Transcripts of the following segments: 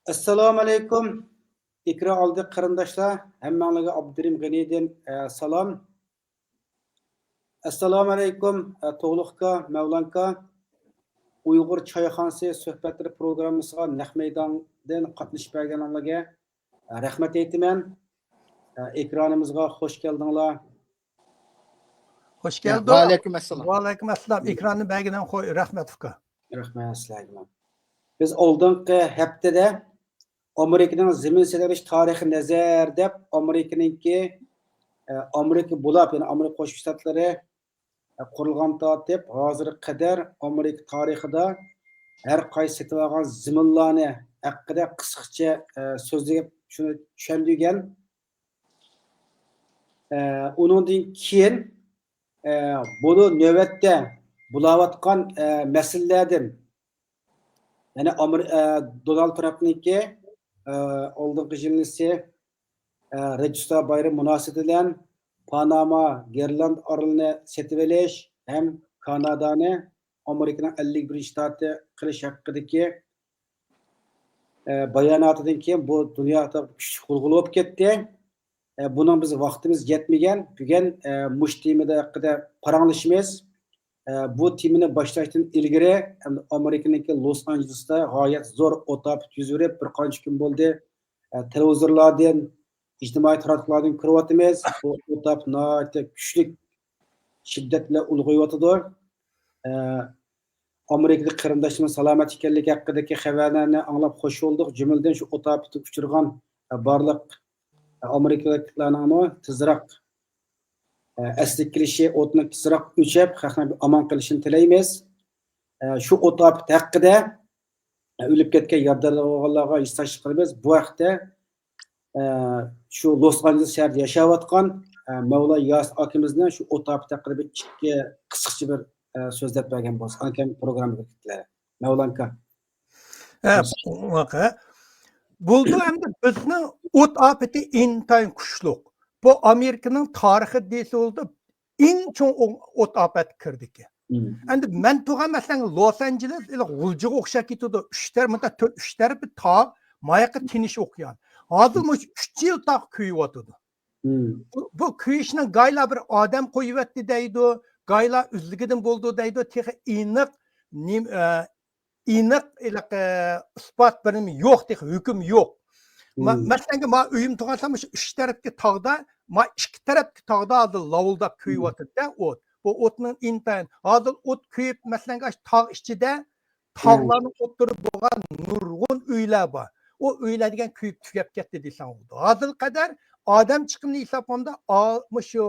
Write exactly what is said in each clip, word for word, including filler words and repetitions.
ئەسسالامۇئەلەيكۇم. ئېكران ئالدى قېرىنداشلار، ھەممەڭلارگە ئابدۇرېھىم غېنىدىن، ئە، سالام. ئەسسالامۇئەلەيكۇم، ئە، تۇغلۇقكا، مەۋلانكا. ئۇيغۇر چايخانىسى سۆھبەتلىرى پروگراممىسىغا نەق مەيداندىن قاتنىشىپ بەرگەنلىرىگە، ئە، رەھمەت ئېيتىمەن. ئە، ئېكرانىمىزغا خوش كەلدىڭلار. خوش يا، كەلدۇق. ۋەئەلەيكۇم ئەسسالام. ۋەئەلەيكۇم ئەسسالام. ئېكراننى بەرگىنىڭ خوي، رەھمەت ئۇكا. رەھمەت سىلەرگىمۇ. بىز ئالدىنقى ھەپتىدە ئامېرىكىنىڭ زېمىن سېتىۋېلىش تارىخى نەزەر دەپ، ئامېرىكىنىڭكى، ئە، ئامېرىكا بولاپ، يەنى ئامېرىكا قوشما شتاتلىرى، ئە، قۇرۇلغان تارتىپ ھازىرغا قەدەر ئامېرىكا تارىخىدا ھەر قايسى سېتىۋالغان زېمىنلارنى ھەققىدە قىسقىچە، ئە، سۆزلەپ شۇنى چۈشەندۈرگەن. ئە، ئۇنىڭدىن كېيىن، ئە، بۇنى نۆۋەتتە بولاۋاتقان، ئە، مەسىلىلەردىن، يەنى ئامېر-، ئە، دونالد ترامپنىڭكى، ئە، ئالدىنقى يىلنىسى، ئە، رەجىستا بايرىمى مۇناسىۋىتى بىلەن پاناما گېرلاند ئارىلىنى سېتىۋېلىش ھەم كانادانى ئامېرىكىنىڭ ئەللىك بىرىنچى شتاتى قىلىش ھەققىدىكى ئە، باياناتىدىن كېيىن بۇ دۇنيادا كۈچلۈك غۇلغۇلا بولۇپ كەتتى. ئە، بۇنىڭ بىز ۋاقتىمىز يەتمىگەن. بۈگۈن، ئە، مۇشۇ تېمىدا ھەققىدە پاراڭلىشىمىز. ئە، بۇ تېمىنى باشلاشتىن ئىلگىرى، ئەمدى ئامېرىكىنىڭكى لوس ئانژېلېستا غايەت زور ئوت ئاپىتى يۈز بېرىپ بىر قانچە كۈن بولدى. ئە، تېلېۋىزورلاردىن، ئىجتىمائىي تاراتقۇلاردىن كۆرۈۋاتىمىز. بۇ ئوت ئاپىتى ناھايىتى كۈچلۈك شىددەت بىلەن ئۇلغىيىۋاتىدۇ. ئە، ئامېرىكىلىق قېرىنداشلىرىمىز سالامەت ئىكەنلىكى ھەققىدىكى خەۋەرلەرنى ئاڭلاپ خوش بولدۇق. جۈملىدىن شۇ ئوت ئاپىتىگە ئۇچرىغان، ئە، بارلىق، ئە، ئامېرىكىلىقلارنىڭمۇ تېزراق، ئە، ئەسلىگە كېلىشى، ئوتنىڭ تېزراق ئۆچۈپ، خەقنىڭ ئامان قېلىشىنى تىلەيمىز. ئە، شۇ ئوت ئاپىتى ھەققىدە، ئە، ئۆلۈپ كەتكەن، يارىدار بولغانلارغا ھېسداشلىق قىلىمىز. بۇ ھەقتە ئە، شۇ لوس ئانژېلېس شەھىرىدە ياشاۋاتقان، ئە، مەۋلا ياسىن ئاكىمىزنى شۇ ئوت ئاپىتى ھەققىدە بىر ئىككى قىسقىچە بىر، ئە، سۆزلەپ بەرگەن بولسا، ئاكام پروگراممىغا كىرىپتىلەر. مەۋلانكا. ھە، ۋاقە. بولدى ئەمدى بىزنىڭ ئوت ئاپىتى ئىنتايىن كۈچلۈك. بۇ ئامېرىكىنىڭ تارىخى دېسە بولىدۇ، ئەڭ چوڭ ئو-، ئوت ئاپەتكە كىردىكى. مم. ئەمدى مەن تۇرغان، مەسىلەن، لوس ئانژېلېس ئىلى غۇلجىغا ئوخشاپ كېتىدۇ. ئۈچ تەر-، مۇندا تۆت، ئۈچ تەرىپى تاغ، ماياقى تىنچ ئوكيان. ھازىر مۇشۇ ئۈچ يىل تاغ كۆيۈۋاتىدۇ. مم. بۇ، بۇ كۆيۈشنىڭ گايلا بىر ئادەم قويۇۋەتتى دەيدۇ، گايلا ئۆزلۈكىدىن بولدى دەيدۇ. تېخى ئېنىق نېم-، ئە، ئېنىق، ھېلىقى ئىسپات بىر نېمە يوق، تېخى ھۆكۈم يوق. ما-، مم. مەسىلەنگە، ما ئۆيۈم تۇرغانسا مۇشۇ ئۈچ تەرەپكە تاغدا، ما ئىككى تەرەپكە تاغدا ھازىر لاۋۇلداپ مم. كۆيۈۋاتىدۇ-دە ئوت. بۇ ئوتنىڭ ئىنتايىن، ھازىر ئوت كۆيۈپ، مەسىلەنگە، ئاشۇ تاغ ئىچىدە، مم. تاغلارنىڭ ئوتتۇرىدا بولغان نۇرغۇن ئۆيلەر بار. ئۇ ئۆيلەر دېگەن كۆيۈپ تۈگەپ كەتتى دېسەڭ بولىدۇ. ھازىرغا قەدەر ئادەم چىقىمىنى ھېسابلىغاندا، ئا-، مۇشۇ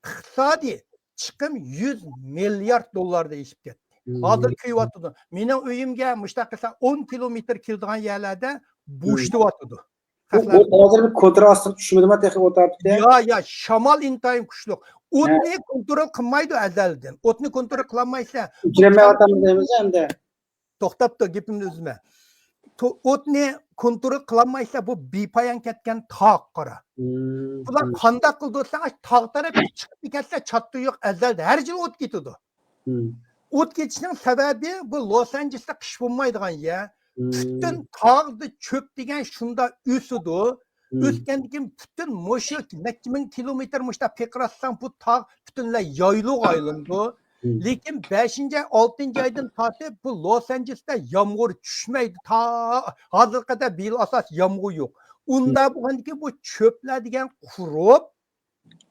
ئىقتىسادىي چىقىم يۈز مىليارد دوللاردىن ئېشىپ كەتتى. مم. ھازىر كۆيۈۋاتىدۇ. مېنىڭ ئۆيۈمگە مۇشۇنداق قىلسا ئون كىلومېتىر كېلىدىغان يەرلەردە مم. بوشىتىۋاتىدۇ. بۇ، خەقلەر بۇ ھازىر بىر كونترول ئاستىغا چۈشمىدىما تېخى ئوت ئاپىتى؟ يا، يا، شامال ئىنتايىن كۈچلۈك. ھە. ئوتنى كونترول قىلمايدۇ ئەزەلدىن. ئوتنى كونترول قىلالمايسەن. ئۆچۈرەلمەيۋاتامدۇ دەيمىز ئەمدى. توختاپ تۇر، گېپىمنى ئۈزمە. تو-، ئوتنى كونترول قىلالمايسىلەر، بۇ بىپايان كەتكەن تاغ، قارا. مم، بۇلار مم. قانداق قىلىدۇ دېسەڭ، تاغ تەرەپكە چىقىپ كەتسە، چاتىقى يوق، ئەزەلدە ھەر يىلى ئوت كېتىدۇ. مم. ئوت كېتىشنىڭ سەۋەبى، بۇ لوس ئانژېلېستا قىش بولمايدىغان يەر. مم. پۈتۈن تاغدا چۆپ دېگەن شۇنداق ئۆسىدۇ. مم. ئۆسكەندىن كېيىن پۈتۈن مۇشۇ نەچچە مىڭ كىلومېتىر مۇشۇنداق پىقىراتساڭ، بۇ تاغ پۈتۈنلەي يايلۇغا ئايلىنىدۇ. مم. لېكىن بەشىنچى ئاي، ئالتىنچى ئايدىن تارتىپ بۇ لوس ئانژېلېستا يامغۇر چۈشمەيدۇ. تا ھازىرغا قەدەر بىيىل ئاساسىي يامغۇر يوق. ئۇنداق مم. بولغاندىكىن بۇ چۆپلەر دېگەن قۇرۇپ،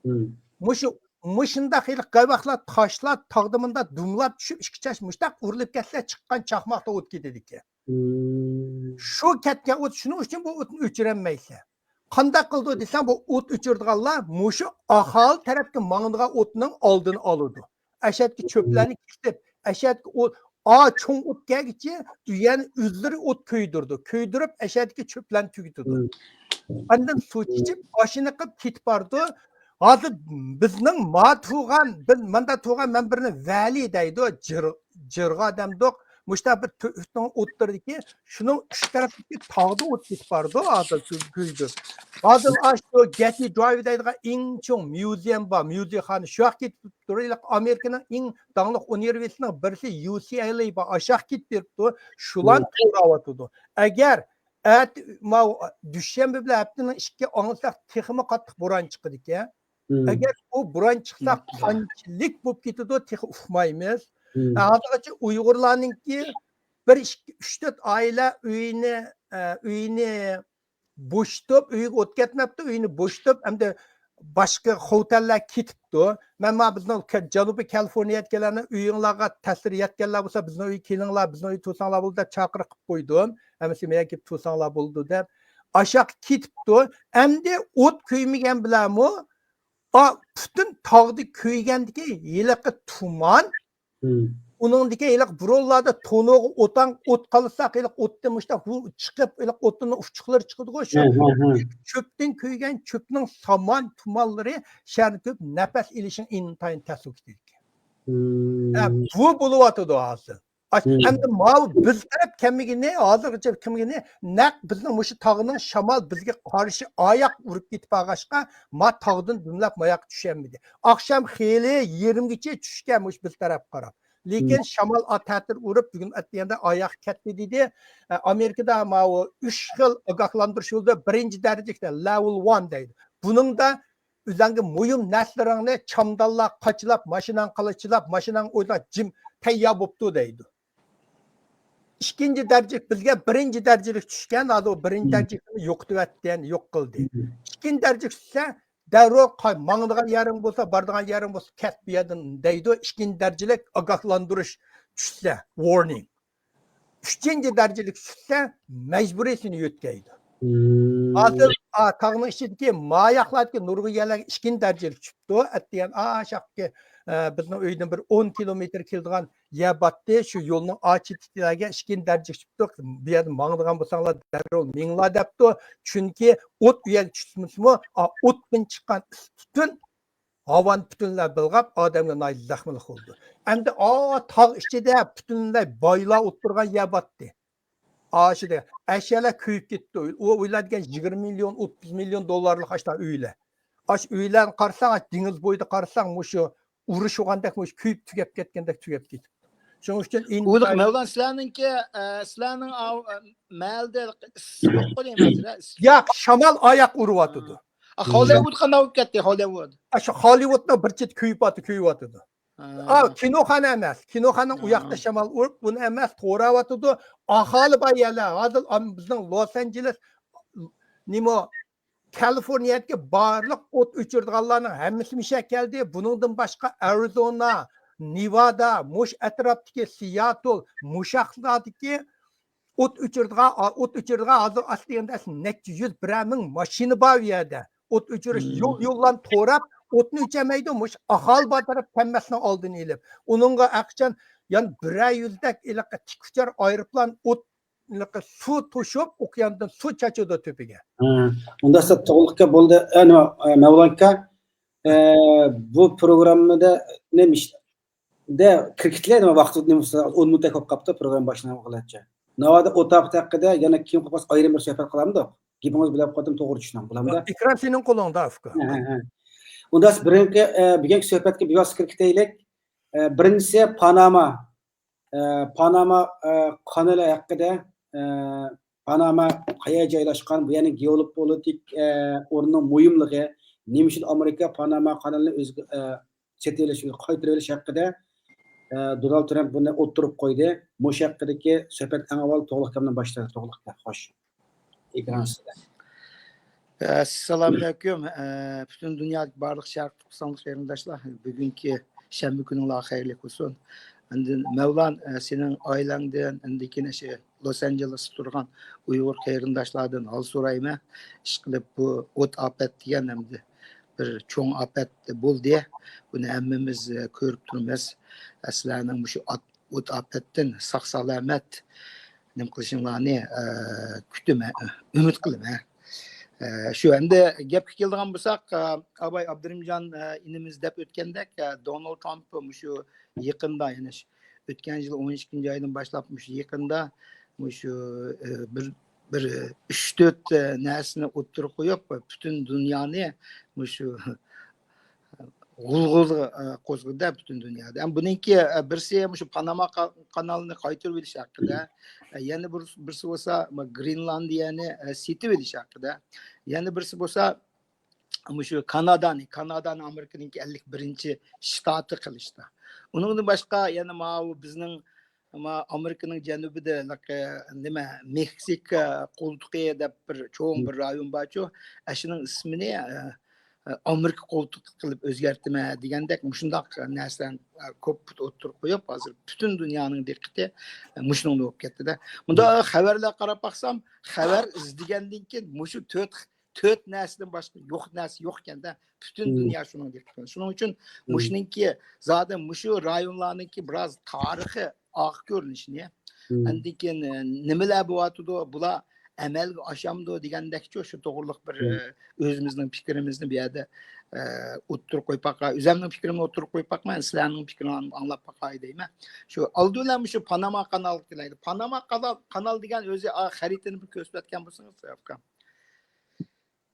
مم. مۇشۇ، مۇشۇنداق ھېلىقى قايۋاقلار، تاشلار تاغدا مۇنداق دۇملاپ چۈشۈپ، ئىككى چاش مۇشۇنداق ئۇرۇلۇپ كەتسە، چىققان چاقماقتا ئوت كېتىدىكەن. مم. شۇ كەتكەن ئوت، شۇنىڭ ئۈچۈن بۇ ئوتنى ئۆچۈرەلمەيسەن. قانداق قىلىدۇ دېسەڭ، بۇ ئوت ئۆچۈرىدىغانلار مۇشۇ ئاھالە تەرەپكە ماڭىدىغان ئوتنىڭ ئالدىنى ئالىدۇ. ئەشەدىكى چۆپلەرنى كېسىپ، ئەشەدىكى ئوت، ئا، چوڭ ئوت كەلگۈچە، يەنە ئۆزلىرى ئوت كۆيدۈرىدۇ. كۆيدۈرۈپ، ئەشەدىكى چۆپلەرنى تۈگىتىدۇ. مم. ئاندىن سۇ ئىچىپ، ئاشۇنى قىلىپ كېتىپ بارىدۇ. ھازىر بىزنىڭ ما تۇرغان، بىز ماندا تۇرغان، مەن بىرنى ۋەلى دەيدۇ، جىر-، جىرغا دەمدۇق. مۇشۇنداق بىر تۆ-، ئۆتنىڭ ئوتتۇرىدىكى، شۇنىڭ ئۈچ تەرەپتىكى تاغدا ئوت كېتىپ بارىدۇ، ھازىر كۆ-، كۆيدى. ھازىر ئاشۇ گەتسى درايۋ دەيدىغان ئەڭ چوڭ ميۇزېيۇم بار، مۇزېيخانا. شۇ ياققا كېتىپ تۇرۇپ، ئامېرىكىنىڭ ئەڭ داڭلىق ئۇنىۋېرسىتېتىنىڭ بىرسى، يۇ سى ئېل ئېي بار، ئاشۇ ياققا كېتىپ بېرىپتۇ. شۇلار مم. توراۋاتىدۇ. ئەگەر ئەتە ماۋۇ دۈشەنبە بىلەن ھەپتىنىڭ ئىككى ئاڭلىساق تېخىمۇ قاتتىق بوران چىقىدىكەن. ئەگەر بۇ بوران چىقسا قانچىلىك بولۇپ كېتىدۇ، تېخى ئۇقمايمىز. ھازىرغىچە ئۇيغۇرلارنىڭكى بىر، ئىككى، ئۈچ، تۆت ئائىلە ئۆيىنى، ئە، ئۆيىنى بوشىتىپ، ئۆيىگە ئوت كەتمەپتۇ، ئۆيىنى بوشىتىپ، ئەمدى باشقا خوتەنلەر كېتىپتۇ. مەن ما بىزنىڭ كە-، جەنۇبىي كالىفورنىيەدىكىلەرنىڭ ئۆيۈڭلارغا تەسىر يەتكەنلەر بولسا، بىزنىڭ ئۆيگە كېلىڭلار، بىزنىڭ ئۆيگە تۇرساڭلار بولىدۇ دەپ چاقىرىق قىلىپ قويدۇم. ھەممىسى مەن كېلىپ تۇرساڭلار بولىدۇ دەپ. ئاشاققا كېتىپتۇ. ئەمدى ئوت كۆيمىگەن بىلەنمۇ، ئا، پۈتۈن تاغدا كۆيگەندىكى ھېلىقى تۇمان، ئۇنىڭدىكى ھېلىقى بۇرۇنلاردا تونۇرغا ئوتاڭ، ئوت قالساق، ھېلىقى ئوتتىن مۇشۇنداق ھۇ چىقىپ، ھېلىقى ئوتۇننىڭ ئۇچچۇقلىرى چىقىدىغۇ، شۇ چۆپتىن كۆيگەن چۆپنىڭ سامان تۇمانلىرى شەھەرنى كۆيۈپ نەپەس ئېلىشىڭ ئىنتايىن تەس بولۇپ كېتىدىكەن. ھە، بۇ بولۇۋاتىدۇ ھازىر. ئەمدى ماۋۇ بىز تەرەپ كەلمىگىنى، ھازىرغىچە كەلمىگىنى، نەق بىزنىڭ مۇشۇ تاغنىڭ شامال بىزگە قارشى ئاياق ئۇرۇپ كېتىپ بارغاچقا، ما تاغدىن دۈملەپ ماياققا چۈشەلمىدى. ئاخشام خېلى يېرىمگىچە چۈشكەن مۇشۇ بىز تەرەپ قاراپ. لېكىن شامال ئا تەتۈر ئۇرۇپ، بۈگۈن ئەتىگەندە ئاياق كەتتى دېدى. ئە، ئامېرىكىدا ماۋۇ ئۈچ خىل ئاگاھلاندۇرۇش يولىدا، بىرىنچى دەرىجىلىك، لېۋېل ۋان دەيدۇ. بۇنىڭدا ئۆزۈڭگە مۇھىم نەرسىلىرىڭنى چامدانلا قاچىلاپ، ماشىناڭ قاچىلاپ، ماشىناڭ ئويلا جىم تەييار بوپتۇ دەيدۇ. ئىككىنچى دەرىجىلىك، بىزگە بىرىنچى دەرىجىلىك چۈشكەن، ھازىر ئۇ بىرىنچى دەرىجىلىكنى يوقىتىۋەتتى، يەنى يوق قىلدى. ئىككىنچى دەرىجىلىك چۈشسە، دەررۇ قاي-، ماڭىدىغان يېرىڭ بولسا، بارىدىغان يېرىڭ بولسا، كەت بۇ يەردىن دەيدۇ. ئىككىنچى دەرىجىلىك ئاگاھلاندۇرۇش چۈشسە، ۋورنىڭ. ئۈچىنچى دەرىجىلىك چۈشسە، مەجبۇرىي سېنى يۆتكەيدۇ. ھازىر، ئا، تاغنىڭ ئىچىدىكى ماياقلاردىكى نۇرغۇن يەرلەرگە ئىككىنچى دەرىجىلىك چۈشۈپتۇ. ئەتىگەن ئاشاققى، ئە، بىزنىڭ ئۆيدىن بىر ئون كىلومېتىر كېلىدىغان يەر باتتى. شۇ يولنىڭ ئاچىتىلەرگە ئىككىنچى دەرىجىلىك چۈشۈپتۇ. بۇ يەردىن ماڭىدىغان بولساڭلار، دەررۇ مېڭىڭلار دەپتۇ. چۈنكى ئوت ئۇ يەرگە چۈشمىسىمۇ، ئا، ئوتتىن چىققان ئىس تۈتۈن ھاۋانى پۈتۈنلەي بىلغاپ، ئادەمگە ناھايىتى زەخمىلىك بولىدۇ. ئەمدى ئا تاغ ئىچىدە پۈتۈنلەي بايلار ئولتۇرغان يەر باتتى. ئاشۇ دە-، ئەشيالار كۆيۈپ كېتىپتۇ. ئۇ ئۆيلەر دېگەن يىگىرمە مىليون، ئوتتۇز مىليون دوللارلىق ئاشۇنداق ئۆيلەر. ئاشۇ ئۆيلەرنى قارىساڭ، ئاشۇ دېڭىز بويىدا قارىساڭ، مۇشۇ ئۇرۇش بولغاندەك، مۇشۇ كۆيۈپ تۈگەپ كەتكەندەك تۈگەپ كېتىپتۇ. شۇنىڭ ئۈچۈن ئۇلۇغ ئىنتايىن مەۋلان، سىلەرنىڭكى، ئە، سىلەرنىڭ ئاۋ-، ئە، مەھەللىدە ئىسسىق يوققۇ دەيمەن، سىلەر ئىسسىق. ياق، شامال ئاياق ئۇرۇۋاتىدۇ. ئا، خوللىۋۇد قانداق بولۇپ كەتتى، خوللىۋۇد؟ ئا، شۇ خوللىۋۇدنىڭ بىر چېتى كۆيۈۋاتىدۇ، كۆيۈۋاتىدۇ. ھە. ئا، كىنوخانا ئەمەس. كىنوخانىنىڭ ئۇ ياقتا شامال ئۇرۇپ، بۇنى ئەمەس، توراۋاتىدۇ. ئاھالى بار يەرلەر. ھازىر ئام-، بىزنىڭ لوس ئانژېلېس، نېمە، كالىفورنىيەدىكى بارلىق ئوت ئۆچۈرىدىغانلارنىڭ ھەممىسى مۇشۇ يەرگە كەلدى. بۇنىڭدىن باشقا ئەرىزونا، نېۋادا، مۇشۇ ئەتراپتىكى سىياتل، مۇشۇ ياقلاردىكى ئوت ئۆچۈرىدىغان، ئوت ئۆچۈرىدىغان ھازىر ئاستى يەنە نەچچە يۈز، بىرەر مىڭ ماشىنا بار ئۇ يەردە. ئوت ئۆچۈرۈش يول، يوللارنى توراپ، ئوتنى ئۆچۈرمەيدۇ، مۇشۇ ئاھالى بار تەرەپ كەلمەسلىكنىڭ ئالدىنى ئېلىپ. ئۇنىڭغا ھەرقاچان يەنە بىرەر يۈزدەك ھېلىقى تىك ئۇچار ئايروپىلان ئوت، ھېلىقى سۇ توشۇپ، ئوكياندىن سۇ چاچىدۇ تۆپىگە. ھە، ئۇنداق توغرىلىققا بولدى. ئە، نېمە، ئە، مەۋلان ئاكا، ئە، بۇ پروگراممىدا نېمە ئىش-، دە، كىرىكىتلەر نېمە ۋاقتى نېمە بولسا، ئون مىنۇتتەك بولۇپ قاپتۇ پروگرامما باشلانغىلىچە. ناۋادا ئوت ئاپىتى ھەققىدە يەنە كېيىن قوپاس ئايرىم بىر سۆھبەت قىلامدۇق؟ گېپىڭىزنى بۆلۈپ قويدۇم، توغرا چۈشىنىڭ، بولامدا؟ ئېكران سېنىڭ قولۇڭدا، ئۇكا. ھە، ھە، ھە. ئۇنداق بىرىنچى، ئە، بۈگۈنكى سۆھبەتكە بىۋاسىتە كىرىپ كېتەيلىك. ئە، بىرىنچىسى پاناما. ئە، پاناما، ئە، قانىلى ھەققىدە، ئە، پاناما قەيەردە جايلاشقان، بۇ يەرنىڭ گېئوپولىتىك، ئە، ئورنىنىڭ مۇھىملىقى، نېمە ئۈچۈن ئامېرىكا پاناما قانىلىنى ئۆزىگە، ئە، سېتىۋېلىش، قايتۇرۇۋېلىش ھەققىدە، ئە، دونالد ترامپ بۇنى ئوتتۇرىغا قويدى. مۇشۇ ھەققىدىكى سۆھبەت ئەڭ ئاۋۋال توغرىلىق گەپنى باشلايلى، توغرىلىق گەپ. خوش. ئېكران سىزدە. ئەسسالامۇئەلەيكۇم. ئە، پۈتۈن دۇنيادىكى بارلىق شەرقىي تۈركىستانلىق قېرىنداشلار، بۈگۈنكى شەنبە كۈنۈڭلار خەيرلىك بولسۇن. ئاندىن مەۋلان، ئە، سېنىڭ ئائىلەڭدىن، ئاندىن كېيىن شۇ لوس ئانژېلېستا تۇرغان ئۇيغۇر قېرىنداشلاردىن ھال سورايمەن. ئىشقىلىپ بۇ ئوت ئاپەت دېگەن ئەمدى بىر چوڭ ئاپەت بولدى. بۇنى ھەممىمىز، ئە، كۆرۈپ تۇرىمىز. سىلەرنىڭ مۇشۇ ئات-، ئوت ئاپەتتىن ساق سالامەت نېمە قىلىشىڭلارنى، ئە، كۈتىمەن، ئۈمىد قىلىمەن. ئە، شۇ ئەمدى گەپكە كېلىدىغان بولساق، ئە، ئاباي ئابدۇرېھىمجان، ئە، ئىنىمىز دەپ ئۆتكەندەك، ئە، دونالد ترامپ مۇشۇ يېقىندا، يەنى شۇ ئۆتكەن يىل ئون ئىككىنچى ئايدىن باشلاپ مۇشۇ يېقىندا مۇشۇ، ئە، بىر، بىر ئۈچ تۆت، ئە، نەرسىنى ئوتتۇرىغا قويۇپ، پۈتۈن دۇنيانى مۇشۇ غۇلغۇلا، ئە، قوزغىدى پۈتۈن دۇنيادا. ھەم بۇنىڭكى، ئە، بىرسى مۇشۇ پاناما قا-، قانالىنى قايتۇرۇۋېلىش ھەققىدە، ئە، يەنە بىر، بىرسى بولسا، ما، گرېنلاندىيەنى، ئە، سېتىۋېلىش ھەققىدە، يەنە بىرسى بولسا، مۇشۇ كانادانى، كانادانى ئامېرىكىنىڭكى ئەللىك بىرىنچى شتاتى قىلىشتا. ئۇنىڭدىن باشقا يەنە ماۋۇ بىزنىڭ، ما، ئامېرىكىنىڭ جەنۇبىدا، لىق-، نېمە، مېكسىكا قولتۇقى دەپ بىر چوڭ بىر رايون بارچۇ. ئەشۇنىڭ ئىسمىنى، ئە، ئامېرىكا قولتۇقى قىلىپ ئۆزگەرتىمەن دېگەندەك مۇشۇنداق نەرسىلەرنى، ئە، كۆپ ئوتتۇرىغا قويۇپ، ھازىر پۈتۈن دۇنيانىڭ دىققىتى، ئە، مۇشۇنىڭدا بولۇپ كەتتىدە. مۇنداق خەۋەرلەرگە قاراپ باقسام، خەۋەر ئىزدىگەندىن كېيىن مۇشۇ تۆت، تۆت نەرسىدىن باشقا يوق نەرسە يوق ئىكەندە، پۈتۈن دۇنيا شۇنىڭ دىققىتى. شۇنىڭ ئۈچۈن مۇشۇنىڭكى، زادى مۇشۇ رايونلارنىڭكى بىراز تارىخى ئارقا كۆرۈنۈشىنى، ئاندىن كېيىن، ئە، نېمىلەر بولۇۋاتىدۇ، بۇلار ئەمەلگە ئاشامدۇ دېگەندەكچۇ، شۇ توغرىلىق بىر، ئە، ئۆزىمىزنىڭ پىكرىمىزنى بۇ يەردە، ئە، ئوتتۇرىغا قويۇپ باقاي. ئۆزۈمنىڭ پىكرىمنى ئوتتۇرىغا قويۇپ باقماي، سىلەرنىڭ پىكرىڭلارنى ئاڭلاپ باقاي دەيمەن. شۇ ئالدى بىلەن مۇشۇ پاناما قانالغا كېلەيلى. پاناما قانال، قانال دېگەن ئۆزى، ئا، خەرىتىنى بىر كۆرسىتىۋەتكەن بولسىڭىز، ئاكام.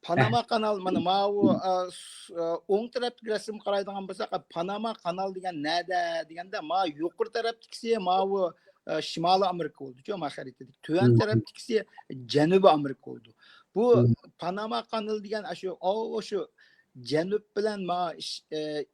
پاناما قانال، مانا ماۋۇ، ئا، س-، ئا، ئوڭ تەرەپتىكى رەسىمگە قارايدىغان بولساق، ئا، پاناما قانال دېگەن نەدە دېگەندە، ما يۇقىرى تەرەپتىكىسى ماۋۇ، ئا، شىمالىي ئامېرىكا بولدىچۇ، ما خەرىتىدىكى. تۆۋەن تەرەپتىكىسى جەنۇبىي ئامېرىكا بولىدۇ. بۇ پاناما قانىلى دېگەن ئاشۇ، ئاشۇ جەنۇب بىلەن ما ش-، ئە،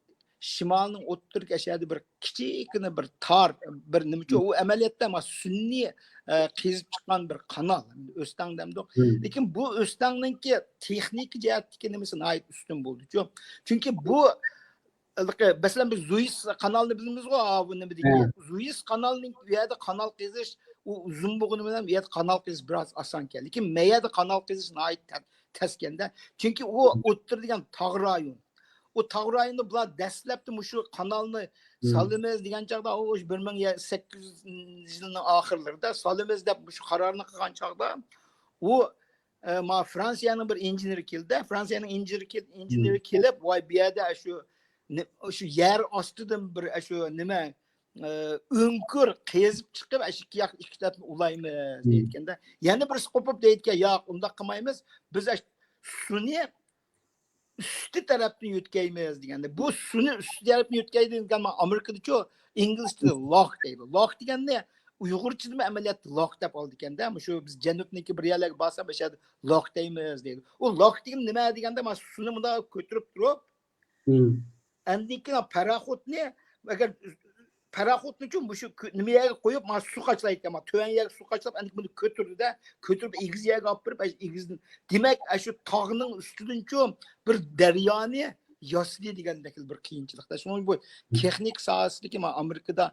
شىمالنىڭ ئوتتۇرىدىكى ئەشەدە بىر كىچىككىنە بىر تار، بىر نېمىچۇ، ئۇ ئەمەلىيەتتە ما سۈنئىي، ئە، قېزىپ چىققان بىر قانال. ئۆستەڭ دەمدۇق. لېكىن بۇ ئۆستەڭنىڭكى تېخنىكا جەھەتتىكى نېمىسى ناھايىتى ئۈستۈن بولدىچۇ. چۈنكى بۇ، مەسىلەن، بىز زۇيس قانالنى بىلىمىزغۇ، ئا، بۇ نېمىدىكى. زۇيس قانالنىڭ ئۇ يەردە قانال قېزىش، ئۇ ئۇزۇن بولغىنى بىلەن ئۇ يەردە قانال قېزىش بىراز ئاسانكەن. لېكىن مەيەردە قانال قېزىش ناھايىتى تە-، تەسكەندە. چۈنكى ئۇ ئوتتۇرا دېگەن تاغ رايون. ئۇ تاغ رايونىدا بۇلار دەسلەپتە مۇشۇ قانالنى سالىمىز دېگەن چاغدا، ئۇ بىر مىڭ سەككىز يۈز يىلنىڭ ئاخىرلىرىدا سالىمىز دەپ مۇشۇ قارارنى قىلغان چاغدا، ئۇ، ئە، ما فرانسىيەنىڭ بىر ئىنژېنېرى كېلدى. فرانسىيەنىڭ ئىنژېنېرى كېل-، ئىنژېنېرى كېلىپ، ۋاي، بۇ يەردە شۇ نې-، شۇ يەر ئاستىدىن بىر شۇ نېمە، ئە، ئۆڭكۈر قېزىپ چىقىپ، ئىككى ياق، ئىككى تەرەپنى ئۇلايمىز دەيدىكەندە. يەنە بىرسى قوپۇپ دەيدىكەن، ياق، ئۇنداق قىلمايمىز. بىز سۇنى ئۈستى تەرەپتىن يۆتكەيمىز دېگەندە، بۇ سۇنى ئۈستى تەرەپتىن يۆتكەيدۇ دېگەن، ئامېرىكىدىچۇ ئىنگلىزچىدا لاك دەيدۇ. لاك دېگەننى ئۇيغۇرچىدىمۇ ئەمەلىيەتتە لاك دەپ ئالىدىكەندە، مۇشۇ بىز جەنۇبنىڭكى بىر يەرلەرگە بارسا، مۇشۇ يەردە لاك دەيمىز دەيدۇ. ئۇ لاك دېگەن نېمە دېگەندە، مانا سۇنى مۇنداق كۆتۈرۈپ تۇرۇپ، ئاندىن كېيىن پاراخوتنى، ئەگەر پاراخوتنىچۇ مۇشۇ كۆ-، نېمە يەرگە قويۇپ، مانا سۇ قاچىلايدىكەن، مانا تۆۋەن يەرگە سۇ قاچىلاپ، ئەندىكىن بۇنى كۆتۈردى-دە، كۆتۈرۈپ ئېگىز يەرگە ئاپىرىپ، ئەش-، ئېگىزدىن، دېمەك، ئەشۇ تاغنىڭ ئۈستىدىنچۇ بىر دەريانى ياسىدى دېگەندەك بىر قىيىنچىلىقتا. شۇڭا بۇ تېخنىك ساھەسىدىكى، مانا ئامېرىكىدا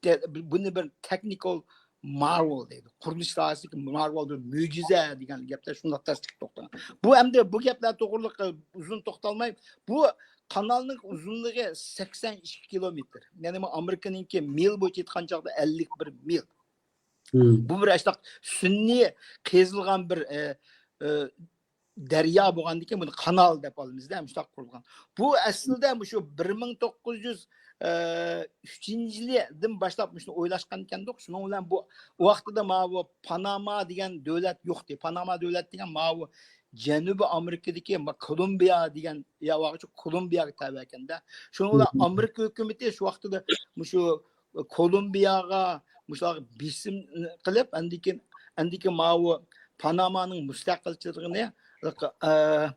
تە-، بۇنى بىر تېخنىكال مارۋېل دەيدۇ. قۇرۇلۇش ساھەسىدىكى مارۋېل، بىر مۆجىزە دېگەن گەپلەر شۇنداق تەستىققە توختىغان. بۇ ئەمدى بۇ گەپلەر توغرىلىق، ئە، ئۇزۇن توختالماي، بۇ قانالنىڭ ئۇزۇنلۇقى سەكسەن ئىككى كىلومېتىر. يەنى ئامېرىكىنىڭكى مىل بويىچە ئېيتقان چاغدا ئەللىك بىر مىل. بۇ بىر ئاشۇنداق سۈنئىي قېزىلغان بىر، ئە، ئە، دەريا بولغاندىكىن بۇنى قانال دەپ ئالىمىزدە، مۇشۇنداق قۇرۇلغان. بۇ ئەسلىدە مۇشۇ بىر مىڭ توققۇز يۈز ئۈچىنچى يىلدىن باشلاپ مۇشۇنى ئويلاشقان ئىكەندۇق. شۇنىڭ بىلەن بۇ، ئۇ ۋاقتىدا ماۋۇ پاناما دېگەن دۆلەت يوقتى. پاناما دۆلەت دېگەن ماۋۇ جەنۇبىي ئامېرىكىدىكى ما-، كولومبىيە دېگەن يا ۋاقىتچە كولومبىيەگە تەۋە ئىكەندە. شۇنىڭ بىلەن ئامېرىكا ھۆكۈمىتى شۇ ۋاقتىدا مۇشۇ كولومبىيەگە، مۇشۇلارغا بېسىم قىلىپ، ئاندىن كېيىن، ئاندىن كېيىن ماۋۇ پانامانىڭ مۇستەقىلچىلىقىنى، ئە،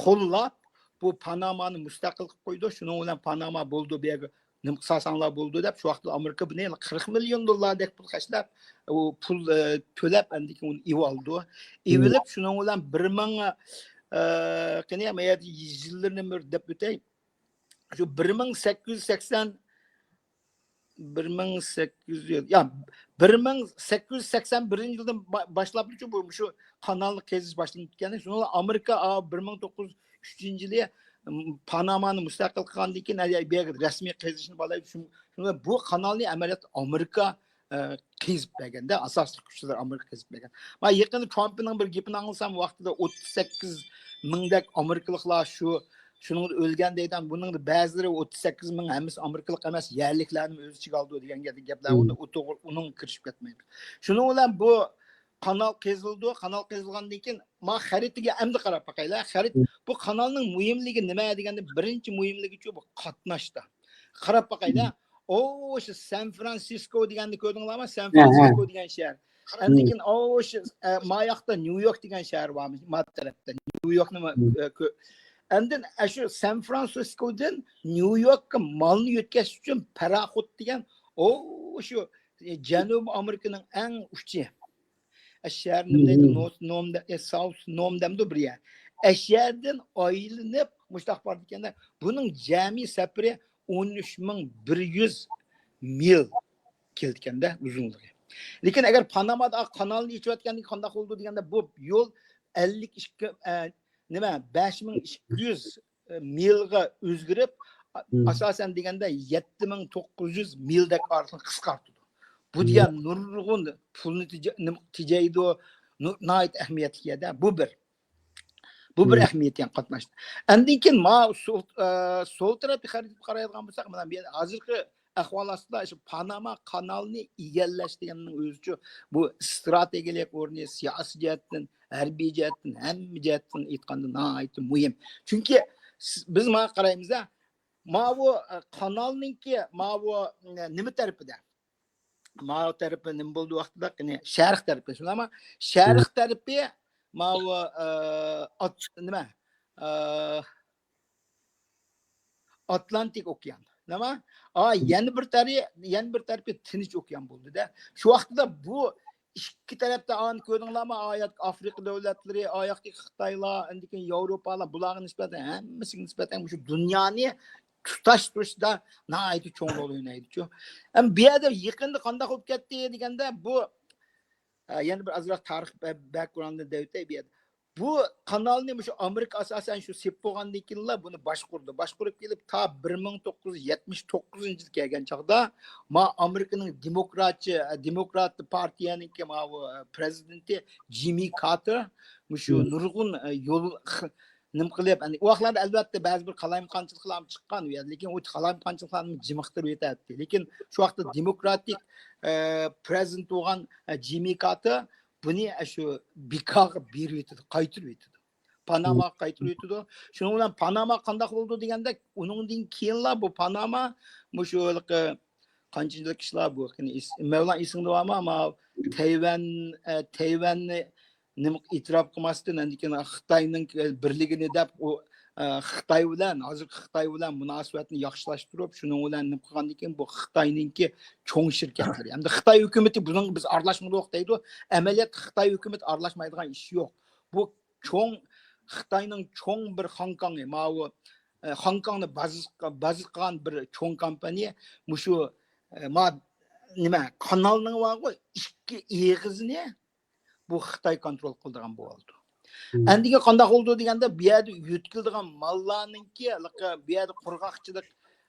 قوللاپ، بۇ پانامانى مۇستەقىل قىلىپ قويدى. شۇنىڭ بىلەن پاناما بولدى، بۇ يەرگە نېمە قىلساڭلار بولدى دەپ، شۇ ۋاقىتتا ئامېرىكا بۇنى قىرىق مىليون دوللاردەك پۇل خەجلەپ، ئۇ پۇل، ئە، تۆلەپ، ئاندىن كېيىن ئۇنى ئېۋالدى. ئېۋىلىپ، شۇنىڭ بىلەن بىر مىڭ، ئە، قېنى، ما يەردە يىللىرىنى بىر دەپ ئۆتەي. شۇ بىر مىڭ سەككىز يۈز سەكسەن، بىر مىڭ سەككىز يۈز، يا، بىر مىڭ سەككىز يۈز سەكسەن بىرىنچى يىلدىن با-، باشلاپچۇ بۇ، شۇ قانالنى قېزىش باشلىنىپ كەتكەن. شۇنىڭ بىلەن ئامېرىكا، ئا، بىر مىڭ توققۇز يۈز ئۈچىنچى يىلى، م، پانامانى مۇستەقىل قىلغاندىن كېيىن، ئە، بۇ يەرگە رەسمىي قېزىشنى بالايدۇ. شۇ-، شۇ-، بۇ قانالنى ئەمەلىيەتتە ئامېرىكا، ئە، قېزىپ بەرگەندە، ئاساسلىق كۈچلەر ئامېرىكا قېزىپ بەرگەن. مانا يېقىندا ترامپنىڭ بىر گېپىنى ئاڭلىسام، ۋاقتىدا ئوتتۇز سەككىز مىڭدەك ئامېرىكىلىقلار شۇ شۇنىڭدا ئۆلگەن دەيدۇ. بۇنىڭدا بەزىلىرى ئوتتۇز سەككىز مىڭ ھەممىسى ئامېرىكىلىق ئەمەس، يەرلىكلەرنىمۇ ئۆز ئىچىگە ئالىدۇ دېگەن گەپ، گەپلەر. ئۇنى ئۇتۇغۇر-، ئۇنىڭغا كىرىشىپ كەتمەيمىز. شۇنىڭ بىلەن بۇ قانال قېزىلىدۇ. قانال قېزىلغاندىن كېيىن، ما خەرىتىگە ئەمدى قاراپ باقايلى. خەرىت، بۇ قانالنىڭ مۇھىملىكى نېمە دېگەندە، بىرىنچى مۇھىملىكىچۇ بۇ قاتناشتا. قاراپ باقايلى. ئو، شۇ سان فرانسىسكو دېگەننى كۆردۈڭلارمۇ؟ سان فرانسىسكو دېگەن شەھەر. ئاندىن كېيىن، ئو، شۇ، ئە، ما ياقتا نيۇ يورك دېگەن شەھەر بارمىش، ما تەرەپتە. نيۇ يوركنىمۇ، ئە، كۆ-، ئاندىن، ئە، شۇ سان فرانسىسكودىن نيۇ يوركقا مالنى يۆتكەش ئۈچۈن پاراخوت دېگەن، ئو، شۇ، ئە، جەنۇبىي ئامېرىكىنىڭ ئەڭ ئۇچى. ئە، شەھەر نېمە دەيدۇ؟ نورت نوم دە-، ئە، ساوت نوم دەمدۇ بىر يەر. ئە، شەھەردىن ئايلىنىپ مۇشتاق بارىدىكەن-دە، بۇنىڭ جەمئىي سەپىرى ئون ئۈچ مىڭ بىر يۈز مىل كېلىدىكەن-دە ئۇزۇنلۇقى. لېكىن ئەگەر پانامادا قانالنى ئېچىۋەتكەندىن كېيىن قانداق بولىدۇ دېگەندە، بۇ يول ئەللىك ئىككى، ئە، نېمە، بەش مىڭ ئىككى يۈز مىلغا ئۆزگىرىپ، ئاساسەن دېگەندە يەتتە مىڭ توققۇز يۈز مىلدەك ئارىلىقنى قىسقارتىدۇ. بۇ دېگەن نۇرغۇن پۇلنى تېجە-، نېمە، تېجەيدۇ، نۇ-، ناھايىتى ئەھمىيەتلىك يەردە. بۇ بىر. بۇ بىر ئەھمىيەتكە قاتناشتى. ئاندىن كېيىن ما سول، ئە، سول تەرەپكە قارايدىغان بولساق، مانا بۇ يەردە ھازىرقى ئەھۋال ئاستىدا شۇ پاناما قانالنى ئىگىلەش دېگەننىڭ ئۆزىچۇ بۇ ئىستراتېگىيەلىك ئورنى، سىياسىي جەھەتتىن، ھەربىي جەھەتتىن، ھەممە جەھەتتىن ئېيتقاندا ناھايىتى مۇھىم. چۈنكى س-، بىز ماڭا قارايمىز-دە، ماۋۇ، ئە، قانالنىڭكى ماۋۇ، ئە، نېمە تەرىپىدە؟ ماۋۇ تەرىپى نېمە بولدى ۋاقتىدا؟ يەنى شەرق تەرىپى، شۇنداقمۇ؟ شەرق تەرىپى ماۋۇ، ئە، ئات-، نېمە؟ ئە، ئاتلانتىك ئوكيان. نېمە؟ ئا، يەنە بىر تەرى-، يەنە بىر تەرىپى تىنچ ئوكيان بولدى-دە. شۇ ۋاقتىدا بۇ ئىككى تەرەپتە ئانى كۆردۈڭلارمۇ؟ ئا ياقتىكى ئافرىقا دۆلەتلىرى، ئا ياقتىكى خىتايلار، ئاندىن كېيىن ياۋروپالار، بۇلارغا نىسبەتەن، ھەممىسىگە نىسبەتەن مۇشۇ دۇنيانى تۇتاشتۇرۇشتا ناھايىتى چوڭ رول ئوينايدىچۇ. ئەمما بۇ يەردە يېقىندا قانداق بولۇپ كەتتى دېگەندە، بۇ، ئە، يەنە بىر ئازراق تارىخ بە-، بەكگراۋندىنى دەۋېتەي بۇ يەردە. بۇ قانالنى مۇشۇ ئامېرىكا ئاساسەن شۇ سېلىپ بولغاندىن كېيىنلا بۇنى باشقۇردى. باشقۇرۇپ كېلىپ تا بىر مىڭ توققۇز يۈز يەتمىش توققۇزىنچى يىل كەلگەن چاغدا ما ئامېرىكىنىڭ دېموكراتچى، دېموكرات پارتىيەنىڭكى ماۋۇ پرېزىدېنتى جىممى كارتېر مۇشۇ نۇرغۇن، ئە، يول خ-، نېمە قىلىپ، يەنى ئۇ ۋاقىتلاردا ئەلۋەتتە بەزى بىر قالايمىقانچىلىقلارمۇ چىققان، لېكىن ئۇ قالايمىقانچىلىقلارنى جىمىقتۇرۇۋېتەتتى. لېكىن شۇ ۋاقىتتا دېموكراتىك، ئە، پرېزىدېنت بولغان، ئە، جىممى كارتېر بۇنى ئاشۇ بىكارغا بېرىۋېتىدۇ، قايتۇرۇۋېتىدۇ. پاناماغا قايتۇرۇۋېتىدۇ. شۇنىڭ بىلەن پاناما قانداق بولىدۇ دېگەندەك، ئۇنىڭدىن كېيىنلا بۇ پاناما مۇشۇ ھېلىقى قانچىلىك ئىشلار بۇ، مەۋلان ئېسىڭدە بارمۇ؟ ئەمما تەيۋەن، ئە، تەيۋەننى نېمە ئېتىراپ قىلماستىن، ئاندىن كېيىن خىتاينىڭ بىرلىكىنى دەپ، ئۇ، ئە، خىتاي بىلەن، ھازىرقى خىتاي بىلەن مۇناسىۋەتنى ياخشىلاشتۇرۇپ، شۇنىڭ بىلەن نېمە قىلغاندىن كېيىن بۇ خىتاينىڭكى چوڭ شىركەتلىرى. ئەمدى خىتاي ھۆكۈمىتى بۇنىڭغا بىز ئارىلاشمىدۇق دەيدۇ. ئەمەلىيەتتە خىتاي ھۆكۈمىتى ئارىلاشمايدىغان ئىش يوق. بۇ چوڭ، خىتاينىڭ چوڭ بىر خاڭكاڭى، ماۋۇ، ئە، خاڭكاڭنى بازا-، بازا قىلغان بىر چوڭ كومپانىيە مۇشۇ، ئە، ما-، نېمە، قانالنىڭ بارغۇ ئىككى ئېغىزىنى بۇ خىتاي كونترول قىلىدىغان بولۇۋالىدۇ. ئەندىكىن قانداق بولىدۇ دېگەندە، بۇ يەردە يۆتكىلىدىغان ماللارنىڭكى، بۇ يەردە قۇرغاقچىلىق،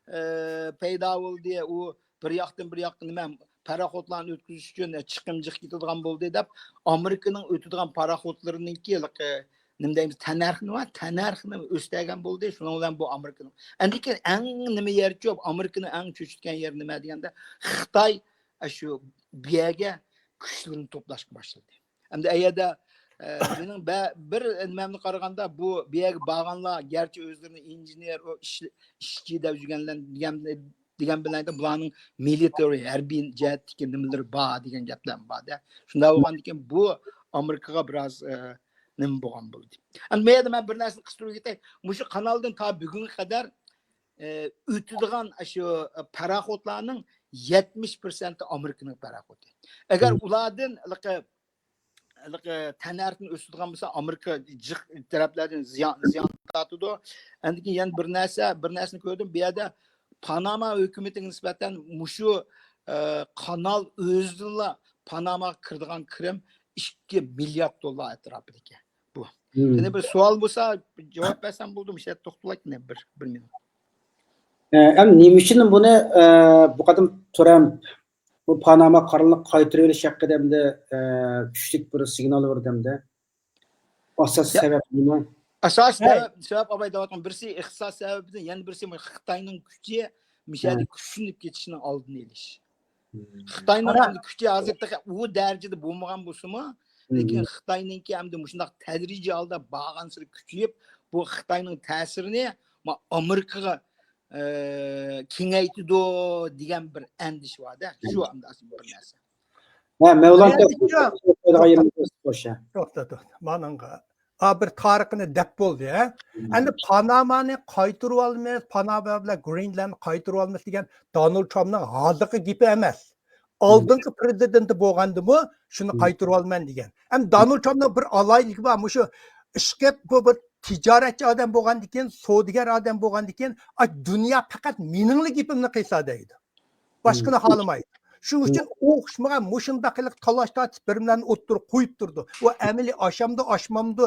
ئە، پەيدا بولدى. ئۇ بىر ياقتىن بىر ياققا نېمە، پاراخوتلارنى ئۆتكۈزۈش ئۈچۈن، ئە، چىقىم جىق كېتىدىغان بولدى دەپ، ئامېرىكىنىڭ ئۆتىدىغان پاراخوتلىرىنىڭكى، ئە، نېمە دەيمىز، تەننەرخىنى، تەننەرخىنى ئۆستۈرگەن بولدى. شۇنىڭ بىلەن بۇ ئامېرىكىنىڭ. ئەندىكىن ئەڭ نېمە يەرچۇ، ئامېرىكىنى ئەڭ چۆچۈتكەن يېرى نېمە دېگەندە، خىتاي، ئە، شۇ بۇ يەرگە كۈچلىرىنى توپلاشقا باشلىدى. ئەمدى ئەگەردە، ئە، مېنىڭ بە-، بىر نېمەمنى قارىغاندا، بۇ، بۇ يەرگە بارغانلار گەرچە ئۆزلىرىنى ئىنژېنېر، ئۇ ئىش-، ئىشچى دەپ يۈرگەنلەر دېگەن، دېگەن بىلەن بۇلارنىڭ مىلىتېرىي، ھەربىي جەھەتتىكى نېمىلىرى بار دېگەن گەپلەر بار-دە. شۇنداق بولغاندىكىن بۇ ئامېرىكىغا بىراز، ئە، نېمە بولغان بولدى. ئەمدى بۇ يەردە مەن بىر نەرسىنى قىستۇرۇپ كېتەي. مۇشۇ قانالدىن تا بۈگۈنگە قەدەر، ئە، ئۆتىدىغان شۇ پاراخوتلارنىڭ يەتمىش پىرسەنتى ئامېرىكىنىڭ پاراخوتى. ئەگەر ئۇلاردىن ھېلىقى ھېلىقى تەننەرخنى ئۆستۈرىدىغان بولسا، ئامېرىكا جىق تەرەپلەردىن زىيان، زىيان تارتىدۇ. ئاندىن كېيىن يەنە بىر نەرسە، بىر نەرسىنى كۆردۈم. بۇ يەردە پاناما ھۆكۈمىتىگە نىسبەتەن مۇشۇ، ئە، قانال ئۆزىدىنلا پاناماغا كىرىدىغان كىرىم ئىككى مىليارد دوللار ئەتراپىدىكەن. بۇ. يەنە بىر سوئال بولسا، جاۋاب بەرسەم بولدى. مۇشۇ يەردە توختىلاي، يەنە بىر، بىر مىنۇت. ئە، ئەمدى نېمە ئۈچۈن بۇنى، ئە، بۇ قېتىم ترامپ بۇ پاناما قانىلىنى قايتۇرۇۋېلىش ھەققىدە ئەمدى، ئە، كۈچلۈك بىر سىگنال بەردى ئەمدى. ئاساسىي سەۋەب نېمە؟ ئاساسىي سەۋەب، سەۋەب ئاباي دەۋاتقان بىرسى ئىقتىساد سەۋەبىدىن، يەنە بىرسى خىتاينىڭ كۈچى مۇشۇ يەردە كۈچلىنىپ كېتىشىنىڭ ئالدىنى ئېلىش. خىتاينىڭ ئەمدى كۈچى ھازىر تېخى ئۇ دەرىجىدە بولمىغان بولسىمۇ، لېكىن خىتاينىڭكى ئەمدى مۇشۇنداق تەدرىجىي ھالدا بارغانسېرى كۈچىيىپ، بۇ خىتاينىڭ تەسىرىنى، ما، ئامېرىكىغا، ئە، كېڭەيتىدۇ دېگەن بىر ئەندىشە بار-دە. شۇ ئەمدى بىر نەرسە. ھە، مەۋلان، توختايدىغان يېرىمىز قوش، ھە. توختا، توختا. مانىڭغا. ئا، بىر تارىخىنى دەپ بولدى، ھە. ئەمدى پانامانى قايتۇرۇۋالىمىز، پاناما بىلەن گرېنلاندنى قايتۇرۇۋالىمىز دېگەن دونالد ترامپنىڭ ھازىرقى گېپى ئەمەس. ئالدىنقى پرېزىدېنتى بولغاندىمۇ شۇنى قايتۇرۇۋالىمەن دېگەن. ئەمدى دونالد ترامپنىڭ بىر ئالاھىدىلىكى بار، مۇشۇ ئىشقىلىپ بۇ بىر تىجارەتچى ئادەم بولغاندىكىن، سودىگەر ئادەم بولغاندىكىن، ئاي، دۇنيا پەقەت مېنىڭلا گېپىمنى قىلسا دەيدۇ. باشقىنى خالىمايدۇ. شۇنىڭ ئۈچۈن ئوخشىمىغان مۇشۇنداق قىلىپ تالاش تارتىش بىر بىرلەرنى ئوتتۇرىغا قويۇپ تۇرىدۇ. ئۇ ئەمەلىي ئاشامدۇ، ئاشمامدۇ؟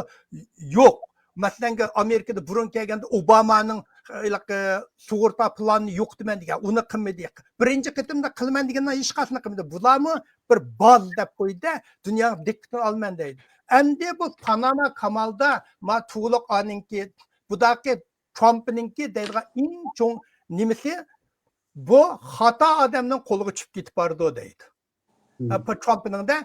يوق. مەسىلەن، ئامېرىكىدا بۇرۇن كەلگەندە ئوبامانىڭ، ئە، ھېلىقى سۇغۇرتا پىلانىنى يوقىتىمەن دېگەن، ئۇنى قىلمىدى. بىرىنچى قېتىمدا قىلىمەن دېگەندە ھېچقايسىنى قىلمىدى. بۇلارمۇ بىر باز دەپ قويدى، دۇنيانىڭ دىققىتىنى ئالىمەن دەيدۇ. ئەمدى بۇ پاناما كانالدا ما تۇغلۇق ئانىڭكى، بۇداقى ترامپنىڭكى دەيدىغان ئەڭ چوڭ نېمىسى، بۇ خاتا ئادەمنىڭ قولىغا چۈشۈپ كېتىپ بارىدۇ دەيدۇ. ھە، بۇ ترامپنىڭ دە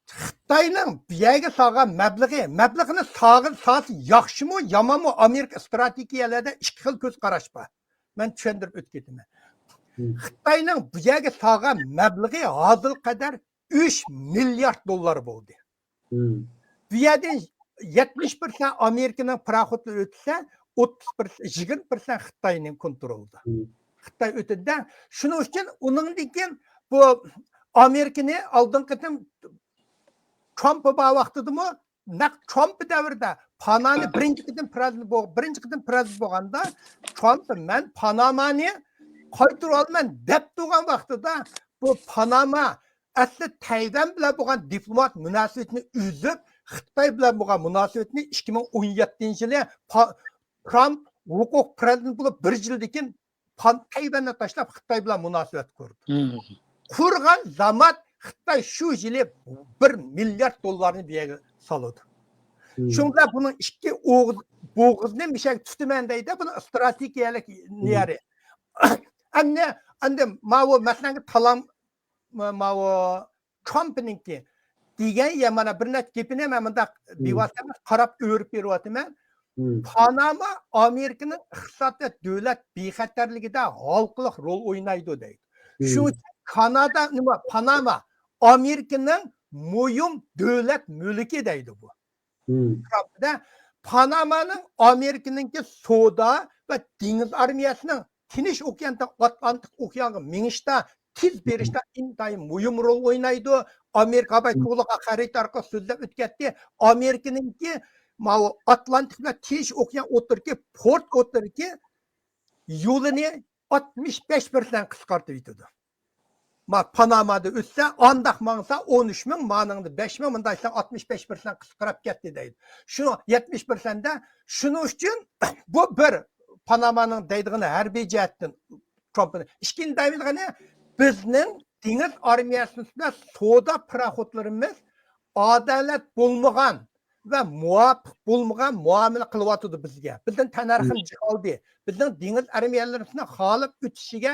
خىتاينىڭ بۇ يەرگە سالغان مەبلىغى، مەبلىغىنى سالغان، سالسا ياخشىمۇ، يامانمۇ، ئامېرىكا ئىستراتېگىيەلەردە ئىككى خىل كۆز قاراش بار. مەن چۈشەندۈرۈپ ئۆتۈپ كېتىمەن. خىتاينىڭ بۇ يەرگە سالغان مەبلىغى ھازىرغا قەدەر ئۈچ مىليارد دوللار بولدى. بۇ يەردىن يەتمىش پىرسەنت ئامېرىكىنىڭ پاراخوتلىرى ئۆتسە، ئوتتۇز پىرسەنت، يىگىرمە پىرسەنت خىتاينىڭ كونترولىدا. خىتاي ئۆتىدىدە. شۇنىڭ ئۈچۈن ئۇنىڭدىن كېيىن بۇ ئامېرىكىنى ئالدىنقى قېتىم ترامپ بار ۋاقتىدىمۇ، نەق ترامپ دەۋرىدە پانامانى بىرىنچى قېتىم پرېزىدېنت بول-، بىرىنچى قېتىم پرېزىدېنت بولغاندا، ترامپ مەن پانامانى قايتۇرۇۋالىمەن دەپ تۇرغان ۋاقتىدا، بۇ پاناما ئەسلى تەيۋەن بىلەن بولغان دىپلومات مۇناسىۋىتىنى ئۈزۈپ، خىتاي بىلەن بولغان مۇناسىۋىتىنى ئىككى مىڭ ئون يەتتىنچى يىلى پا-، ترامپ ھوقۇق پرېزىدېنت بولۇپ بىر يىلدىن كېيىن پان-، تەيۋەننى تاشلاپ خىتاي بىلەن مۇناسىۋەت قۇردى. قۇرغان زامات خىتاي شۇ يىلى بىر مىليارد دوللارنى بۇ يەرگە سالىدۇ. شۇنىڭ بىلەن بۇنىڭ ئىككى ئوغۇز-، بوغۇزىنى مىشەگە تۇتىمەن دەيدۇ، بۇنىڭ ئىستراتېگىيەلىك نېرى. ئەمدى، ئەمدى ماۋۇ مەسىلەنگە تالام، ما-، ماۋۇ ترامپنىڭكى دېگەن يە مانا بىر نەچچە گېپىنى مەن مۇنداق بىۋاسىتە ئەمەس، قاراپ ئۆرۈپ بېرىۋاتىمەن. پاناما ئامېرىكىنىڭ ئىقتىساد ۋە دۆلەت بىخەتەرلىكىدە ھالقىلىق رول ئوينايدۇ دەيدۇ. شۇنىڭ ئۈچۈن كانادا، نېمە، پاناما ئامېرىكىنىڭ مۇھىم دۆلەت مۈلكى دەيدۇ بۇ. ترامپدا پانامانىڭ ئامېرىكىنىڭكى سودا ۋە دېڭىز ئارمىيەسىنىڭ تىنچ ئوكياندىن ئاتلانتىك ئوكيانغا مېڭىشتا، تېز بېرىشتا ئىنتايىن مۇھىم رول ئوينايدۇ. ئامېرىكا ھاۋاي تۇغلۇق خەرىتە ئارقىلىق سۆزلەپ ئۆتكەتتى. ئامېرىكىنىڭكى ماۋۇ ئاتلانتىك بىلەن تىنچ ئوكيان ئوتتۇرىدىكى پورت ئوتتۇرىدىكى يولىنى ئاتمىش بەش پىرسەنت قىسقارتىۋېتىدۇ. ما پانامادا ئۆتسە، ئانداق ماڭسا ئون ئۈچ مىڭ، مانىڭدا بەش مىڭ، مۇنداق ئىشلار ئاتمىش بەش پىرسەنت قىسقىراپ كەتتى دەيدۇ. شۇ يەتمىش پىرسەنتتە، شۇنىڭ ئۈچۈن بۇ بىر پانامانىڭ دەيدىغىنى ھەربىي جەھەتتىن ترامپنى. ئىككىنچى دەيدىغىنى، بىزنىڭ دېڭىز ئارمىيەسى بىلەن سودا پاراخوتلىرىمىز ئادالەت بولمىغان ۋە مۇۋاپىق بولمىغان مۇئامىلە قىلىۋاتىدۇ بىزگە. بىزدىن تەننەرخىنى جىق ئالدى. بىزنىڭ دېڭىز ئارمىيەلىرىمىزنى خالاپ ئۆتۈشىگە،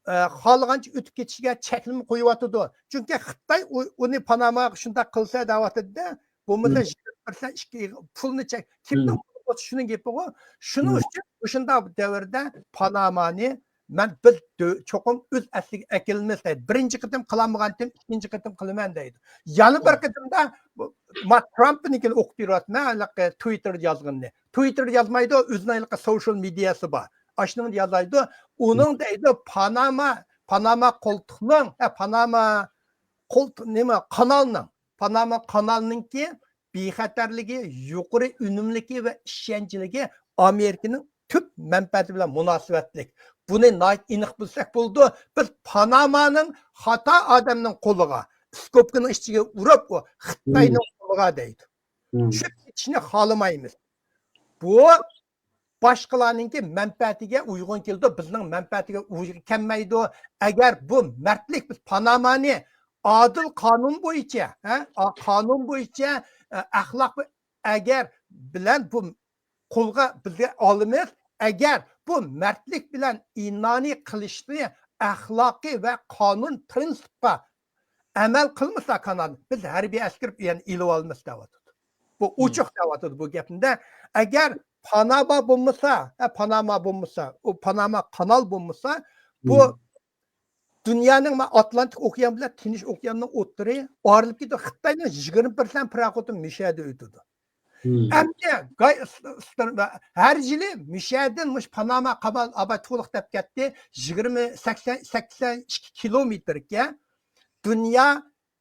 ئە، خالىغانچە ئۆتۈپ كېتىشىگە چەكلىمە قويۇۋاتىدۇ. چۈنكى خىتاي ئۇ-، ئۇنى پاناماغا شۇنداق قىلسا دەۋاتىدۇ-دە، بولمىسا يىگىرمە پىرسەنت ئىككى پۇلنى چەك-، كىمنىڭ پۇلى بولسا شۇنىڭ گېپىغۇ. شۇنىڭ ئۈچۈن مۇشۇنداق دەۋردە پانامانى مەن بىز دۆ-، چوقۇم ئۆز ئەسلىگە ئەكېلىمىز دەيدۇ. بىرىنچى قېتىم قىلالمىغانتىم، ئىككىنچى قېتىم قىلىمەن دەيدۇ. يەنە بىر قېتىمدا بۇ، ما، ترامپنىڭكىنى ئوقۇپ بېرىۋاتىمەن، ھېلىقى تۋىتتېردا يازغىنىنى. تۋىتتېردا يازمايدۇ، ئۆزىنىڭ ھېلىقى سوشال مېدىياسى بار. ئاشۇنىڭدا يازايدۇ. ئۇنىڭ دەيدۇ، پاناما، پاناما قولتۇقنىڭ، ھە، پاناما قولتۇق، نېمە، قانالنىڭ، پاناما قانالنىڭكى بىخەتەرلىكى، يۇقىرى ئۈنۈملۈكى ۋە ئىشەنچلىكى ئامېرىكىنىڭ تۈپ مەنپەئەتى بىلەن مۇناسىۋەتلىك. بۇنى ناھايىتى ئېنىق بىلسەك بولىدۇ. بىز پانامانىڭ خاتا ئادەمنىڭ قولىغا، ئىسكوپكىنىڭ ئىچىگە ئۇرۇپ، ئۇ خىتاينىڭ قولىغا دەيدۇ. چۈشۈپ كېتىشنى خالىمايمىز. بۇ باشقىلارنىڭكى مەنپەئەتىگە ئۇيغۇن كېلىدۇ، بىزنىڭ مەنپەئەتىگە ئۇيغۇن كەلمەيدۇ. ئەگەر بۇ مەردلىك، بىز پانامانى ئادىل قانۇن بويىچە، ھە، ئا-، قانۇن بويىچە، ئە، ئەخلاق بو-، ئەگەر بىلەن بۇ قولغا بىزگە ئالىمىز، ئەگەر بۇ مەردلىك بىلەن ئىنانىي قىلىشنى ئەخلاقىي ۋە قانۇن پرىنسىپقا ئەمەل قىلمىسا كانادا، بىز ھەربىي ئەسكىرىپ يەنە ئېلىۋالىمىز دەۋاتىدۇ. بۇ ئوچۇق دەۋاتىدۇ بۇ گەپنىدە. ئەگەر پاناما بولمىسا، ھە، پاناما بولمىسا، ئۇ پاناما قانال بولمىسا، بۇ دۇنيانىڭ مانا ئاتلانتىك ئوكيان بىلەن تىنچ ئوكياننىڭ ئوتتۇرى ئايرىلىپ كېتىدۇ. خىتاينىڭ يىگىرمە پىرسەنت پاراخوتى مۇشۇ يەردە ئۆتىدۇ. ئەمدى گاي ئىس-، ئىس-، ھەر يىلى مۇشۇ يەردىن مۇشۇ پاناما قانال ئاباي تولۇق دەپ كەتتى. يىگىرمە، سەكسەن، سەكسەن ئىككى كىلومېتىركەن. دۇنيا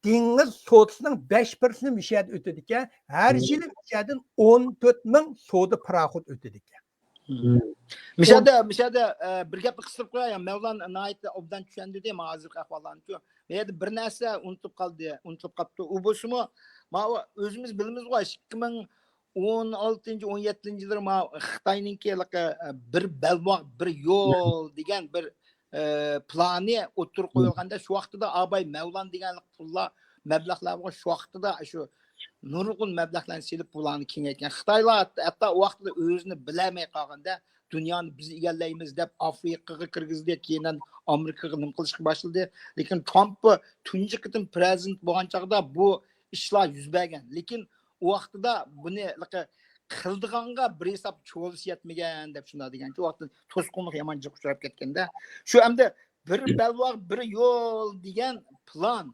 دېڭىز سودىسىنىڭ بەش پىرسەنتى مۇشۇ يەردە ئۆتىدىكەن. ھەر يىلى مۇشۇ يەردىن ئون تۆت مىڭ سودا پاراخوت ئۆتىدىكەن. مىشەدە، مىشەدە، ئە، بىر گەپنى قىستۇرۇپ قوياي. مەۋلان ناھايىتى ئوبدان چۈشەندۈردى ماڭا ھازىرقى ئەھۋاللارنى. شۇ، بۇ يەردە بىر نەرسە ئۇنتۇپ قالدى، ئۇنتۇلۇپ قاپتۇ. ئۇ بولسىمۇ، ماۋۇ ئۆزىمىز بىلىمىزغۇ، ئىككى مىڭ ئون ئالتىنچى، ئون يەتتىنچى يىللىرى ماۋۇ خىتاينىڭكى ھېلىقى، ئە، بىر بەلباغ، بىر يول دېگەن بىر، ئە، پىلانى ئوتتۇرىغا قويۇلغاندا، شۇ ۋاقتىدا ئاباي مەۋلان دېگەنلىك پۇللار، مەبلەغلەر بولغان، شۇ ۋاقتىدا شۇ نۇرغۇن مەبلەغلەرنى سېلىپ بۇلارنى كېڭەيتكەن. خىتايلار ھەتتا، ھەتتا ئۇ ۋاقىتتا ئۆزىنى بىلەلمەي قالغاندا، دۇنيانى بىز ئىگىلەيمىز دەپ ئافرىقىغا كىرگۈزدى، كېيىن ئامېرىكىغا نېمە قىلىشقا باشلىدى. لېكىن ترامپ تۇنجى قېتىم پرېزىدېنت بولغان چاغدا بۇ ئىشلار يۈز بەرگەن. لېكىن ئۇ ۋاقتىدا بۇنى قىلىدىغانغا بىر ھېساب چولىسى يەتمىگەن دەپ شۇنداق دېگەن. شۇ ۋاقىتتا توسقۇنلۇق يامان جىق ئۇچراپ كەتكەندە. شۇ ئەمدى بىر بەلباغ، بىر يول دېگەن پىلان.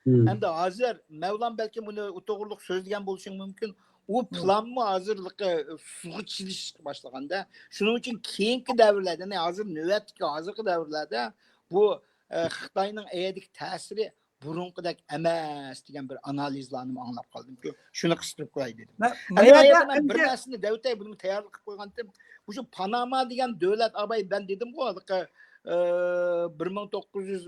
ئەمدى ھازىر مەۋلان بەلكىم بۇنى توغرۇلۇق سۆزلىگەن بولۇشى مۇمكىن. ئۇ پىلانمۇ ھازىرلىقى سۇغا چىلىشىشقا باشلىغاندا. شۇنىڭ ئۈچۈن كېيىنكى دەۋرلەردە، يەنى ھازىر نۆۋەتتىكى ھازىرقى دەۋرلەردە بۇ، ئە، خىتاينىڭ ئەيەدىكى تەسىرى بۇرۇنقىدەك ئەمەس دېگەن بىر ئانالىزلارنىمۇ ئاڭلاپ قالدىم. شۇنى قىستۇرۇپ قوياي دېدىم. مە-، ئەمدى مەيەردە بىر ئەمدى نەرسىنى دەۋېتەي، بۇنى تەييارلىق قىلىپ قويغانتىم. مۇشۇ پاناما دېگەن دۆلەت، ئاباي، مەن دېدىمغۇ، ھېلىقى، ئى، بىر مىڭ توققۇز يۈز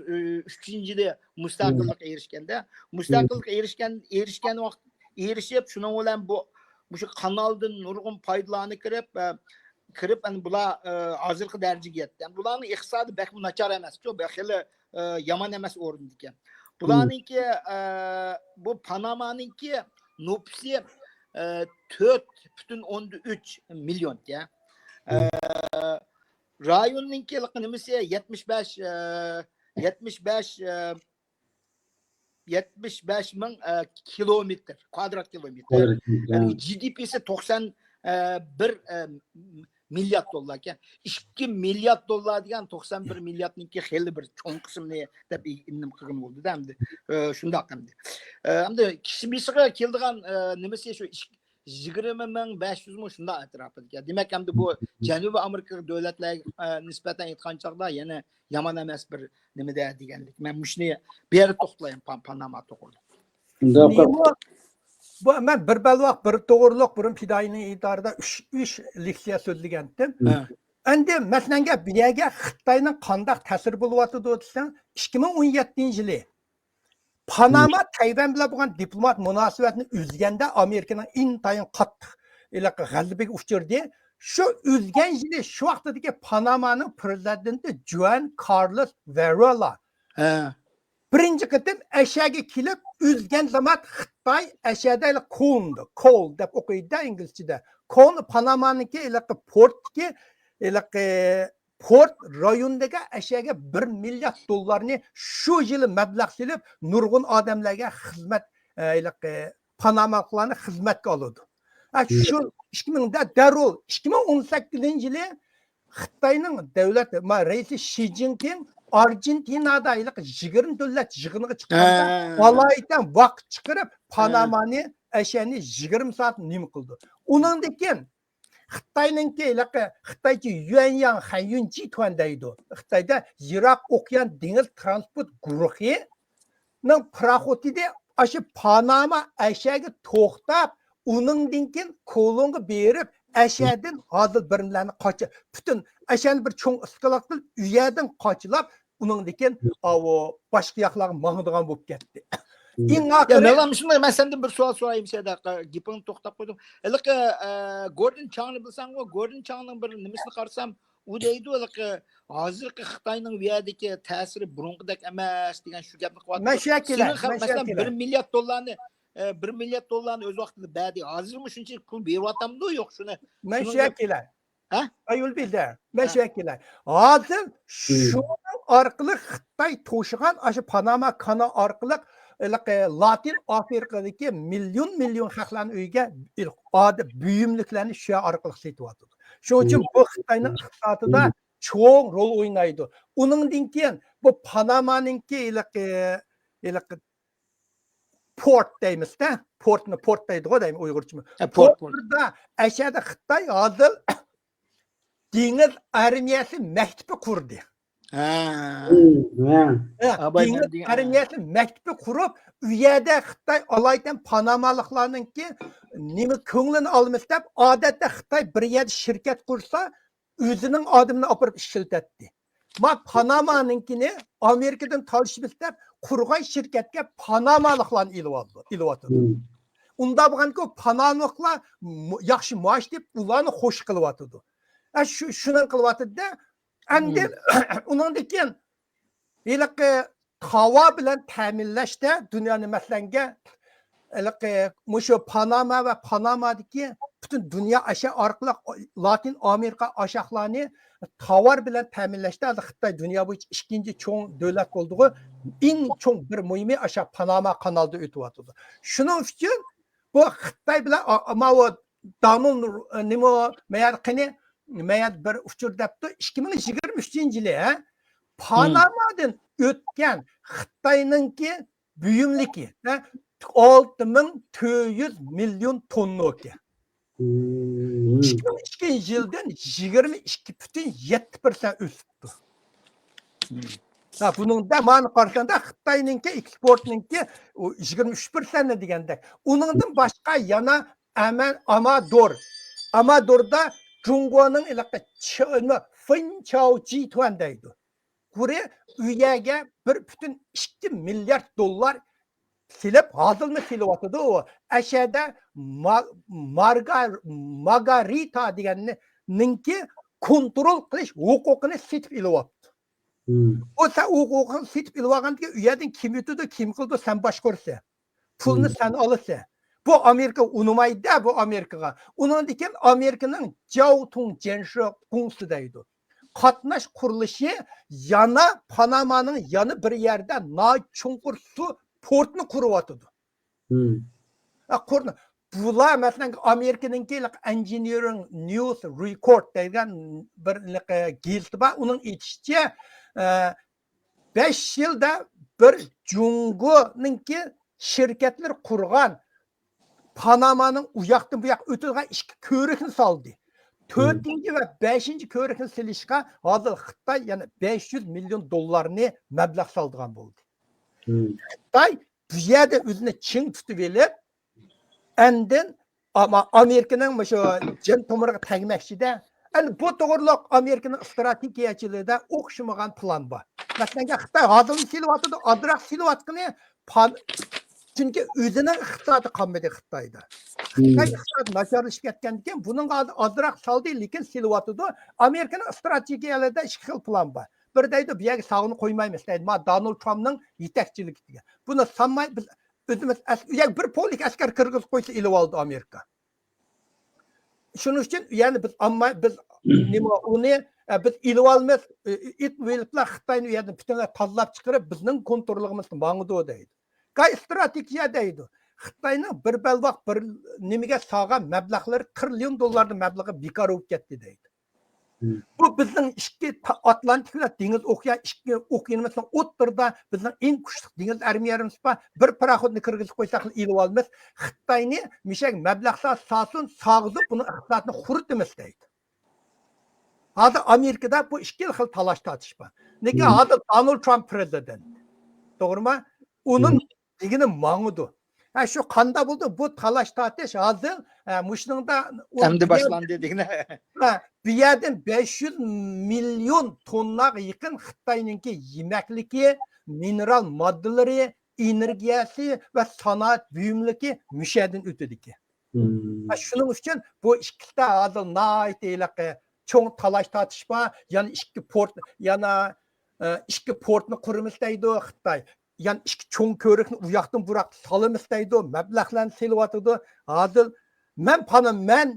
ئۈچىنچى يىلى مۇستەقىللىققا ئېرىشكەندە، مۇستەقىللىققا ئېرىشكەن، ئېرىشكەن ۋاقىت، ئېرىشىپ، شۇنىڭ بىلەن بۇ، مۇشۇ قانالدىن نۇرغۇن پايدىلارنى كىرىپ، ئە، كىرىپ، ئەنە بۇلار، ئە، ھازىرقى دەرىجىگە يەتتى. ئەنە بۇلارنىڭ ئىقتىسادى بەكمۇ ناچار ئەمەسچۇ، بە-، خېلى، ئە، يامان ئەمەس ئورۇندىكەن. بۇلارنىڭكى، ئە، بۇ پانامانىڭكى نوپۇسى، ئە، تۆت پۈتۈن ئوندىن ئۈچ مىليونكەن. ئە، رايوننىڭكى نېمىسى يەتمىش بەش، ئە، يەتمىش بەش، ئە، يەتمىش بەش مىڭ، ئە، كىلومېتىر، كۋادرات كىلومېتىر. كۋادرات كىلومېتىر، يەنى ھە. جى دى پىسى توقسان بىر، ئە، مىليارد دوللاركەن. ئىككى مىليارد دوللار دېگەن توقسان بىر مىلياردنىڭكى خېلى بىر چوڭ قىسمىنى دەپ نېمە قىلغىلى بولىدۇ ئەمدى. ئە، شۇنداق ئەمدى. ئە، ئەمدى كىشى بېشىغا كېلىدىغان، ئە، نېمىسى شۇ ئىش-، يىگىرمە مىڭ بەش يۈزمۇ شۇنداق ئەتراپىدىكەن. دېمەك، ئەمدى بۇ جەنۇبىي ئامېرىكا دۆلەتلەرگە، ئە، نىسبەتەن ئېيتقان چاغدا يەنە يامان ئەمەس بىر نېمىدە دېگەنلىك. مەن مۇشۇنى بۇ يەردە توختىلايمەن، پا-، پاناما توغرىلىق. شۇنداق. نېمە؟ بۇ مەن بىر بەلباغ، بىر توغرىلىق بۇرۇن پىدائىينىڭ ئىدارىدا ئۈچ، ئۈچ لېكسىيە سۆزلىگەنتىم. ھە. ئەمدى مەسىلەن، گەپ بۇ يەرگە خىتاينىڭ قانداق تەسىرى بولۇۋاتىدۇ دېسەڭ، ئىككى مىڭ ئون يەتتىنچى يىلى پاناما تەيۋەن بىلەن بولغان دىپلومات مۇناسىۋەتنى ئۈزگەندە، ئامېرىكىنىڭ ئىنتايىن قاتتىق ھېلىقى غەزىپىگە ئۇچرىدى. شۇ ئۈزگەن يىلى شۇ ۋاقتىدىكى پانامانىڭ پرېزىدېنتى جۇئان كارلوس ۋېرېلا ھە. بىرىنچى قېتىم ئەشەگە كېلىپ ئۈزگەن زامات خىتاي ئەشەدە ھېلىقى كولنى، كول دەپ ئوقۇيدۇ ئىنگلىزچىدە. كولنى پانامانىڭكى ھېلىقى پورتتىكى ھېلىقى پورت رايونىدىكى ئەشەگە بىر مىليارد دوللارنى شۇ يىلى مەبلەغ سېلىپ، نۇرغۇن ئادەملەرگە خىزمەت، ئە، ھېلىقى پانامالىقلارنى خىزمەتكە ئالىدۇ. ئە، شۇ ئىككى مىڭ دە-، دەررۇ ئىككى مىڭ ئون سەككىزىنچى يىلى خىتاينىڭ دۆلەت، ما، رەئىسى شى جىنپىڭ ئارژېنتىنادا ھېلىقى يىگىرمە دۆلەت يىغىنىغا چىققاندا، ھە. ئالايىتەن ۋاقىت چىقىرىپ، ھە. پانامانى، ئەشەنى يىگىرمە سائەت نېمە قىلىدۇ. ئۇنىڭدىن كېيىن خىتاينىڭكى ھېلىقى، خىتايچە يۈەنياڭ خەنيۈن جىتۇەن دەيدۇ. خىتايدا يىراق ئوكيان دېڭىز ترانسپورت گۇرۇھىنىڭ پاراخوتىدا ئاشۇ پاناما ئەشەگە توختاپ، ئۇنىڭدىن كېيىن كولونغا بېرىپ، ئەشەدىن ھازىر بىرمىلەرنى قاچا-، پۈتۈن ئەشەنى بىر چوڭ ئىسكىلات قىلىپ، ئۇ يەردىن قاچىلاپ، ئۇنىڭدىن كېيىن ئاۋۇ باشقا ياقلارغا ماڭىدىغان بولۇپ كەتتى. ئىڭ يا، ئاخىرى مەۋلان، شۇنداق، مەن سەندىن بىر سوئال سورايمەن، سەدە، گېپىڭنى توختاپ قويدۇم. ھېلىقى، ئە، گوردىن چاڭنى بىلسەڭغۇ، گوردىن چاڭنىڭ بىر نېمىسىنى قارىسام، ئۇ دەيدۇ، ھېلىقى ھازىرقى خىتاينىڭ بۇ يەردىكى تەسىرى بۇرۇنقىدەك ئەمەس دېگەن شۇ گەپنى قىلىۋاتىدۇ. مەن شۇ يەرگە كېلەي، سۈرۈن خەلق، مەن شۇ يەرگە مەسىلەن، كېلەي. بىر مىليارد دوللارنى، ئە، بىر مىليارد دوللارنى ئۆز ۋاقتىدا بەردى. ھازىرمۇ شۇنچىلىك پۇل بېرىۋاتامدۇ، يوق، شۇنى، مەن شۇ شۇنىڭ يەرگە كېلەي. ھە؟ ئايۇل بىلدى. مەن ھە. شۇ يەرگە كېلەي. ھازىر شۇنىڭ ئارقىلىق خىتاي توشىغان ئاشۇ پاناما كانال ئارقىلىق ھېلىقى لاتىن ئافرىقىدىكى مىليون مىليون خەقلەرنىڭ ئۆيىگە ئادەت بۇيۇملۇقلارنى شۇ ئارقىلىق سېتىۋاتىدۇ. شۇنىڭ ئۈچۈن بۇ خىتاينىڭ ئىقتىسادىدا چوڭ رول ئوينايدۇ. ئۇنىڭدىن كېيىن بۇ پانامانىڭكى ھېلىقى، ھېلىقى پورت دەيمىز-دە، پورتنى پورت دەيدىغۇ دەيمەن ئۇيغۇرچىمۇ. ھە، پورت، پورت. پورتلىرىدا ئەشەدە خىتاي ھازىر دېڭىز ئارمىيەسى مەكتىپى قۇردى. ھە. ھە، ھە، دېڭىز ئارمىيەسى مەكتىپى قۇرۇپ، ئۇ يەردە خىتاي ئالايىتەن پانامالىقلارنىڭكى نېمە كۆڭلىنى ئالىمىز دەپ، ئادەتتە خىتاي بىر يەردە شىركەت قۇرسا، ئۆزىنىڭ ئادىمىنى ئاپىرىپ ئىشلىتەتتى. ما پانامانىڭكىنى ئامېرىكىدىن تالىشىمىز دەپ قۇرغان شىركەتكە پانامالىقلارنى ئېلىۋالىدۇ، ئېلىۋاتىدۇ. ئۇنداق بولغانكى، پانامالىقلار م-، ياخشى مائاش دەپ ئۇلارنى خوش قىلىۋاتىدۇ. ئە، شۇ، شۇنى قىلىۋاتىدۇ-دە. ئەمدى ئۇنىڭدىن كېيىن ھېلىقى تاۋار بىلەن تەمىنلەشتە دۇنيانى مەسىلەنگە، ھېلىقى مۇشۇ پاناما ۋە پانامادىكى پۈتۈن دۇنيا ئاشە ئارقىلىق لاتىن ئامېرىكا ئاشاقلارنى تاۋار بىلەن تەمىنلەشتە ھازىر خىتاي دۇنيا بويىچە ئىككىنچى چوڭ دۆلەت بولدىغۇ، ئەڭ چوڭ بىر مۇھىمى ئاشا پاناما قانالدا ئۆتۈۋاتىدۇ. شۇنىڭ ئۈچۈن بۇ خىتاي بىلەن ئا-، ماۋۇ دانۇل، نېمە، مەيەر قېنى، مەيەر بىر ئۇچۇر دەپتۇ، ئىككى مىڭ يىگىرمە ئۈچىنچى يىلى، ھە؟ پانامادىن ئۆتكەن خىتاينىڭكى بۇيۇملۇكى، ھە؟ ئالتە مىڭ تۆت يۈز مىليون توننا ئىكەن. ئىككى مىڭ ئىككىنچى يىلدىن يىگىرمە ئىككى پۈتۈن يەتتە پىرسەنت ئۆسۈپتۇ. ھە، بۇنىڭدا مانا قارىساڭدا خىتاينىڭكى ئېكسپورتنىڭكى ئۇ يىگىرمە ئۈچ پىرسەنت دېگەندەك. ئۇنىڭدىن باشقا يەنە ئەمە-، ئامادور. ئامادوردا جۇڭگونىڭ ھېلىقى چ-، نېمە، فېنچاۋ جىتۇەن دەيدۇ. قۇرى ئۇ يەرگە بىر پۈتۈن ئىككى مىليارد دوللار سېلىپ، ھازىرمۇ سېلىۋاتىدۇ. ئەشەدە ما-، مارگا-، ماگارىتا دېگەننىڭكى كونترول قىلىش ھوقۇقىنى سېتىپ ئېلىۋاپتۇ. بۇ سەن ھوقۇقىنى سېتىپ ئېلىۋالغاندىن كېيىن، ئۇ يەردىن كىم يۈتىدۇ، كىم قىلىدۇ، سەن باشقۇرىسەن. پۇلنى سەن ئالىسەن. بۇ ئامېرىكا ئۇنىمايدۇ-دە، بۇ ئامېرىكىغا. ئۇنىڭدىن كېيىن ئامېرىكىنىڭ جاۋتۇڭ جيەنشې گۇڭسې دەيدۇ. قاتناش قۇرۇلۇشى يەنە پانامانىڭ يەنە بىر يەردە ناھايىتى چوڭقۇر سۇ پورتىنى قۇرۇۋاتىدۇ. ھە، قۇرۇ-، بۇلار، مەسىلەن، ئامېرىكىنىڭكى Engineering News Record دەيدىغان بىر، ئە، گېزىتى بار. ئۇنىڭ ئېيتىشىچە، ئە، بەش يىلدا بىر جۇڭگونىڭكى شىركەتلىرى قۇرغان پانامانىڭ ئۇ ياقتىن بۇ ياققا ئۆتىدىغان ئىككى كۆۋرۈكنى سالدى. تۆتىنچى ۋە بەشىنچى كۆۋرۈكنى سېلىشقا ھازىر خىتاي يەنە بەش يۈز مىليون دوللارنى مەبلەغ سالىدىغان بولدى. خىتاي بۇ يەردە ئۆزىنى چىڭ تۇتۇۋېلىپ، ئاندىن ئاما-، ئامېرىكىنىڭ مۇشۇ جان تومۇرىغا تەگمەكچىدە. ئەمدى بۇ توغرىلىق ئامېرىكىنىڭ ئىستراتېگىيەچىلىرىدە ئوخشىمىغان پىلان بار. مەسىلەن، خىتاي ھازىرمۇ سېلىۋاتىدۇ، ئازراق سېلىۋاتقىنى پان-، چۈنكى ئۆزىنىڭ ئىقتىسادى قالمىدى خىتايدا. خىتاي ئىقتىسادى ناچارلىشىپ كەتكەندىكىن، بۇنىڭغا ھازىر ئازراق سالدى، لېكىن سېلىۋاتىدۇ. ئامېرىكىنىڭ ئىستراتېگىيەلىرىدە ئىككى خىل پىلان بار. بىر دەيدۇ، بۇ يەرگە ساغنى قويمايمىز دەيدۇ. ما دونالد ترامپنىڭ يېتەكچىلىكىدە. بۇنى سالماي بىز ئۆزىمىز ئەس-، ئۇ يەرگە بىر پولك ئەسكەر كىرگۈزۈپ قويسا ئېلىۋالىدۇ ئامېرىكا. شۇنىڭ ئۈچۈن يەنى بىز ئامما-، بىز نېمە ئۇنى، ئە، بىز ئېلىۋالىمىز، ئېلىۋېلىپلا خىتاينى ئۇ يەردىن پۈتۈنلەي تازىلاپ چىقىرىپ، بىزنىڭ كونتروللۇقىمىزدا ماڭىدۇ دەيدۇ. قاي ئىستراتېگىيە دەيدۇ. خىتاينىڭ بىر بەلباغ بىر نېمىگە سالغان مەبلەغلىرى، تىرىليون دوللاردىن مەبلىغى بىكار بولۇپ كەتتى دەيدۇ. بۇ بىزنىڭ ئىككى تا-، ئاتلانتىك بىلەن دېڭىز ئوكيان، ئىككى ئوكيانىمىزنىڭ ئوتتۇرىدا بىزنىڭ ئەڭ كۈچلۈك دېڭىز ئارمىيەمىز بار. بىر پاراخوتنى كىرگۈزۈپ قويساق ئېلىۋالىمىز. خىتاينى مىشەك مەبلەغ سال-، سالسۇن، ساغىزىپ بۇنىڭ ئىقتىسادىنى خۇرۇتىمىز دەيدۇ. ھازىر ئامېرىكىدا بۇ ئىككى خىل تالاش تارتىش بار. لېكىن ھازىر دونالد ترامپ پرېزىدېنت. توغرىمۇ؟ ئۇنىڭ دېگىنى ماڭىدۇ. ھە، شۇ قاندا بولدى؟ بۇ تالاش تارتىش ھازىر، ھە، مۇشۇنىڭدا ئەمدى باشلاندى دېگىنى. ھە، بۇ يەردىن بەش يۈز مىليون تونناغا يېقىن خىتاينىڭكى يېمەكلىكى، مىنېرال ماددىلىرى، ئېنېرگىيەسى ۋە سانائەت بۇيۇملۇقى مۇشۇ يەردىن ئۆتىدىكەن. ھە، شۇنىڭ ئۈچۈن بۇ ئىككىسىدە ھازىر ناھايىتى ھېلىقى چوڭ تالاش تارتىش بار. يەنە ئىككى پورت، يەنە، ئە، ئىككى پورتنى قۇرىمىز دەيدۇ خىتاي. يەنە ئىككى چوڭ كۆۋرۈكنى ئۇ ياقتىن بۇ ياققا سالىمىز دەيدۇ، مەبلەغلەرنى سېلىۋاتىدۇ. ھازىر مەن پانا-، مەن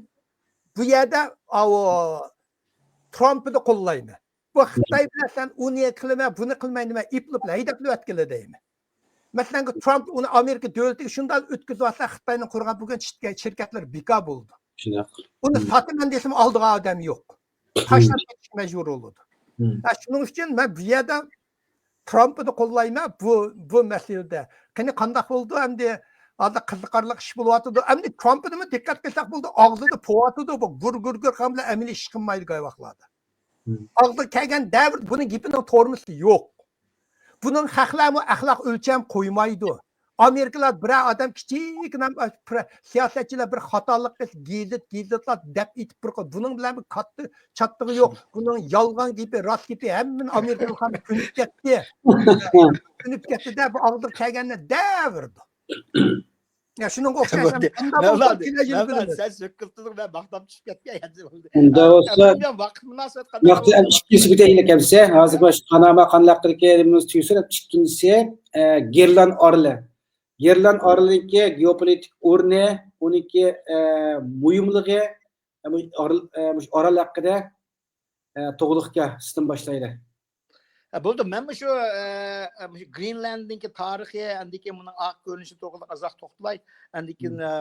بۇ يەردە، ئاۋۇ، ترامپنى قوللايمەن. بۇ خىتاي بىلەن سەن ئۇنى قىلىمەن، بۇنى قىلماي نېمە ئېپلىپ ھەيدەپلا ئۆتكىلى دەيمەن. مەسىلەن، ترامپ ئۇنى ئامېرىكا دۆلىتىگە شۇنداق ئۆتكۈزۈۋاتسا، خىتاينىڭ قۇرغان بۈگۈن شىركەتلەر بىكار بولىدۇ. شۇنداق. ئۇنى ساتىمەن دېسىمۇ ئالىدىغان ئادەم يوق. تاشلاپ كېتىشكە مەجبۇر بولىدۇ. شۇنىڭ ئۈچۈن مەن بۇ يەردە ترامپنى قوللايمەن بۇ، بۇ مەسىلىدە. قېنى قانداق بولىدۇ ئەمدى؟ ھازىر قىزىقارلىق ئىش بولۇۋاتىدۇ. ئەمدى ترامپنىمۇ دىققەت قىلساق بولىدۇ، ئاغزىدا پوۋاتىدۇ، بۇ گۇر گۇر گۇر قىلغان بىلەن ئەمەلىي ئىش قىلمايدۇ قاي ۋاقىتلاردا. ئاغزىغا كەلگەن دەۋر بۇنىڭ گېپىنىڭ تورمىسى يوق. بۇنىڭ خەقلەرمۇ ئەخلاق ئۆلچەم قويمايدۇ. ئامېرىكىلار بىرەر ئادەم كىچىككىنە سىياسەتچىلەر بىر خاتالىق قىلسا، گېزىت، گېزىتلار دەپ ئېتىپ بىر قىل. بۇنىڭ بىلەن بىر كاتتا چاتتىقى يوق. بۇنىڭ يالغان گېپى، راست گېپى ھەممىنى ئامېرىكىلىق كۆنۈپ كەتتى. كۆنۈپ كەتتى-دە، بۇ ئاغزىغا كەلگەننى دەۋېرىدۇ. يا شۇنىڭغا ئوخشاش قانداق بولسا كېلەچەكنى بىلىمىز. سەن سۆكۈپ تۇردۇڭ، مەن ماختاپ چۈشۈپ كەتكەن ئەمدى بولدى. ئۇنداق بولسا، ۋاقىت مۇناسىۋەت قانداق بولدى؟ ئىككىنچىسى بىتەيلىك ئەمسە، ھازىر باش قاناما قانداق قىلىكى تۈگىسە، ئىككىنچىسى، ئە، گېرلان ئارىلى. گېرلان ئارىلىنىڭكى گېئوپولىتىك ئورنى، ئۇنىڭكى، ئە، مۇھىملىقى، ئە، مۇشۇ ئارال، ئە، مۇشۇ ئارال ھەققىدە، ئە، توغرىلىققا سىزدىن باشلايلى. ئە، بولدى، مەنمۇ شۇ، ئە، ئە، مۇشۇ گرېنلاندنىڭكى تارىخى، ئاندىن كېيىن بۇنىڭ ئارقا كۆرۈنۈشى توغرىلىق ئازراق توختىلاي. ئاندىن كېيىن، ئە،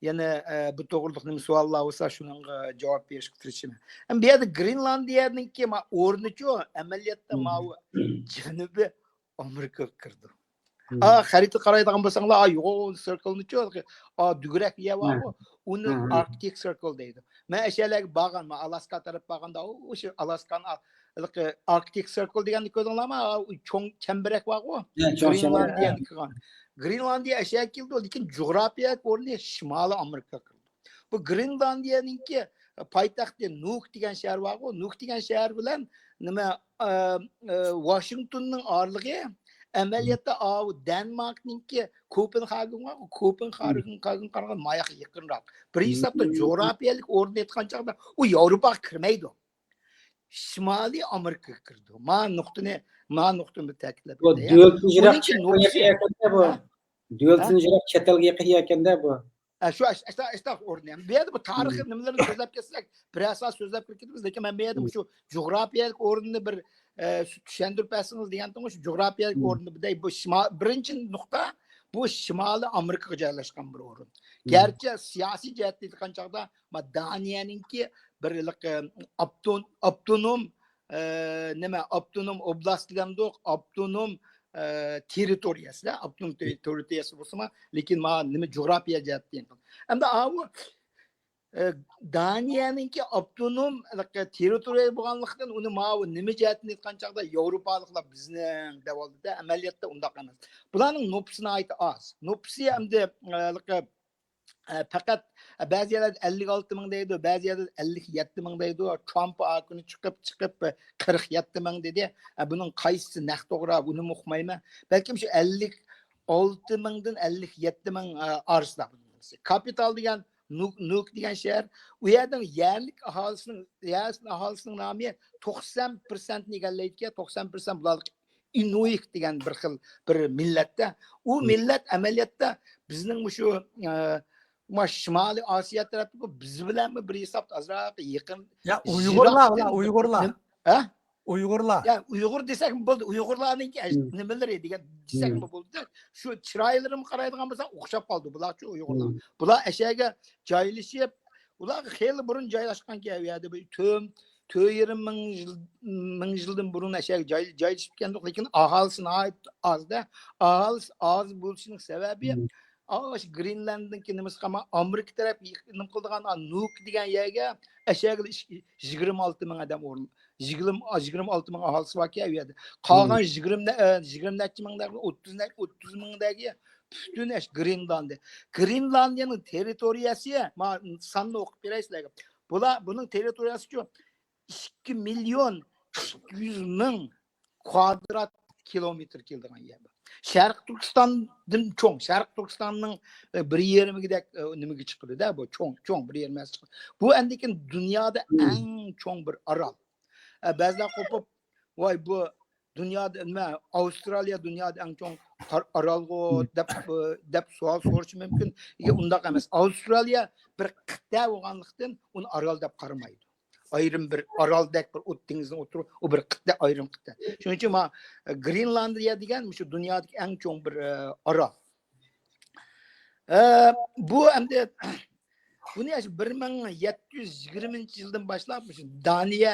يەنە، ئە، بۇ توغرىلىق نېمە سوئاللار بولسا، شۇنىڭغا جاۋاب بېرىشكە تىرىشىمەن. ئەمما بۇ يەردە گرېنلاندىيەنىڭكى ما-، ئورنىچۇ، ئەمەلىيەتتە ماۋۇ جەنۇبىي ئامېرىكىغا كىرىدۇ. ئا، خەرىتىگە قارايدىغان بولساڭلار، ئا، يوغان سىركىلنىچۇ، ئا، دۈگرەك يەر بارغۇ، ئۇنى ئاركتىك سىركىل دەيدۇ. مەن ئەشەلەرگە بارغان، مەن ئالاسكا تەرەپ بارغاندا، ئۇ، شۇ ئالاسكانىڭ ئا-، ھېلىقى ئاركتىك سىركىل دېگەننى كۆردۈڭلارمۇ؟ ئا، ئۇ چوڭ چەمبىرەك بارغۇ، گرېنلاندىيەنى كىرغان. گرېنلاندىيە ئەشەگە كېلىدۇ، لېكىن جۇغراپىيەلىك ئورنى شىمالىي ئامېرىكا كىرىدۇ. بۇ گرېنلاندىيەنىڭكى پايتەختى نۇك دېگەن شەھەر بارغۇ، نۇك دېگەن شەھەر بىلەن نېمە، ئە، ئە، ۋاشىنگتوننىڭ ئارىلىقى ئەمەلىيەتتە ئاۋۇ دەنماركنىڭكى كوپېنھاگېن بارغۇ، كوپېنھاگېنغا قارىغاندا ماياق يېقىنراق. بىر ھېسابتا جۇغراپىيەلىك ئورنىنى ئېيتقان چاغدا ئۇ ياۋروپاغا كىرمەيدۇ. شىمالىي ئامېرىكىغا كىرىدۇ. ما نۇقتىنى، ما نۇقتىنى بىر تەكىتلەپ بۇ ئۆتەي. دۆلىتىدىن يىراق ئۇنىڭكى چەت ئەلگە نۇقتىسى، يېقىندا بۇ. ھە؟ دۆلىتىدىن ھە؟ يىراق چەت ئەلگە يېقىن ئىكەندە بۇ. ئە، شۇ ئەش-، ئەشتا-، ئەشتا ئورنى. بۇ يەردە بۇ تارىخىي نېمىلەرنى سۆزلەپ كەتسەك، بىرەر سائەت سۆزلەپ كېتىمىز. لېكىن مەن بۇ يەردە مۇشۇ جۇغراپىيەلىك ئورنىنى بىر، ئە، چۈشەندۈرۈپ بەرسىڭىز دېگەنتىم، شۇ جۇغراپىيەلىك ئورنىنى بىردەك، بۇ شىما-، بىرىنچى نۇقتا، بۇ شىمالىي ئامېرىكىغا جايلاشقان بىر ئورۇن. گەرچە سىياسىي جەھەتتىن ئېيتقان چاغدا، ما، دانىيەنىڭكى بىر ھېلىقى ئاپتون-، ئاپتونوم، ئە، نېمە، ئاپتونوم ئوبلاست دېگەندۇق، ئاپتونوم، ئە، تېررىتورىيەسى، ئاپتونوم تېررىتورىيەسى بولسىمۇ، لېكىن ما نېمە جۇغراپىيە جەھەتتىن. ئەمدى ئاۋۇ، ئە، دانىيەنىڭكى ئاپتونوم تېررىتورىيە بولغانلىقتىن، ئۇنى ماۋۇ نېمە جەھەتتىن ئېيتقان چاغدا ياۋروپالىقلار بىزنىڭ دەۋالدىدا، ئەمەلىيەتتە ئۇنداق ئەمەس. بۇلارنىڭ نوپۇسى ناھايىتى ئاز. نوپۇسى ئەمدى، ئە، ئە، پەقەت، ئە، بەزى يەرلەردە ئەللىك ئالتە مىڭ دەيدۇ، بەزى يەردە ئەللىك يەتتە مىڭ دەيدۇ. ترامپ ئاكۇنى چىقىپ، چىقىپ، ئە، قىرىق يەتتە مىڭ دېدى. ئە، بۇنىڭ قايسىسى نەق توغرا، بۇنىمۇ ئۇقمايمەن. بەلكىم شۇ ئەللىك ئالتە مىڭدىن ئەللىك يەتتە مىڭ، ئە، ئارىسىدا بۇنىڭ نېمىسى. كاپىتال دېگەن نۇك، نۇك دېگەن شەھەر. ئۇ يەرنىڭ يەرلىك ئاھالىسىنىڭ، يەر ئاھالىسىنىڭ نامى توقسان پىرسەنتنى ئىگىلەيدىكەن، توقسان پىرسەنت بۇلار ئىنۇيىك دېگەن بىر خىل بىر مىللەتتە. ئۇ مىللەت ئەمەلىيەتتە بىزنىڭ مۇشۇ، ئە، ما شىمالىي ئاسىيا تەرەپتىكى بىز بىلەنمۇ بىر ھېسابتا ئازراق يېقىن، يا، ئۇيغۇرلار، يىراقتىن ئۇلار ئۇيغۇرلار. نېم-، ھە؟ ئۇيغۇرلار. يا، ئۇيغۇر دېسەكمۇ بولدى. ئۇيغۇرلارنىڭكى نېمىلىرى دېگەن دېسەكمۇ بولدى. شۇ چىرايلىرىمۇ قارايدىغان بولساڭ ئوخشاپ قالدى. بۇلارچۇ ئۇيغۇرلار. بۇلار ئەشەگە جايلىشىپ، ئۇلار خېلى بۇرۇن جايلاشقانكەن ئۇ يەردە. بىر تۆم-، تۆت يېرىم مىڭ يىل، مىڭ يىلدىن بۇرۇن ئەشەگە جاي-، جايلىشىپكەندۇق، لېكىن ئاھالىسى ناھايىتى ئاز-دە. ئاھالىسى ئاز بولۇشىنىڭ سەۋەبى، ئاشۇ گرېنلاندنىڭكى نېمىسىغا، ئامېرىكا تەرەپ نېمە قىلىدىغان، ئا، نۇك دېگەن يەرگە ئەشەگە يىگىرمە ئالتە مىڭ ئادەم ئورۇن-، يىگىرمە، يىگىرمە ئالتە مىڭ ئاھالىسى باركەن ئۇ يەردە. قالغان يىگىرمە نە-، ئە، يىگىرمە نەچچە مىڭ دەپ، ئوتتۇز نە-، ئوتتۇز مىڭ دەگى پۈتۈن ئەش گرېنلاندىيە. گرېنلاندىيەنىڭ تېررىتورىيەسى، ما، ساننى ئوقۇپ بېرەي سىلەرگە. بۇلار، بۇنىڭ تېررىتورىيەسىچۇ، ئىككى مىليون ئىككى يۈز مىڭ كۋادرات كىلومېتىر كېلىدىغان يەر بار. شەرقىي تۈركىستاندىن چوڭ، شەرقىي تۈركىستاننىڭ، ئە، بىر يېرىمىدەك، ئە، نېمىگە چىقىدۇ-دە، بۇ چوڭ، چوڭ بىر يېرىم ھەسسە چىقىدۇ. بۇ ئەندىكىن دۇنيادا ئەڭ چوڭ بىر ئارال. ئە، بەزىلەر قوپۇپ، ۋاي، بۇ دۇنيادا نېمە، ئاۋسترالىيە دۇنيادا ئەڭ چوڭ ئار-، ئارالغۇ دەپ، ئە، دەپ سوئال سورىشى مۇمكىن. ئىگە، ئۇنداق ئەمەس. ئاۋسترالىيە بىر قىتئە بولغانلىقتىن ئۇنى ئارال دەپ قارىمايدۇ. ئايرىم بىر ئارالدەك بىر ئوت دېڭىزنىڭ ئوتتۇرا، ئۇ بىر قىتئە، ئايرىم قىتئە. شۇنىڭ ئۈچۈن ما، ئە، گرېنلاندىيە دېگەن مۇشۇ دۇنيادىكى ئەڭ چوڭ بىر، ئە، ئارال. ئە، بۇ ئەمدى بۇنى ئاشۇ بىر مىڭ يەتتە يۈز يىگىرمىنچى يىلدىن باشلاپ مۇشۇ دانىيە،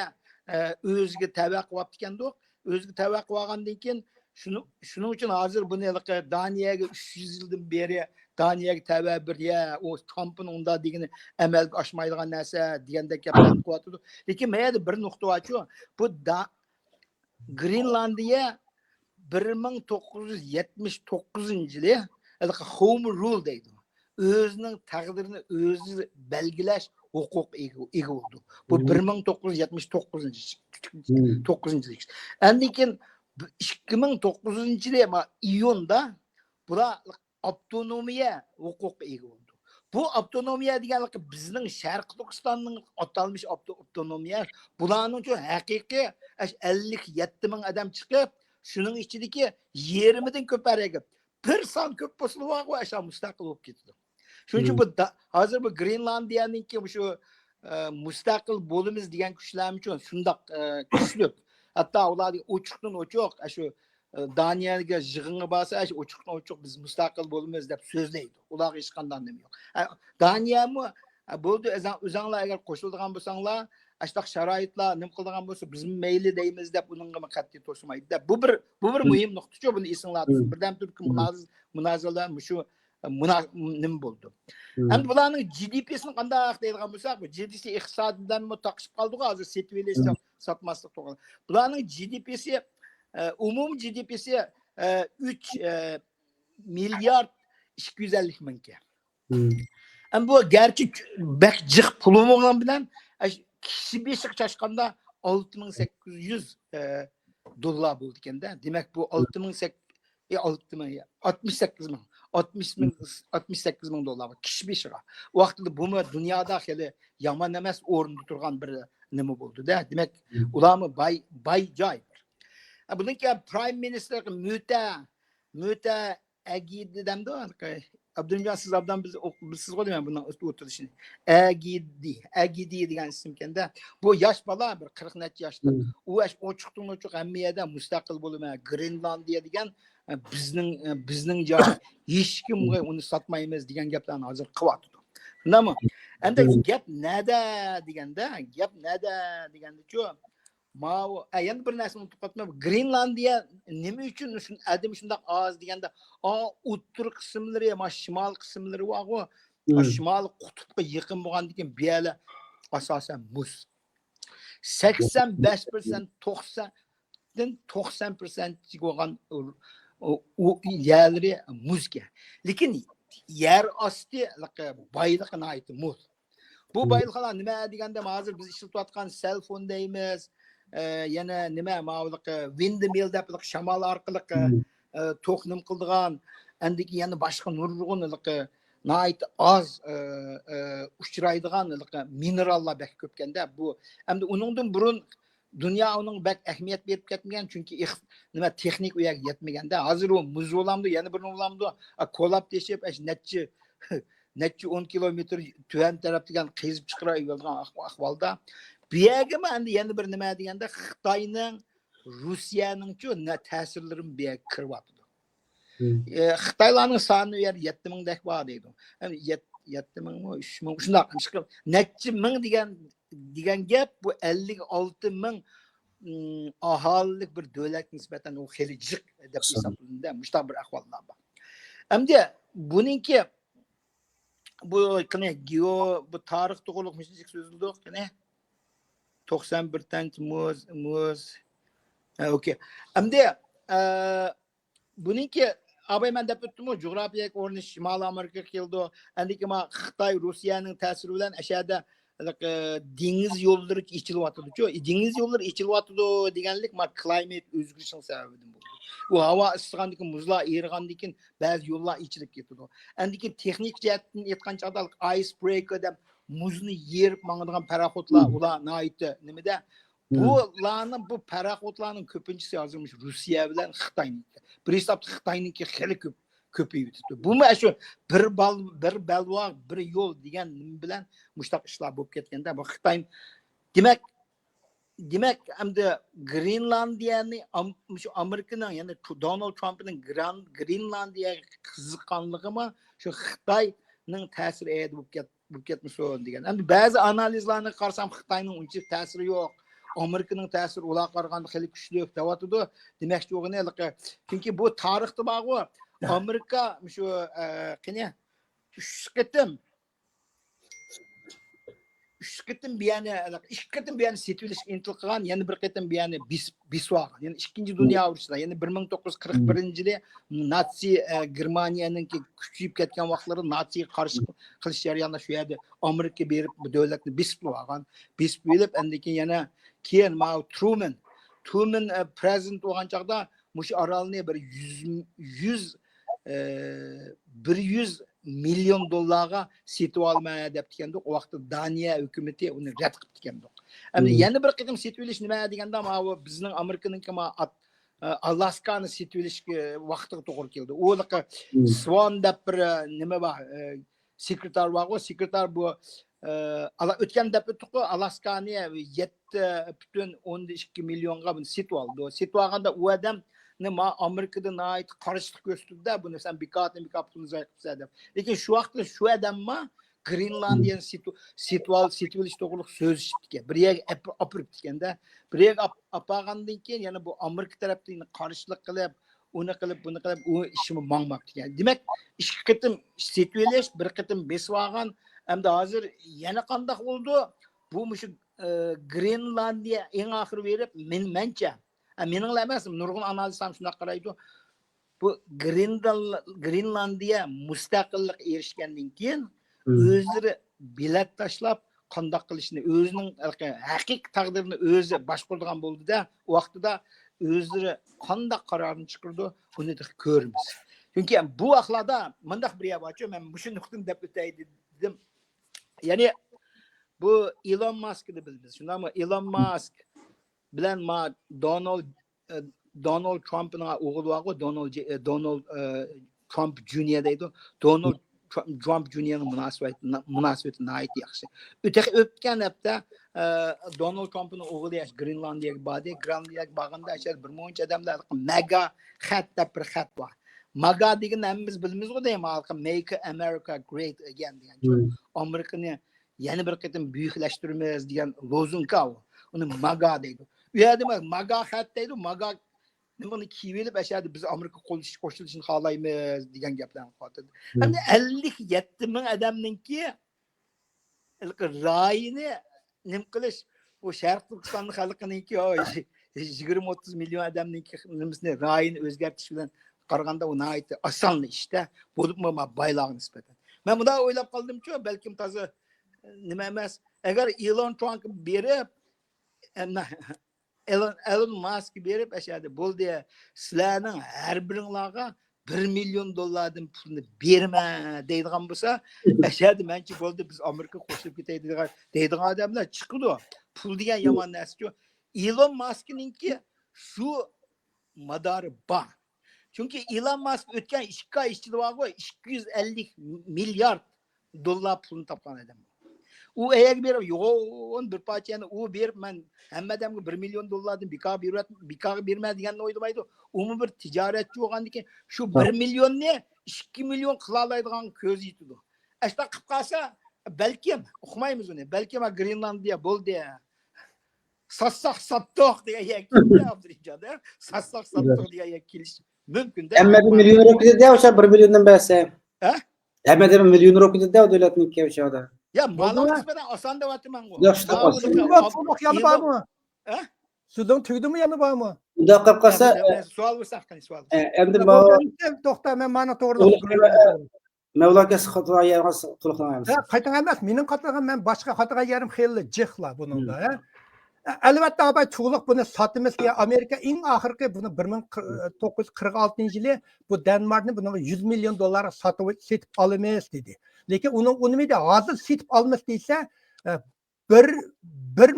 ئە، ئۆزىگە تەۋە قىلىۋاپتىكەندۇق. ئۆزىگە تەۋە قىلىۋالغاندىن كېيىن شۇنىڭ، شۇنىڭ ئۈچۈن ھازىر بۇنى ھېلىقى دانىيەگە ئۈچ يۈز يىلدىن بېرى دانىيەگە تەۋە بىر يە، ئۇ ترامپنىڭ ئۇنداق دېگىنى ئەمەلگە ئاشمايدىغان نەرسە دېگەندەك گەپلەرنى قىلىۋاتىدۇ. لېكىن مەيەردە بىر نۇقتا بارچۇ، بۇ دا-، گرېنلاندىيە بىر مىڭ توققۇز يۈز يەتمىش توققۇزىنچى يىلى ھېلىقى ھوم رۇل دەيدۇ. ئۆزىنىڭ تەقدىرىنى ئۆزى بەلگىلەش ھوقۇقىغا ئىگە، ئىگە بولىدۇ. بۇ مم. بىر مىڭ توققۇز يۈز يەتمىش توققۇزىنچى، مم. توققۇزىنچى يىل. ئاندىن كېيىن ئىككى مىڭ توققۇزىنچى يىلى ما ئىيۇندا بۇلار ئاپتونومىيە ھوقۇقىغا ئىگە بولىدۇ. بۇ ئاپتونومىيە دېگەنلىكى بىزنىڭ شەرقىي تۈركىستاننىڭ ئاتالمىش ئاپتو-، ئاپتونومىيە، بۇلارنىڭچۇ ھەقىقىي ئەش-، ئەللىك يەتتە مىڭ ئادەم چىقىپ، شۇنىڭ ئىچىدىكى يېرىمىدىن كۆپ ھەرەگە بىر سان كۆپ بولسىلا بارغۇ ئاشۇ مۇستەقىل بولۇپ كېتىدۇ. شۇنىڭ ئۈچۈن مم. بۇ دا-، ھازىر بۇ گرېنلاندىيەنىڭكى مۇشۇ، ئە، مۇستەقىل بولىمىز دېگەن كۈچلەرمۇ شۇنداق، ئە، كۈچلۈك. ھەتتا ئۇلار ئوچۇقتىن ئوچۇق، ئە، شۇ، ئە، دانىيەگە يىغىنغا بارسا، ئە، شۇ ئوچۇقتىن ئوچۇق بىز مۇستەقىل بولىمىز دەپ سۆزلەيدۇ. ئۇلارغا ھېچقانداق نېمە يوق. ئە، دانىيەمۇ، ئە، بولدى، ئۆزەڭ-، ئۆزەڭلار ئەگەر قوشۇلىدىغان بولساڭلار، ئاشۇنداق شارائىتلار نېمە قىلىدىغان بولسا، بىزمۇ مەيلى دەيمىز دەپ، ئۇنىڭغىمۇ قەتئىي توسمايدۇ دەپ. بۇ بىر، بۇ بىر مم. مۇھىم نۇقتىچۇ، بۇنى ئېسىڭلاردا تۇتۇڭ. مم. بىردەم تۈركۈم مم. مۇنازىرە، مۇنازىرىلەر مۇشۇ مۇنا-، نېمە بولدى؟ مم. ئەمدى بۇلارنىڭ جى دى پىسىنى قانداق دەيدىغان بولساق، بۇ جى دى پى ئىقتىسادى بىلەنمۇ تاقىشىپ قالدىغۇ، ھازىر سېتىۋېلىش، مم. ساتماسلىق توغرا. بۇلارنىڭ جى دى پىسى، ئە، ئومۇمىي جى دى پىسى، ئە، ئۈچ، ئە، مىليارد ئىككى يۈز ئەللىك مىڭكەن. مم. ئەمدى بۇ گەرچە بەك جىق پۇلى بولغان بىلەن، ئەش-، كىشى بېشىغا چاچقاندا ئالتە مىڭ سەككىز يۈز، ئە، دوللار بولىدىكەن-دە. دېمەك، بۇ ئالتە مىڭ سەك-، ئى، ئالتە مىڭ، ئاتمىش سەككىز مىڭ، ئاتمىش مىڭ، ئاتمىش سەككىز مىڭ دوللار كىشى بېشىغا. ئۇ ۋاقىتتا بۇمۇ دۇنيادا خېلى يامان ئەمەس ئورۇندا تۇرغان بىر نېمە بولدى-دە. دېمەك، مم. ئۇلارمۇ باي، باي جاي. ھە، بۇنىڭ كېيىن پرايم مىنىستىر مۆتە، مۆتە ئەگىدى دەمدۇ؟ ئابدۇرېھىمجان، سىز ئابدان بىز ئوق-، بىلىسىزغۇ دېمەن بۇنىڭ ئوت-، ئوتتۇرىلىشىنى. ئەگىدى، ئەگىدى دېگەن ئىسىمكەن-دە. بۇ ياش بالا، بىر قىرىق نەچچە ياشلىق. مم. ئۇ ئەش-، ئوچۇقتىن ئوچۇق ھەممە يەردە مۇستەقىل بولىمەن، گرېنلاندىيە دېگەن، ئە، بىزنىڭ، ئە، بىزنىڭ جاي، ھېچكىمگە ئۇنى ساتمايمىز دېگەن گەپلەرنى ھازىر قىلىۋاتىدۇ. شۇنداقمۇ؟ ئەمدى مم. گەپ نەدە دېگەندە، گەپ نەدە دېگەندىچۇ، ماۋۇ، ئە، يەنە بىر نەرسىنى ئۇنتۇپ قاپتىمەن. گرېنلاندىيە نېمە ئۈچۈن شۇن-، ئادىمى شۇنداق ئاز دېگەندە، ئا، ئوتتۇرا قىسىملىرى، ما، شىمال قىسىملىرى بارغۇ، ما، مم. شىمالىي قۇتۇپقا يېقىن بولغاندىكىن بۇ يەرلەر ئاساسەن مۇز. سەكسەن بەش پىرسەنت، توقساندىن توقسان پىرسەنتچە بولغان ئۇ، ئۇ، ئۇ يەرلىرى مۇزكەن. لېكىن يەر ئاستى بايلىقى ناھايىتى مول. بۇ مم. بايلىقلار نېمە دېگەندە، ھازىر بىز ئىشلىتىۋاتقان سېلفون دەيمىز، ئە، يەنە نېمە، ماۋۇلۇق، ئە، ۋىندمىل دەپ، شامال ئارقىلىق، ئە، مم. ئە، توك نېمە قىلىدىغان، ئەندىكى يەنە باشقا نۇرغۇن، ئە، ناھايىتى ئاز، ئە، ئە، ئۇچرايدىغان، ئە، مىنېراللار بەك كۆپكەندە. بۇ، ئەمدى ئۇنىڭدىن بۇرۇن دۇنيا ئۇنىڭغا بەك ئەھمىيەت بېرىپ كەتمىگەن، چۈنكى ئىق-، نېمە، تېخنىكا ئۇ يەرگە يەتمىگەندە. ھازىر ئۇ مۇز بولامدۇ، يەنە بىر نېمە بولامدۇ، ئا، كولاپ تېشىپ، ئەش نەچچە نەچچە ئون كىلومېتىر تۆۋەن تەرەپتىن قېزىپ چىقىرىۋېلىدىغان ئەھۋالدا، بۇ يەرگىمۇ ئەمدى يەنە بىر نېمە دېگەندە، خىتاينىڭ، روسىيەنىڭچۇ نە-، تەسىرلىرىمۇ بۇ يەرگە كىرىۋاتىدۇ. مم. ئە، خىتايلارنىڭ سانى ئۇ يەردە يەتتە مىڭدەك بار دەيدۇ. ئەمدى يەت-، يەتتە مىڭمۇ، ئۈچ مىڭ، شۇنداق، نەچچە مىڭ دېگەن، دېگەن گەپ، بۇ ئەللىك ئالتە مىڭ، ئىم، ئاھالىلىك بىر دۆلەتكە نىسبەتەن ئۇ خېلى جىق دەپ ھېسابلىنىدۇ. مۇشۇنداق بىر ئەھۋاللار بار. ئەمدى بۇنىڭكى بۇ قېنى گېئو، بۇ تارىخ توغرۇلۇق مۇشۇنچىلىك سۆزلىدۇق، قېنى. توقسان بىر تانچە مۇز، مۇز. ھە، ئوكەي. ئەمدى، ئە، بۇنىڭكى، ئاباي، مەن دەپ ئۆتتۈممۇ، جۇغراپىيەلىك ئورنى شىمالىي ئامېرىكىغا كېلىدۇ. ئەندىكى ما خىتاي، روسىيەنىڭ تەسىرى بىلەن ئەشەدە ھېلىقى دېڭىز يوللىرى ئېچىلىۋاتىدۇچۇ. دېڭىز يوللىرى ئېچىلىۋاتىدۇ دېگەنلىك ما كلايمېت ئۆزگىرىشىنىڭ سەۋەبىدىن بولىدۇ. ئۇ ھاۋا ئىسسىغاندىكىن، مۇزلار ئېرىغاندىكىن بەزى يوللار ئېچىلىپ كېتىدۇ. ئەندىكىن تېخنىك جەھەتتىن ئېيتقان چاغدا ئايس برېيكېر دەپ مۇزنى يېرىپ ماڭىدىغان پاراخوتلار، مم. ئۇلار ناھايىتى نېمىدە. مم. بۇلارنىڭ، بۇ پاراخوتلارنىڭ كۆپىنچىسى ھازىر مۇشۇ روسىيە بىلەن خىتاينىڭكى. بىر ھېسابتا خىتاينىڭكى خېلى كۆپ، كۆپىيىۋېتىپتۇ. بۇمۇ شۇ بىر بال-، بىر بەلباغ، بىر يول دېگەن نېمە بىلەن مۇشۇنداق ئىشلار بولۇپ كەتكەندە، بۇ خىتاي دېمەك، دېمەك، ئەمدى گرېنلاندىيەنى ئام-، شۇ ئامېرىكىنىڭ، يەنى تۇ-، دونالد ترامپنىڭ گران-، گرېنلاندىيەگە قىزىققانلىقىمۇ شۇ خىتاينىڭ تەسىرى ئەيدى بولۇپ كەت-، بولۇپ كەتمىسۇن دېگەن. ئەمدى بەزى ئانالىزلارنى قارىسام، خىتاينىڭ ئۇنچە تەسىرى يوق. ئامېرىكىنىڭ تەسىرى ئۇلارغا قارىغاندا خېلى كۈچلۈك دەۋاتىدۇ. دېمەكچى بولغىنى ھېلىقى، چۈنكى بۇ تارىختا بارغۇ، ئامېرىكا شۇ، ئە، قېنى، ئۈچ قېتىم، ئۈچ قېتىم بۇ يەرنى، ئىككى قېتىم بۇ يەرنى سېتىۋېلىشكە ئىنتىل قىلغان، يەنە بىر قېتىم بۇ يەرنى بېسىپ، بېسىۋالغان. يەنى ئىككىنچى دۇنيا ئۇرۇشىدا، يەنى بىر مىڭ توققۇز يۈز قىرىق بىرىنچى يىلى ناتسى، ئە، گېرمانىيەنىڭكى كۈچىيىپ كەتكەن ۋاقىتلىرىدا ناتسىغا قارشى قىلىش جەريانىدا شۇ يەردە ئامېرىكا بېرىپ بۇ دۆلەتنى بېسىپ ئالغان. بېسىپ ئېلىپ، ئاندىن كېيىن يەنە كېيىن ماۋۇ ترومان، ترومان، ئە، پرېزىدېنت بولغان چاغدا مۇشۇ ئارالنى بىر يۈز، يۈز، ئە، بىر يۈز مىليون دوللارغا سېتىۋالىمەن دەپتىكەندۇق. ئۇ ۋاقىتتا دانىيە ھۆكۈمىتى ئۇنى رەت قىپتىكەندۇق. ئەمدى يەنە بىر قېتىم سېتىۋېلىش نېمە دېگەندە، ماۋۇ بىزنىڭ ئامېرىكىنىڭكى ما-، ئات-، ئالاسكانى سېتىۋېلىش ۋاقتىغا توغرا كېلىدۇ. ئۇ ھېلىقى سۋان دەپ بىر، ئە، نېمە بار، ئە، سېكرېتار بارغۇ، سېكرېتار بۇ، ئە، ئالا-، ئۆتكەن دەپ ئۆتتۇققۇ، ئالاسكانى يەتتە پۈتۈن ئوندىن ئىككى مىليونغا بۇنى سېتىۋالدى. سېتىۋالغاندا ئۇ ئادەمنى ما ئامېرىكىدا ناھايىتى قارشىلىق كۆرسىتىدۇ-دە، بۇنى سەن بىكاردىن بىكار پۇلنى زايە قىپسەن دەپ. لېكىن شۇ ۋاقىتتا شۇ ئادەممۇ گرېنلاندىيەنى سېتىۋ-، سېتىۋال-، سېتىۋېلىش توغرىلىق سۆزلىشىپتىكەن. بىر يەرگە ئەپ-، ئاپىرىپتىكەن-دە. بىر يەرگە ئاپ-، ئاپارغاندىن كېيىن يەنە بۇ ئامېرىكا تەرەپتىن قارشىلىق قىلىپ، ئۇنى قىلىپ، بۇنى قىلىپ، ئۇ ئىشمۇ ماڭماپتىكەن. دېمەك، ئىككى قېتىم سېتىۋېلىش، بىر قېتىم بېسىۋالغان. ئەمدى ھازىر يەنە قانداق بولىدۇ؟ بۇ مۇشۇ، ئە، گرېنلاندىيە ئەڭ ئاخىرى بېرىپ، مېن-، مەنچە، ئە، مېنىڭلا ئەمەس، نۇرغۇن ئانالىزلار شۇنداق قارايدۇ. بۇ گرېندال-، گرېنلاندىيە مۇستەقىللىققا ئېرىشكەندىن كېيىن، ئۆزلىرى بېلەت تاشلاپ، قانداق قىلىشنى، ئۆزىنىڭ ھەقىقىي تەقدىرىنى ئۆزى باشقۇرىدىغان بولدى-دە، ئۇ ۋاقتىدا ئۆزلىرى قانداق قارارنى چىقىرىدۇ، بۇنى تېخى كۆرىمىز. چۈنكى بۇ ۋاقىتلاردا مۇنداق بىر گەپ بارچۇ، مەن مۇشۇ نۇقتىنى دەپ ئۆتەي دېدىم. يەنى بۇ ئېلون ماسكنى بىلىمىز، شۇنداقمۇ؟ ئېلون ماسك بىلەن ما دونالد، ئە، دونالد ترامپنىڭ ئوغلى بارغۇ، دونالد جې-، ئە، دونالد، ئە، ترامپ جۇنىيەر دەيدۇ. دونالد ترامپ، ترامپ جۇنىيەرنىڭ مۇناسىۋىتى، مۇناسىۋىتى ناھايىتى ياخشى. ئۆتە-، ئۆتكەن ھەپتە، ئە، دونالد ترامپنىڭ ئوغلى ئاشۇ گرېنلاندىيەگە باردى. گرېنلاندىيەگە بارغاندا ئاشۇ يەردە بىر مۇنچە ئادەملەر ماگا خەت دەپ بىر خەت بار. ماگا دېگەن ھەممىمىز بىلىمىزغۇ دەيمەن، ھېلىقى Make America Great Again دېگەن. ئامېرىكىنى يەنە بىر قېتىم بۈيۈكلەشتۈرىمىز دېگەن لوزۇنكا ئۇ. ئۇنى ماگا دەيدۇ. ئۇ يەردە ما-، ماگا خەت دەيدۇ، ماگا نېمىنى كىيىۋېلىپ، ئەشەدە بىز ئامېرىكا قوشۇلۇشىنى خالايمىز دېگەن گەپلەرنى قىلىۋاتىدۇ. ئەمدى ئەللىك يەتتە مىڭ ئادەمنىڭكى ھېلىقى رايىنى نېمە قىلىش، بۇ شەرقىي تۈركىستان خەلقىنىڭكى، ئو، يىگىرمە ئوتتۇز مىليون ئادەمنىڭكى نېمىسىنى، رايىنى ئۆزگەرتىش بىلەن قارىغاندا، ئۇ ناھايىتى ئاسان ئىشتا، بولۇپمۇ ما بايلارغا نىسبەتەن. مەن مۇنداق ئويلاپ قالدىمچۇ، بەلكىم تازا نېمە ئەمەس. ئەگەر ئېلون ترامپ بېرىپ، ئەمما ئېلون، ئېلون ماسك بېرىپ، ئەشەدە بولدى، سىلەرنىڭ ھەر بىرىڭلارغا بىر مىليون دوللاردىن پۇلنى بېرىمەن دەيدىغان بولسا، ئەشەدە مەنچە بولدى، بىز ئامېرىكىغا قوشۇلۇپ كېتەي دەيدىغان، دەيدىغان ئادەملەر چىقىدۇ. پۇل دېگەن يامان نەرسىچۇ. ئېلون ماسكنىڭكى شۇ مادارى بار. چۈنكى ئېلون ماسك ئۆتكەن ئىككى ئاي ئىچىدە بارغۇ، ئىككى يۈز ئەللىك مىليارد دوللار پۇلنى تاپقان ئادەم. ئۇ ئەيەرگە بېرىپ، يوغان بىر پارچە يەنە ئۇ بېرىپ، مەن ھەممە ئادەمگە بىر مىليون دوللاردىن بىكار بېرىۋەت-، بىكارغا بېرىمەن دېگەننى ئويلىمايدۇ. ئۇمۇ بىر تىجارەتچى بولغاندىكىن، شۇ بىر مىليوننى ئىككى مىليون قىلالايدىغانغا كۆزى يېتىدۇ. ئەشۇنداق قىلىپ قالسا، بەلكىم، ئۇقمايمىز ئۇنى، بەلكىم گرېنلاندىيە بولدى. ساتساق ساتتۇق دېگەن يەرگە كېلىشى، ئابدۇرېھىمجان، ھە؟ ساتساق ساتتۇق دېگەن يەرگە كېلىشى مۇمكىن-دە. ھەممىدىن مىليونراق كېتىدۇ ئوشۇ بىر مىليوندىن بەرسە. ھە؟ ھەممىدىن مىليونراق كېتىدۇ دۆلەتنىڭكى ئوشۇ يەردە. يا، مالغا نىسبەتەن ئاسان دەۋاتىمەنغۇ. ياخشى تاپقان. سىزنىڭ يەنە بارمۇ؟ ھە؟ سوئال بولسا قېنى، سوئال بولسا. سوئال بولسا. ئەمدى، توختا، مەن مانا توغرىلىق مەۋلا كەس قاتىدىغان يەرگە قۇلىقىڭ ئەمسە. ھە، قايتىڭ ئەمەس، مېنىڭ قاتىدىغان، مەن باشقا قاتىدىغان يەرىم خېلى جىقلا بۇنىڭدا، ھە. ئەلۋەتتە، ئاباي تۇغلۇق بۇنى ساتىمىز دېگەن، ئامېرىكا ئەڭ ئاخىرقى بۇنى بىر مىڭ توققۇز يۈز قىرىق ئالتىنچى يىلى بۇ دەنماركنى بۇنىڭغا يۈز مىليون دوللارغا ساتىۋ-، سېتىپ ئالىمىز دېدى. لېكىن ئۇنىڭ ئۈنۈمى ھازىر سېتىپ ئالىمىز دېسە، بىر، بىر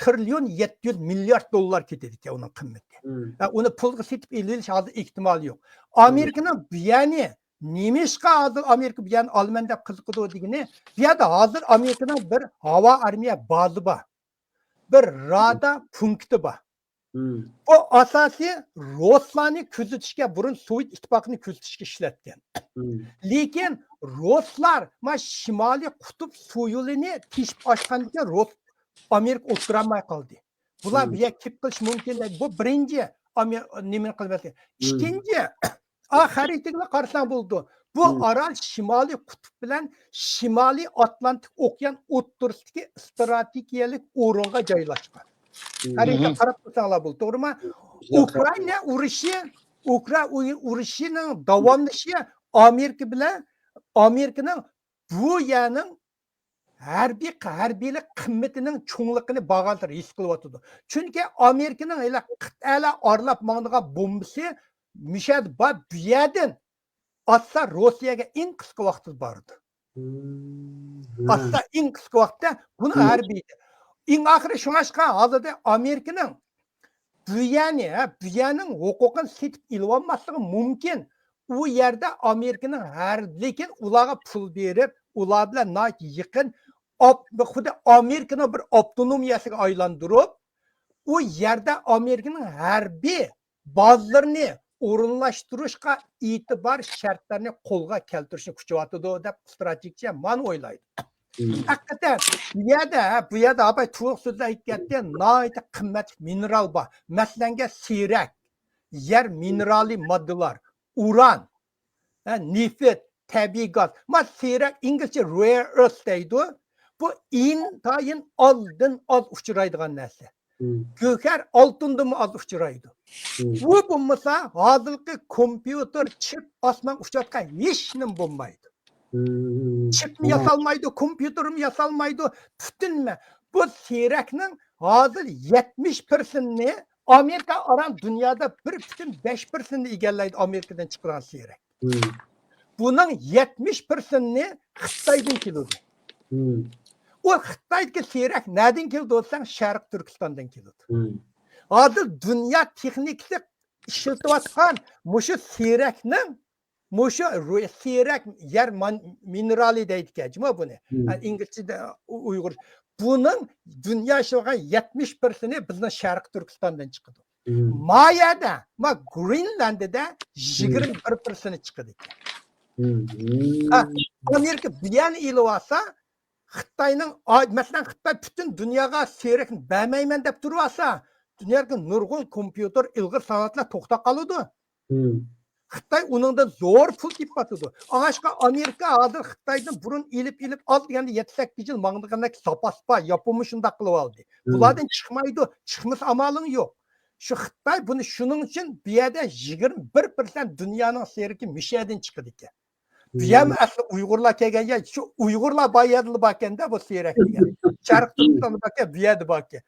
تىرىليون يەتتە يۈز مىليارد دوللار كېتىدىكەن ئۇنىڭ قىممىتى. ھە، ئۇنى پۇلغا سېتىپ ئېلىۋېلىش ھازىر ئېھتىمالى يوق. ئامېرىكىنىڭ بۇ يەرنى نېمىشقا ھازىر ئامېرىكا بۇ يەرنى ئالىمەن دەپ قىزىقىدۇ دېگىنى، بۇ يەردە ھازىر ئامېرىكىنىڭ بىر ھاۋا ئارمىيە بازا بار. بىر رادار پونكىتى بار. بۇ ئاساسىي رۇسلارنى كۆزىتىشكە، بۇرۇن سوۋېت ئىتتىپاقىنى كۆزىتىشكە ئىشلەتكەن. لېكىن رۇسلار ما شىمالىي قۇتۇپ سۇ يولىنى تېشىپ ئاچقاندىكىن رۇس، ئامېرىكا ئولتۇرالماي قالدى. بۇلار بۇ يەرگە كېلىپ قېلىشى مۇمكىن دەيدۇ. بۇ بىرىنچى ئامېر-، نېمىنى قىلىۋەتكەن. ئىككىنچى، ئا، خەرىتىگە قارىساڭ بولىدۇ. بۇ ئارال شىمالىي قۇتۇپ بىلەن شىمالىي ئاتلانتىك ئوكيان ئوتتۇرىسىدىكى ئىستراتېگىيەلىك ئورۇنغا جايلاشقان. خەرىتىگە قاراپ تۇرساڭلار بولىدۇ، توغرىمۇ؟ ئۇكرائىنا ئۇرۇشى، ئۇكرائىنا ئۇرۇشىنىڭ داۋاملىشىشى ئامېرىكا بىلەن، ئامېرىكىنىڭ بۇ يەرنىڭ ھەربىي، ھەربىيلىك قىممىتىنىڭ چوڭلۇقىنى بارغانسېرى ھېس قىلىۋاتىدۇ. چۈنكى ئامېرىكىنىڭ ھېلى قىتئەلەر ئارىلاپ ماڭىدىغان بومبىسى مۇشەدە بار، بۇ يەردىن ئاتسا روسىيەگە ئەڭ قىسقا ۋاقىتتا بارىدۇ. ئاتسا ئەڭ قىسقا ۋاقىتتا بۇنى ھەربىي. ئەڭ ئاخىرى شۇڭلاشقا ھازىردا ئامېرىكىنىڭ بۇ يەرنى، ھە، بۇ يەرنىڭ ھوقۇقىنى سېتىپ ئېلىۋالماسلىقى مۇمكىن. ئۇ يەردە ئامېرىكىنىڭ ھەر، لېكىن ئۇلارغا پۇل بېرىپ، ئۇلار بىلەن ناھايىتى يېقىن، ئاپ-، خۇددى ئامېرىكىنىڭ بىر ئاپتونومىيەسىگە ئايلاندۇرۇپ، ئۇ يەردە ئامېرىكىنىڭ ھەربىي بازىلىرىنى ئورۇنلاشتۇرۇشقا ئېتىبار شەرتلەرنى قولغا كەلتۈرۈشنى كۈچەيتىۋاتىدۇ دەپ، ئىستراتېگىچى مانا ئويلايدۇ. ھەقىقەتەن بۇ يەردە، ھە، بۇ يەردە ئاباي تولۇق سۆزلەپ ئۆتۈپ كەتتى، ناھايىتى قىممەتلىك مىنېرال بار. مەسىلەنگە، سىيرەك، يەر مىنېرالىي ماددىلار، ئۇران، ھە، نېفىت، تەبىئىي گاز. ما سىيرەك، ئىنگلىزچە rare earth دەيدۇ. بۇ ئىنتايىن ئازدىن ئاز ئۇچرايدىغان نەرسە. گۆھەر ئالتۇندىنمۇ ئاز ئۇچرايدۇ. بۇ بولمىسا، ھازىرقى كومپيۇتېر، چىپ ئاسمانغا ئۇچۇۋاتقان ھېچنېمە بولمايدۇ. چىپمۇ ياسالمايدۇ، كومپيۇتېرمۇ ياسالمايدۇ. پۈتۈن مە-، بۇ سىيرەكنىڭ ھازىر يەتمىش پىرسېنتىنى ئامېرىكا ئاران دۇنيادا بىر پۈتۈن بەش پىرسېنتنى ئىگىلەيدۇ، ئامېرىكىدىن چىقىدىغان سىيرەك. بۇنىڭ يەتمىش پىرسېنتىنى خىتايدىن كېلىدۇ. ئۇ خىتايدىكى سىيرەك نەدىن كېلىدۇ دېسەڭ، شەرقىي تۈركىستاندىن كېلىدۇ. ھازىر دۇنيا تېخنىكىسى ئىشلىتىۋاتقان مۇشۇ سىيرەكنىڭ، مۇشۇ رۇ-، سىيرەك يەر مان-، مىنېرالى دەيدىكەن جۇمۇ بۇنى. ھە، ئىنگلىزچىدە ئۇ-، ئۇيغۇر. بۇنىڭ دۇنيا ئىشلىۋاتقان يەتمىش پىرسېنتى بىزنىڭ شەرقىي تۈركىستاندىن چىقىدۇ. ما يەردە، ما گرېنلاندىيەدە يىگىرمە بىر پىرسېنت چىقىدىكەن. ھە، ئامېرىكا بۇ يەرنى ئېلىۋالسا، خىتاينىڭ، ئا-، مەسىلەن، خىتاي پۈتۈن دۇنياغا سېرىقنى بەرمەيمەن دەپ تۇرۇۋالسا، دۇنيادىكى نۇرغۇن كومپيۇتېر، ئىلغار سانائەتلەر توختاپ قالىدۇ. خىتاي ئۇنىڭدىن زور پۇل تېپىۋاتىدۇ. ئاڭلاشقا ئامېرىكا ھازىر خىتايدىن بۇرۇن ئېلىپ، ئېلىپ، ئاز دېگەندە يەتتە سەككىز يىل ماڭىدىغاندەك زاپاس بار. ياپونمۇ شۇنداق قىلىۋالدى. بۇلاردىن چىقمايدۇ. چىقمىسا ئامالىڭ يوق. شۇ خىتاي بۇنى شۇنىڭ ئۈچۈن بۇ يەردە يىگىرمە بىر پىرسەنت دۇنيانىڭ سېرىكى مۇشۇ يەردىن چىقىدىكەن. بۇ يەرمۇ ئەسلى ئۇيغۇرلار كەلگەن يەر، شۇ ئۇيغۇرلار بار يەردىلا باركەن-دە، بۇ سېرەك دېگەن. شەرقىي تۈركىستاندا باركەن، بۇ يەردە باركەن.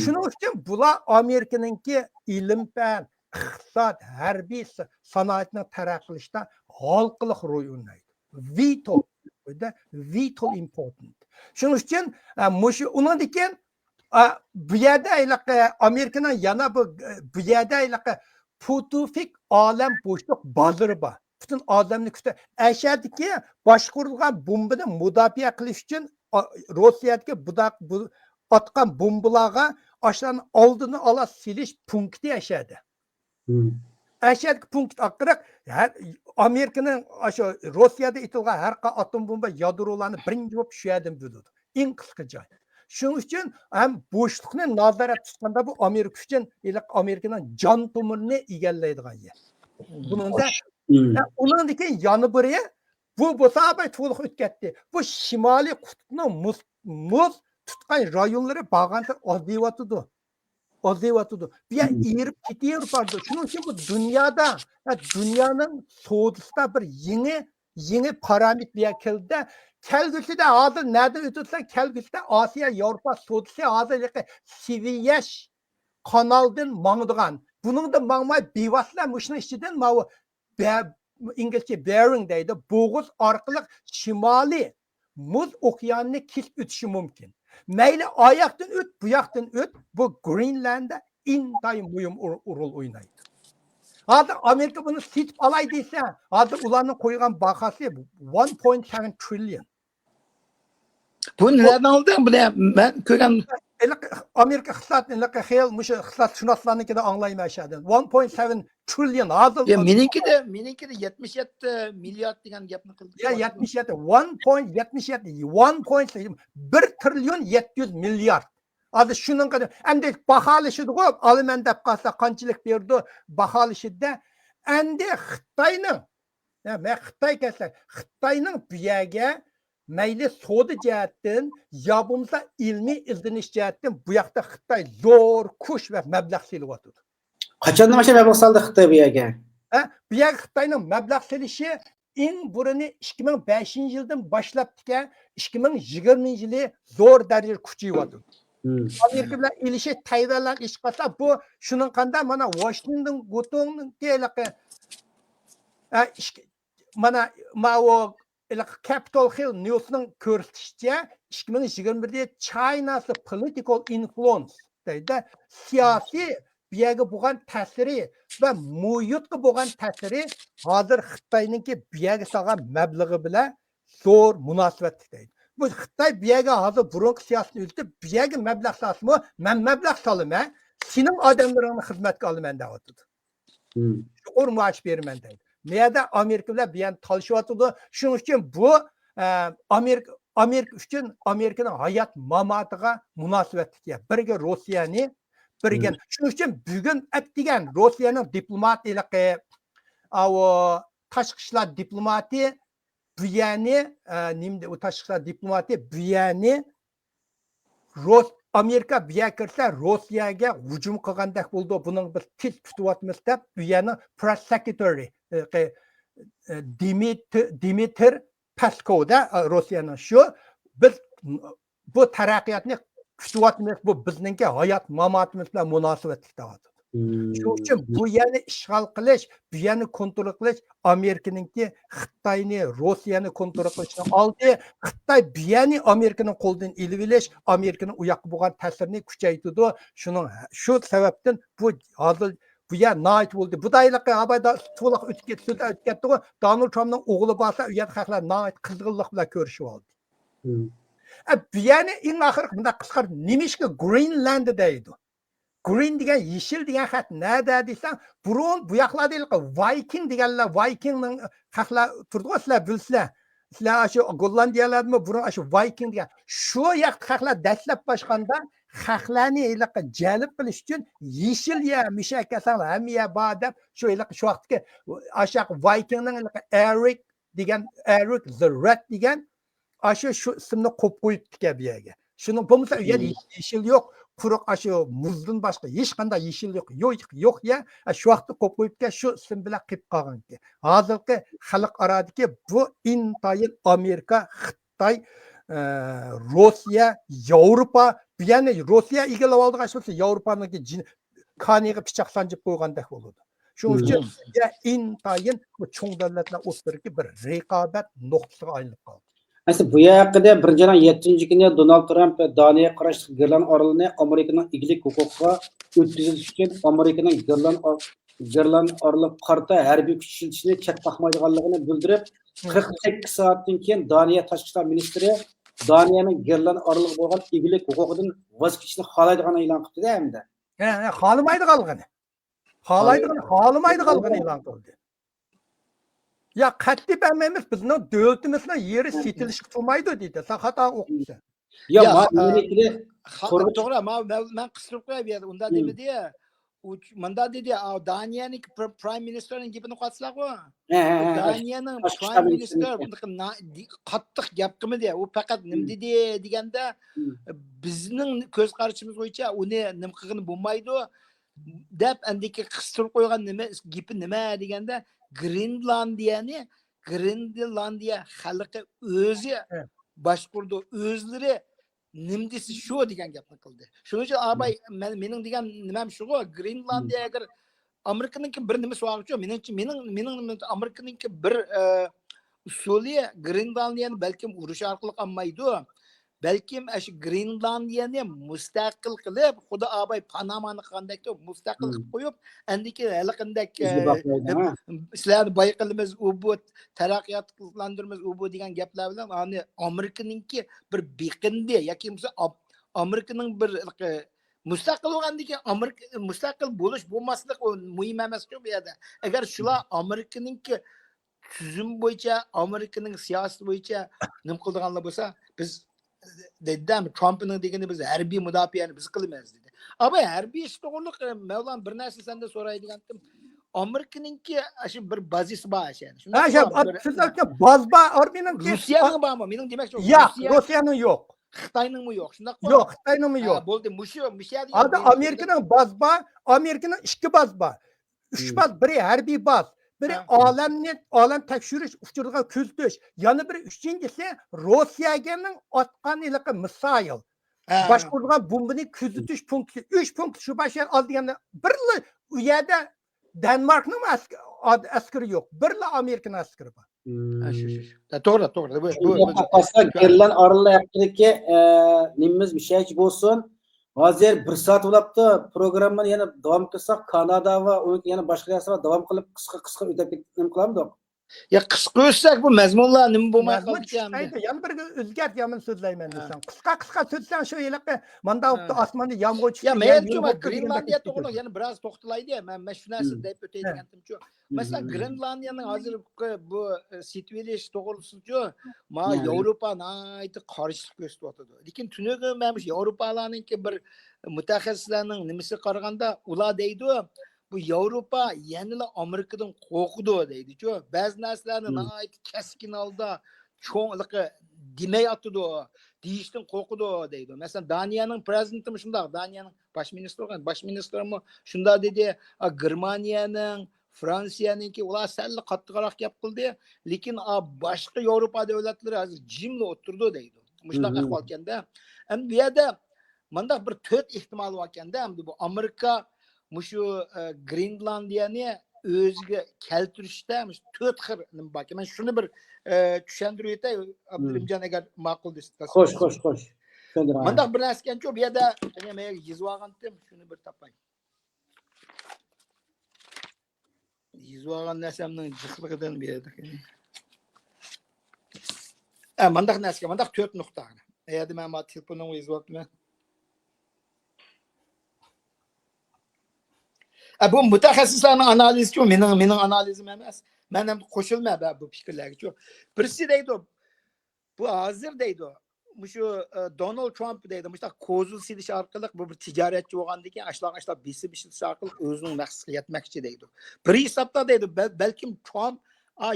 شۇنىڭ ئۈچۈن بۇلار ئامېرىكىنىڭكى ئىلىم-پەن، ئىقتىساد، ھەربىي سا-، سانائەتنىڭ تەرەققىي قىلىشىدا ھالقىلىق رول ئوينايدۇ. ۋىتال، vital important. شۇنىڭ ئۈچۈن، ئە، مۇشۇ، ئۇنىڭدىن كېيىن، ئە، بۇ يەردە ھېلىقى ئامېرىكىنىڭ يەنە بۇ، بۇ يەردە ھېلىقى پۇتۇفىك ئالەم بوشلۇق بازىرى بار. پۈتۈن ئادەمنى كۈتە-، ئەشەدىكى باشقۇرۇلغان بومبىنى مۇداپىئە قىلىش ئۈچۈن، ئا، روسىيەدىكى بۇدا-، بۇ ئاتقان بومبىلارغا ئاشۇلارنى ئالدىنى ئالا سېلىش پونكىتى ئەشەدە. ئەشەدىكى پونكىت ئارقىلىق ھەر، ئامېرىكىنىڭ ئاشۇ روسىيەدە ئېتىلغان ھەر قانداق ئاتوم بومبا، يادرولارنى بىرىنچى بولۇپ شۇ يەردىن بۆلىدۇ. ئەڭ قىسقا جاي. شۇنىڭ ئۈچۈن ھەم بوشلۇقنى نازارەت تۇتقاندا بۇ ئامېرىكا ئۈچۈن ھېلىقى ئامېرىكىنىڭ جان تومۇرىنى ئىگىلەيدىغان يەر. بۇنىڭدا، ھە، ئۇنىڭدىن كېيىن يەنە بىرى، بۇ بولسا ئاباي تولۇق ئۆتۈپ كەتتى. بۇ شىمالىي قۇتۇپنىڭ مۇز، مۇز تۇتقان رايونلىرى بارغانسېرى ئازىيىۋاتىدۇ. ئازىيىۋاتىدۇ. بۇ يەر ئېرىپ كېتىۋېرىپ بارىدۇ. شۇنىڭ ئۈچۈن بۇ دۇنيادا، ھە، دۇنيانىڭ سودىسىدا بىر يېڭى، يېڭى پارامېتىر بۇ يەرگە كەلدى-دە. كەلگۈسىدە ھازىر نەدىن ئۆتىدۇ دېسەڭ، كەلگۈسىدە ئاسىيا، ياۋروپا سودىسى ھازىر ھېلىقى سىۋىيەش قانالدىن ماڭىدىغان. بۇنىڭدىن ماڭماي بىۋاسىتە مۇشۇنىڭ ئىچىدىن ماۋۇ بە-، ئىنگلىزچە بېرىڭ دەيدۇ، بوغۇز ئارقىلىق شىمالىي مۇز ئوكيانىنى كېسىپ ئۆتۈشى مۇمكىن. مەيلى ئاياقتىن ئۆت، بۇ ياقتىن ئۆت، بۇ گرېنلاندىيە ئىنتايىن مۇھىم ئور-، رول ئوينايدۇ. ھازىر ئامېرىكا بۇنى سېتىپ ئالاي دېسە، ھازىر ئۇلارنىڭ قويغان باھاسى one point seven trillion. بۇنى نەدىن ئالدىڭ؟ بۇنى مەن كۆرگەن. ھېلىقى ئامېرىكا ئىقتىساد، خېلى مۇشۇ ئىقتىسادشۇناسلارنىڭكىدە ئاڭلايمەن شۇ يەردىن. ۋان پوينت سەۋەن ترىليون ھازىر. يا، مېنىڭكىدە، مېنىڭكىدە يەتمىش يەتتە مىليارد دېگەن گەپنى قىلدى. يا، يەتمىش يەتتە، ۋان پوينت يەتمىش يەتتە، ۋان پوينت، بىر ترىليون يەتتە يۈز مىليارد. ھازىر شۇنىڭغا ئەمدى باھالىشىدىغۇ، ئالىمەن دەپ قالسا قانچىلىك بېرىدۇ، باھالىشىدە. ئەمدى خىتاينىڭ، يا، مەن خىتاي كەلسە، خىتاينىڭ بۇ يەرگە مەيلى سودا جەھەتتىن يا بولمىسا ئىلمىي ئىزدىنىش جەھەتتىن بۇ ياقتا خىتاي زور كۈچ ۋە مەبلەغ سېلىۋاتىدۇ. قاچاندىن باشلاپ مەبلەغ سالدى خىتاي بۇ يەرگە؟ ھە، بۇ يەرگە خىتاينىڭ مەبلەغ سېلىشى ئەڭ بۇرۇنى ئىككى مىڭ بەشىنچى يىلدىن باشلاپتىكەن، ئىككى مىڭ يىگىرمىنچى يىلى زور دەرىجىدە كۈچىيىۋاتىدۇ. مم. ئامېرىكا بىلەن ئېلىشىش، تەيۋەن بىلەن ئېلىشىپ قالسا، بۇ شۇنىڭ قاندا مانا ۋاشىنگتون گۇتۇڭنىڭكى ھېلىقى، ئە، ئىككى، مانا ماۋۇ ھېلىقى كەپىتول ھىل نيۇسنىڭ كۆرسىتىشىچە، ئىككى مىڭ يىگىرمە بىردە China's political influence دەيدۇ. سىياسىي بۇ يەرگە بولغان تەسىرى ۋە مۇھىتقا بولغان تەسىرى ھازىر خىتاينىڭكى بۇ يەرگە سالغان مەبلىغى بىلەن زور مۇناسىۋەتلىك دەيدۇ. بۇ خىتاي بۇ يەرگە ھازىر بۇرۇنقى سىياسىتىنى ئۆزگەرتىپ، بۇ يەرگە مەبلەغ سالسىمۇ، مەن مەبلەغ سالىمەن، سېنىڭ ئادەملىرىڭنى خىزمەتكە ئالىمەن دەۋاتىدۇ. مم. يۇقىرى مائاش بېرىمەن دەيدۇ. نېيەدە ئامېرىكا بىلەن بۇ يەرنى تالىشىۋاتىدۇ. شۇنىڭ ئۈچۈن بۇ، ئە، ئامېرىكا، ئامېرىكا ئۈچۈن ئامېرىكىنىڭ ھايات ماماتىغا مۇناسىۋەتلىك يەر. بىرگە روسىيەنى، بىرگە. مم. شۇنىڭ ئۈچۈن بۈگۈن ئەتىگەن روسىيەنىڭ دىپلوماتى ھېلىقى، ئاۋۇ تاشقى ئىشلار دىپلوماتى بۇ يەرنى، ئە، نېمە دە-، ئۇ تاشقى ئىشلار دىپلوماتى بۇ يەرنى روس-، ئامېرىكا بۇ يەرگە كىرسە، روسىيەگە ھۇجۇم قىلغاندەك بولىدۇ، بۇنىڭ بىز تېز كۈتۈۋاتىمىز دەپ، بۇ يەرنىڭ پرېس سېكرېتارى، ئى، قى-، ئى، دىمىت-، دىمىتىر پېسكوۋ دە، ئى، روسىيەنىڭ شۇ، بىز بۇ تەرەققىياتنى كۈتۈۋاتىمىز، بۇ بىزنىڭكى ھايات ماماتىمىز بىلەن مۇناسىۋەتلىك دەۋاتىدۇ. شۇنىڭ ئۈچۈن بۇ يەرنى ئىشغال قىلىش، بۇ يەرنى كونترول قىلىش ئامېرىكىنىڭكى خىتاينى، روسىيەنى كونترول قىلىشنىڭ ئالدى. خىتاي بۇ يەرنى ئامېرىكىنىڭ قولىدىن ئېلىۋېلىش، ئامېرىكىنىڭ ئۇ ياققا بولغان تەسىرىنى كۈچەيتىدۇ. شۇنىڭ، شۇ سەۋەبتىن بۇ ھازىر بۇ يەر ناھايىتى بولدى. بۇ دائىرىلىقى ھاۋايدا توۋلاپ ئۆتۈپ كەتتى، سۆز ئۆتۈپ كەتتىغۇ. دونالد ترامپنىڭ ئوغلى بارسا، ئۇ يەردە خەقلەر ناھايىتى قىزغىنلىق بىلەن كۆرۈشۈۋالدى. ئە، بۇ يەرنى ئەڭ ئاخىرقى مۇنداق قىسقارتىپ، نېمىشقا گرېنلاند دەيدۇ؟ گرېن دېگەن يېشىل دېگەن خەت نەدە دېسەڭ، بۇرۇن بۇ ياقلاردا ھېلىقى ۋايكىڭ دېگەنلەر، ۋايكىڭنىڭ خەقلەر تۇردىغۇ، سىلەر بىلىسىلەر. سىلەر ئاشۇ گوللاندىيەلەردىمۇ بۇرۇن ئاشۇ ۋايكىڭ دېگەن. شۇ ياقتا خەقلەر دەسلەپ باشقاندا خەقلەرنى ھېلىقى جەلپ قىلىش ئۈچۈن يېشىل يەر، مۇشۇ يەرگە كەلسەڭلار ھەممە يەر بار دەپ، شۇ ھېلىقى شۇ ۋاقىتتىكى ئاشۇ ۋايكىڭنىڭ ھېلىقى ئېرىك دېگەن، ئېرىك زى رېد دېگەن، ئاشۇ شۇ ئىسىمنى قويۇپ قويۇپتىكەن بۇ يەرگە. شۇنىڭ بولمىسا ئۇ يەردە مم. ھېچ يېشىل يوق، قۇرۇق ئاشۇ مۇزدىن باشقا ھېچقانداق يېشىل يوق، يوق، يوق يەر. ئە، شۇ ۋاقىتتا قويۇپ قويۇپتىكەن، شۇ ئىسىم بىلەن قېلىپ قالغانكەن. ھازىرقى خەلقئارادىكى بۇ ئىنتايىن ئامېرىكا، خىتاي، ئە، روسىيە، ياۋروپا، بۇ يەرنى روسىيە ئىگىلەپ ئالدىغان بولسا، ياۋروپانىڭكى جىن-، كانىغا پىچاق سانجىپ قويغاندەك بولىدۇ. شۇنىڭ ئۈچۈن مم. سىزگە ئىنتايىن بۇ چوڭ دۆلەتلەر ئوتتۇرىدىكى بىر رىقابەت نۇقتىسىغا ئايلىنىپ قالدى. ئەسلى بۇ ھەققىدە بىرىنچى ئاينىڭ يەتتىنچى كۈنى دونالد ترامپ دانىيەگە قاراشلىق گرېنلاند ئارىلىنى ئامېرىكىنىڭ ئىگىلىك ھوقۇقىغا ئۆتكۈزۈش ئۈچۈن ئامېرىكىنىڭ گرېنلاند ئار-، گرېنلاند ئارىلىغا قارىتا ھەربىي كۈچ ئىشلىتىشىنى چەتكە قاقمايدىغانلىقىنى بىلدۈرۈپ، مم. قىرىق سەككىز سائەتتىن كېيىن دانىيە تاشقى ئىشلار مىنىستىرى دانىيەنىڭ گرېنلاند ئارىلىغا بولغان ئىگىلىك ھوقۇقىدىن ۋاز كېچىشنى خالايدىغانلىقىنى ئېلان قىپتۇ-دە ھەمدە. ھە، ھە، خالىمايدىغانلىقىنى. خالايدىغان، خالىمايدىغانلىقىنى ئېلان قىلدى. يا، قەتئىي بەرمەيمىز، بىزنىڭ دۆلىتىمىزنىڭ يېرى سېتىلىشقا تۇرمايدۇ دېدى. سەن خاتا ئوقۇپسەن. يا، يا، ما-، خا-، مېنىڭكىدە خا-، قۇرۇق توغرا، ما-، مەن، مەن قىستۇرۇپ قوياي بۇ يەردە. ئۇنداق دېمىدى. ئۇ مۇنداق دېدى، ئا، دانىيەنىڭ پر-، پرايم مىنىستېرنىڭ گېپىنى ئوقۇۋاتىسىلەرغۇ؟ ھە، ھە، ھە. دانىيەنىڭ تاشقى پرايم ئىشلار مىنىستېرى مىنىستىرى. بۇنداق نا-، دى-، قاتتىق گەپ قىلمىدى. ئۇ پەقەت نېمە مم. دېدى دېگەندە، مم. بىزنىڭ كۆز قارىشىمىز بويىچە ئۇنى نېمە قىلغىلى بولمايدۇ. دەپ ئەندىكى قىستۇرۇپ قويغان نېمە، گېپى نېمە دېگەندە، گرېنلاندىيەنى گرېنلاندىيە خەلقى ئۆزى ھە. باشقۇرىدۇ، ئۆزلىرى نېمە دېسە شۇ دېگەن گەپنى قىلدى. شۇنىڭ ئۈچۈن ئاباي، مم. مەن، مېنىڭ دېگەن نېمەم شۇغۇ، گرېنلاندىيە مم. ئەگەر ئامېرىكىنىڭكى بىر نېمىسى بارغۇچۇ، مېنىڭچە، مېنىڭ، مېنىڭ نېمە، ئامېرىكىنىڭكى بىر، ئە، ئۇسۇلى گرېنلاندىيەنى بەلكىم ئۇرۇش ئارقىلىق ئالمايدۇ. بەلكىم ئاشۇ گرېنلاندىيەنى مۇستەقىل قىلىپ، خۇدا ئاباي پانامانى قىلغاندەك مۇستەقىل مم. قىلىپ قويۇپ، ئەندىكى ھېلىقىندەك، ئىزدىن ئە، باقمايدۇ، ھە؟ سىلەرنى باي قىلىمىز، ئۇ بۇ تەرەققىياتلاندۇرىمىز، ئۇ بۇ دېگەن گەپلەر بىلەن ئانى ئامېرىكىنىڭكى بىر بېقىندى ياكى بولمىسا ئام-، ئامېرىكىنىڭ بىر ھېلىقى مۇستەقىل بولغاندىن كېيىن ئامېرىكا مۇستەقىل بولۇش بولماسلىق ئۇ مۇھىم ئەمەسكۇ بۇ يەردە. ئەگەر شۇلار ئامېرىكىنىڭكى تۈزۈم بويىچە، ئامېرىكىنىڭ سىياسىتى بويىچە نېمە قىلىدىغانلار بولسا، بىز دېدى، ترامپنىڭ دېگىنى بىز ھەربىي مۇداپىئەنى بىز قىلىمىز دېدى. ئاباي ھەربىي ئىش توغرۇلۇق مەۋلان بىر نەرسە سەندىن سورايدىغانتىم. ئامېرىكىنىڭكى شۇ بىر بازىسى بار ئىشەن. شۇنداق بار، بىر سىز ئېيتقان باز بار ئارمىينىڭكى. روسىيەنىڭ بارمۇ؟ مېنىڭ دېمەكچى ياق، روسىيە، روسىيەنىڭ يوق. خىتاينىڭمۇ يوق، شۇنداقمۇ؟ يوق، خىتاينىڭمۇ يوق. بولدى، مۇشۇ مۇشۇ يەردە ھازىر ئامېرىكىنىڭ باز بار، ئامېرىكىنىڭ ئىككى باز بار. ئۈچ باز، بىرى ھەربىي باز، بىرى ئالەمنى، ئالەم تەكشۈرۈش ئۇچۇرىغا كۆزىتىش، يەنە بىرى ئۈچىنچىسى روسىيەگىنىڭ ئاتقان ھېلىقى مىسايل، باشقۇرىدىغان بومبىنى كۆزىتىش پونكىتى. ئۈچ پونكىت شۇ باش ئال دېگەندە بىرلا ئۇ يەردە دەنماركنىڭمۇ ئەسكىرى يوق، بىرلا ئامېرىكىنىڭ ئەسكىرى بار. توغرا، توغرا. بۇ، بۇ، بۇ، گرېنلاند ئارىلى ھەققىدىكى نېمىمىز مۇشۇنچە بولسۇن. ھازىر بىر سائەت بولاپتۇ. پروگراممىنى يەنە داۋام قىلساق، كانادا ۋە ئۇنىڭ يەنە باشقا نەرسە بار، داۋام قىلىپ قىسقا قىسقا ئۆتۈپ نېمە قىلامدۇق؟ يا قىسقا ئۆتسەك بۇ مەزمۇنلار نېمە بولماي قالىدىكەن. يەنە بىر ئۆزگەرت يامان سۆزلەيمەن دېسەڭ. قىسقا قىسقا سۆزلەڭ شۇ ھېلىقى ماندا بوپتۇ، ئاسماندا يامغۇر چۈشتى. يا مەيەر شۇ گرېنلاندىيە توغرىلىق يەنە بىراز توختىلايلى. مەن، مەن شۇ نەرسىنى دەپ ئۆتەي دېگەنتىمچۇ. مەسىلەن، گرېنلاندىيەنىڭ ھازىرقى بۇ سېتىۋېلىش توغرىسىچۇ، ماڭا ياۋروپا ناھايىتى قارشىلىق كۆرسىتىۋاتىدۇ. لېكىن تۈنۈگۈن مەن مۇشۇ ياۋروپالارنىڭكى بىر مۇتەخەسسىسلەرنىڭ نېمىسىگە قارىغاندا، ئۇلار دەيدۇ، بۇ ياۋروپا يەنىلا ئامېرىكىدىن قورقىدۇ دەيدىچۇ. بەزى نەرسىلەرنى ناھايىتى كەسكىن ھالدا چوڭ دېمەي ئاتىدۇ، دېيىشتىن قورقىدۇ دەيدۇ. مەسىلەن، دانىيەنىڭ پرېزىدېنتىمۇ شۇنداق، دانىيەنىڭ باش مىنىستىرى، باش مىنىستىرىمۇ شۇنداق دېدى. گېرمانىيەنىڭ، فرانسىيەنىڭكى ئۇلار سەللا قاتتىقراق گەپ قىلدى. لېكىن باشقا ياۋروپا دۆلەتلىرى ھازىر جىملا ئولتۇرىدۇ دەيدۇ. مۇشۇنداق ئەھۋالكەندە. ئەمدى بۇ يەردە مانداق بىر تۆت ئېھتىمال باركەندە، ئەمدى بۇ ئامېرىكا مۇشۇ گرېنلاندىيەنى ئۆزىگە كەلتۈرۈشتە مۇشۇ تۆت خىل نېمە باركەن. مەن شۇنى بىر چۈشەندۈرۈپ ئۆتەي، ئابدۇرېھىمجان، ئەگەر ماقۇل دېسە. خوش، خوش، خوش. مانداق بىر نەرسىكەنچۇ، بۇ يەردە مەن يېزىۋالغانتىم، شۇنى بىر تاپاي. يېزىۋالغان نەرسەمنىڭ جىقلىقىدىن بۇ يەردە. ئە، مانداق نەرسىكەن، مانداق تۆت نۇقتا. ئەيەردە مەن ما تېلېفونۇمغا يېزىۋاپتىمەن. ئە، بۇ مۇتەخەسسىسلەرنىڭ ئانالىزىچۇ، مېنىڭ، مېنىڭ ئانالىزىم ئەمەس. مەن ھەم قوشۇلمەن بۇ پىكىرلەرگىچۇ. بىرسى دەيدۇ، بۇ ھازىر دەيدۇ، مۇشۇ دونالد ترامپ دەيدۇ، مۇشۇنداق كوزۇل سېلىش ئارقىلىق، بۇ بىر تىجارەتچى بولغاندىن كېيىن ئاشۇلارغا ئاشۇنداق بېسىم ئىشلىتىش ئارقىلىق ئۆزىنىڭ مەقسىتىگە يەتمەكچى دەيدۇ. بىر ھېسابتا دەيدۇ، بەلكىم ترامپ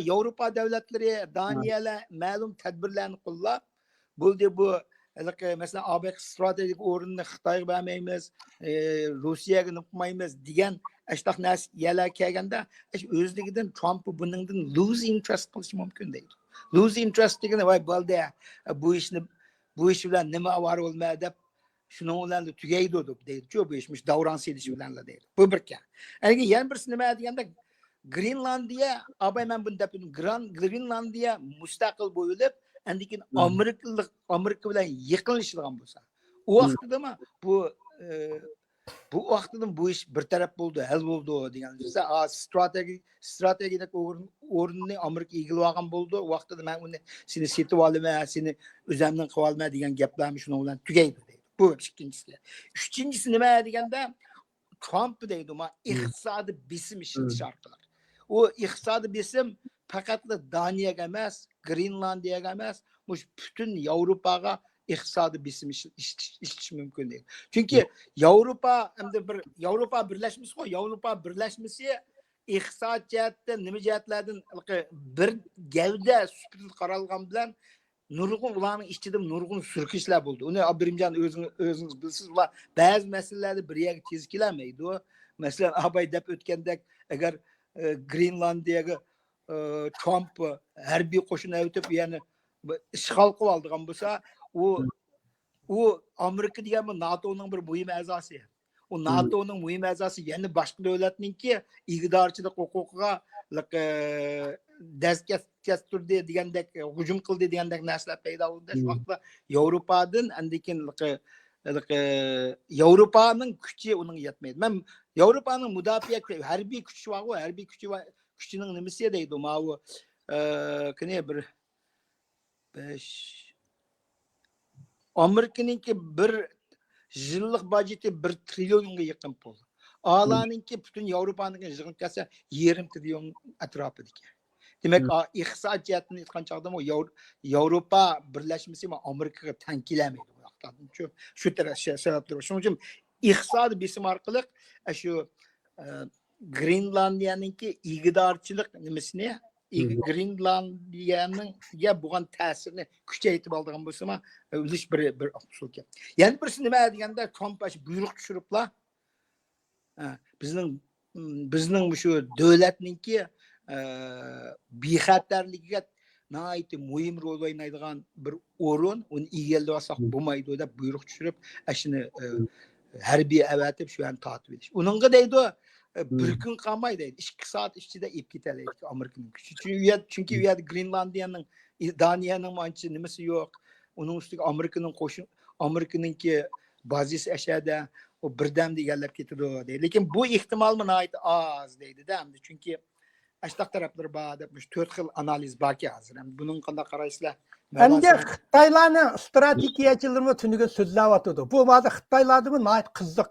ياۋروپا دۆلەتلىرى، دانىيەلەر مەلۇم تەدبىرلەرنى قوللاپ، بولدى بۇ ھېلىقى، مەسىلەن، ئامېرىكا ئىستراتېگىك ئورنىنى خىتايغا بەرمەيمىز، روسىيەگە نېمە قىلمايمىز دېگەن ئاشۇنداق نەرسە يەرلەرگە كەلگەندە، ئۆزلۈكىدىن ترامپ بۇنىڭدىن لوز ئىنتېرېست قىلىشى مۇمكىن دەيدۇ. لوز ئىنتېرېست دېگىنى، ۋاي بولدى، بۇ ئىشنى، بۇ ئىش بىلەن نېمە ئاۋارە بولما دەپ، شۇنىڭ بىلەن تۈگەيدۇ دەيدۇچۇ، بۇ ئىش مۇشۇ داۋراڭ سېلىش بىلەنلا دەيدۇ. بۇ بىر گەپ. ئەنكى يەنە بىرسى نېمە دېگەندە، گرېنلاندىيە، ئاباي مەن بۇنى دەپ ئۆتتۈم، گران-، گرېنلاندىيە مۇستەقىل بولۇپ، ئاندىن كېيىن ئامېرىكىلىق، ئامېرىكا بىلەن يېقىنلىشىدىغان بولسا، ئۇ ۋاقتىدىمۇ بۇ، ئى، بۇ ۋاقتىدىمۇ بۇ ئىش بىر تەرەپ بولىدۇ، ھەل بولىدۇ دېگەن. ئىستراتېگىيە، ئىستراتېگىيەلىك ئورۇن، ئورۇننى ئامېرىكا ئىگىلىۋالغان بولىدۇ. ئۇ ۋاقتىدا مەن ئۇنى سېنى سېتىپ ئالىمەن، سېنى ئۆزەمنىڭ قىلىۋالىمەن دېگەن گەپلەرمۇ شۇنىڭ بىلەن تۈگەيدۇ دەيدۇ. بۇ ئىككىنچىسى. ئۈچىنچىسى نېمە دېگەندە، ترامپ دەيدۇ، ما، ئىقتىسادىي بېسىم ئىشلىتىش ئارقىلىق. ئۇ ئىقتىسادىي بېسىم پەقەتلا دانىيەگە ئەمەس، گرېنلاندىيەگە ئەمەس، مۇشۇ پۈتۈن ياۋروپاغا ئىقتىسادىي بېسىم ئىش-، ئىش-، ئىشلىتىشى مۇمكىن دەيدۇ. چۈنكى ياۋروپا ئەمدى بىر ياۋروپا بىرلەشمىسىغۇ، ياۋروپا بىرلەشمىسى ئىقتىساد جەھەتتە نېمە جەھەتلەردىن بىر گەۋدە سۈپىتىدە قارالغان بىلەن نۇرغۇن، ئۇلارنىڭ ئىچىدە نۇرغۇن سۈركىشلەر بولدى. ئۇنى ئابدۇرېھىمجان ئۆزىڭىز، ئۆزىڭىز بىلىسىز، ئۇلار بەزى مەسىلىلەردە بىر يەرگە تېز كېلەلمەيدۇ. مەسىلەن، ئاباي دەپ ئۆتكەندەك، ئەگەر، ئە، گرېنلاندىيەگە، ئە، ترامپ ھەربىي قوشۇن ئەۋېتىپ، يەنى ئىشغال قىلىۋالىدىغان بولسا، ئۇ، ئۇ ئامېرىكا دېگەن بۇ ناتونىڭ بىر مۇھىم ئەزاسى. ئۇ ناتونىڭ مۇھىم ئەزاسى، يەنە باشقا دۆلەتنىڭكى ئىگىدارچىلىق ھوقۇقىغا، ئە، دەز كەس-، كەستۈردى دېگەندەك، ھۇجۇم قىلدى دېگەندەك نەرسىلەر پەيدا بولدى. شۇ ۋاقىتتا ياۋروپادىن، ئاندىن كېيىن، ئە، ياۋروپانىڭ كۈچى ئۇنىڭغا يەتمەيدۇ. مەن ياۋروپانىڭ مۇداپىئە كۈ-، ھەربىي كۈچى بارغۇ، ھەربىي كۈچى بار، كۈچىنىڭ نېمىسى دەيدۇ، ماۋۇ، ئە، قېنى بىر بەش. ئامېرىكىنىڭكى بىر يىللىق باجېتى بىر ترىليونغا يېقىن پۇل. ئالانىڭكى پۈتۈن ياۋروپانىڭكى يىغىپ كەلسە يېرىم ترىليون ئەتراپىدىكى. دېمەك، ئىقتىساد جەھەتتىن ئېيتقان چاغدىمۇ ياۋروپا بىرلەشمىسى ئامېرىكىغا تەڭ كېلەلمەيدۇ. شۇ، شۇ تەرەپ سەۋەبلىرى. شۇنىڭ ئۈچۈن ئىقتىسادىي بېسىم ئارقىلىق شۇ گرېنلاندىيەنىڭكى ئىگىدارچىلىق نېمىسىنى، گرېنلاندىيەنىڭگە بولغان تەسىرىنى كۈچەيتىپ ئالىدىغان بولسىمۇ، ئۆلۈش بىر، بىر ئۇسۇلكەن. يەنە بىرسى نېمە دېگەندە، ترامپ بۇيرۇق چۈشۈرۈپلا، بىزنىڭ، بىزنىڭ مۇشۇ دۆلەتنىڭكى بىخەتەرلىكىگە ناھايىتى مۇھىم رول ئوينايدىغان بىر ئورۇن، ئۇنى ئىگىلىۋالساق بولمايدۇ دەپ بۇيرۇق چۈشۈرۈپ، ئاشۇنى ھەربىي ئەۋەتىپ شۇ يەرنى تارتىۋېلىش. ئۇنىڭغا دەيدۇ، بىر كۈن قالماي دەيدۇ، ئىككى سائەت ئىچىدە ئېلىپ كېتەلەيدۇ ئامېرىكىنىڭ كۈچى. چۈنكى ئۇ يەر، چۈنكى ئۇ يەردە گرېنلاندىيەنىڭ، دانىيەنىڭ ئانچە نېمىسى يوق. ئۇنىڭ ئۈستىگە ئامېرىكىنىڭ قوشۇن، ئامېرىكىنىڭكى بازىسى ئەشەدە، ئۇ بىردەمدە ئىگىلەپ كېتىدۇ دەيدۇ. لېكىن بۇ ئېھتىمالمۇ ناھايىتى ئاز دەيدۇ-دە، ئەمدى چۈنكى ئاشتاق تەرەپلىرى بار دەپ، مۇشۇ تۆت خىل ئانالىز باركەن ھازىر. ئەمدى بۇنىڭ قانداق قارايسىلەر؟ ئەمدى خىتايلارنىڭ ئىستراتېگىيەچىلىرىمۇ تۈنۈگۈن سۆزلەۋاتىدۇ. بۇ ھازىر خىتايلاردىمۇ ناھايىتى قىزىق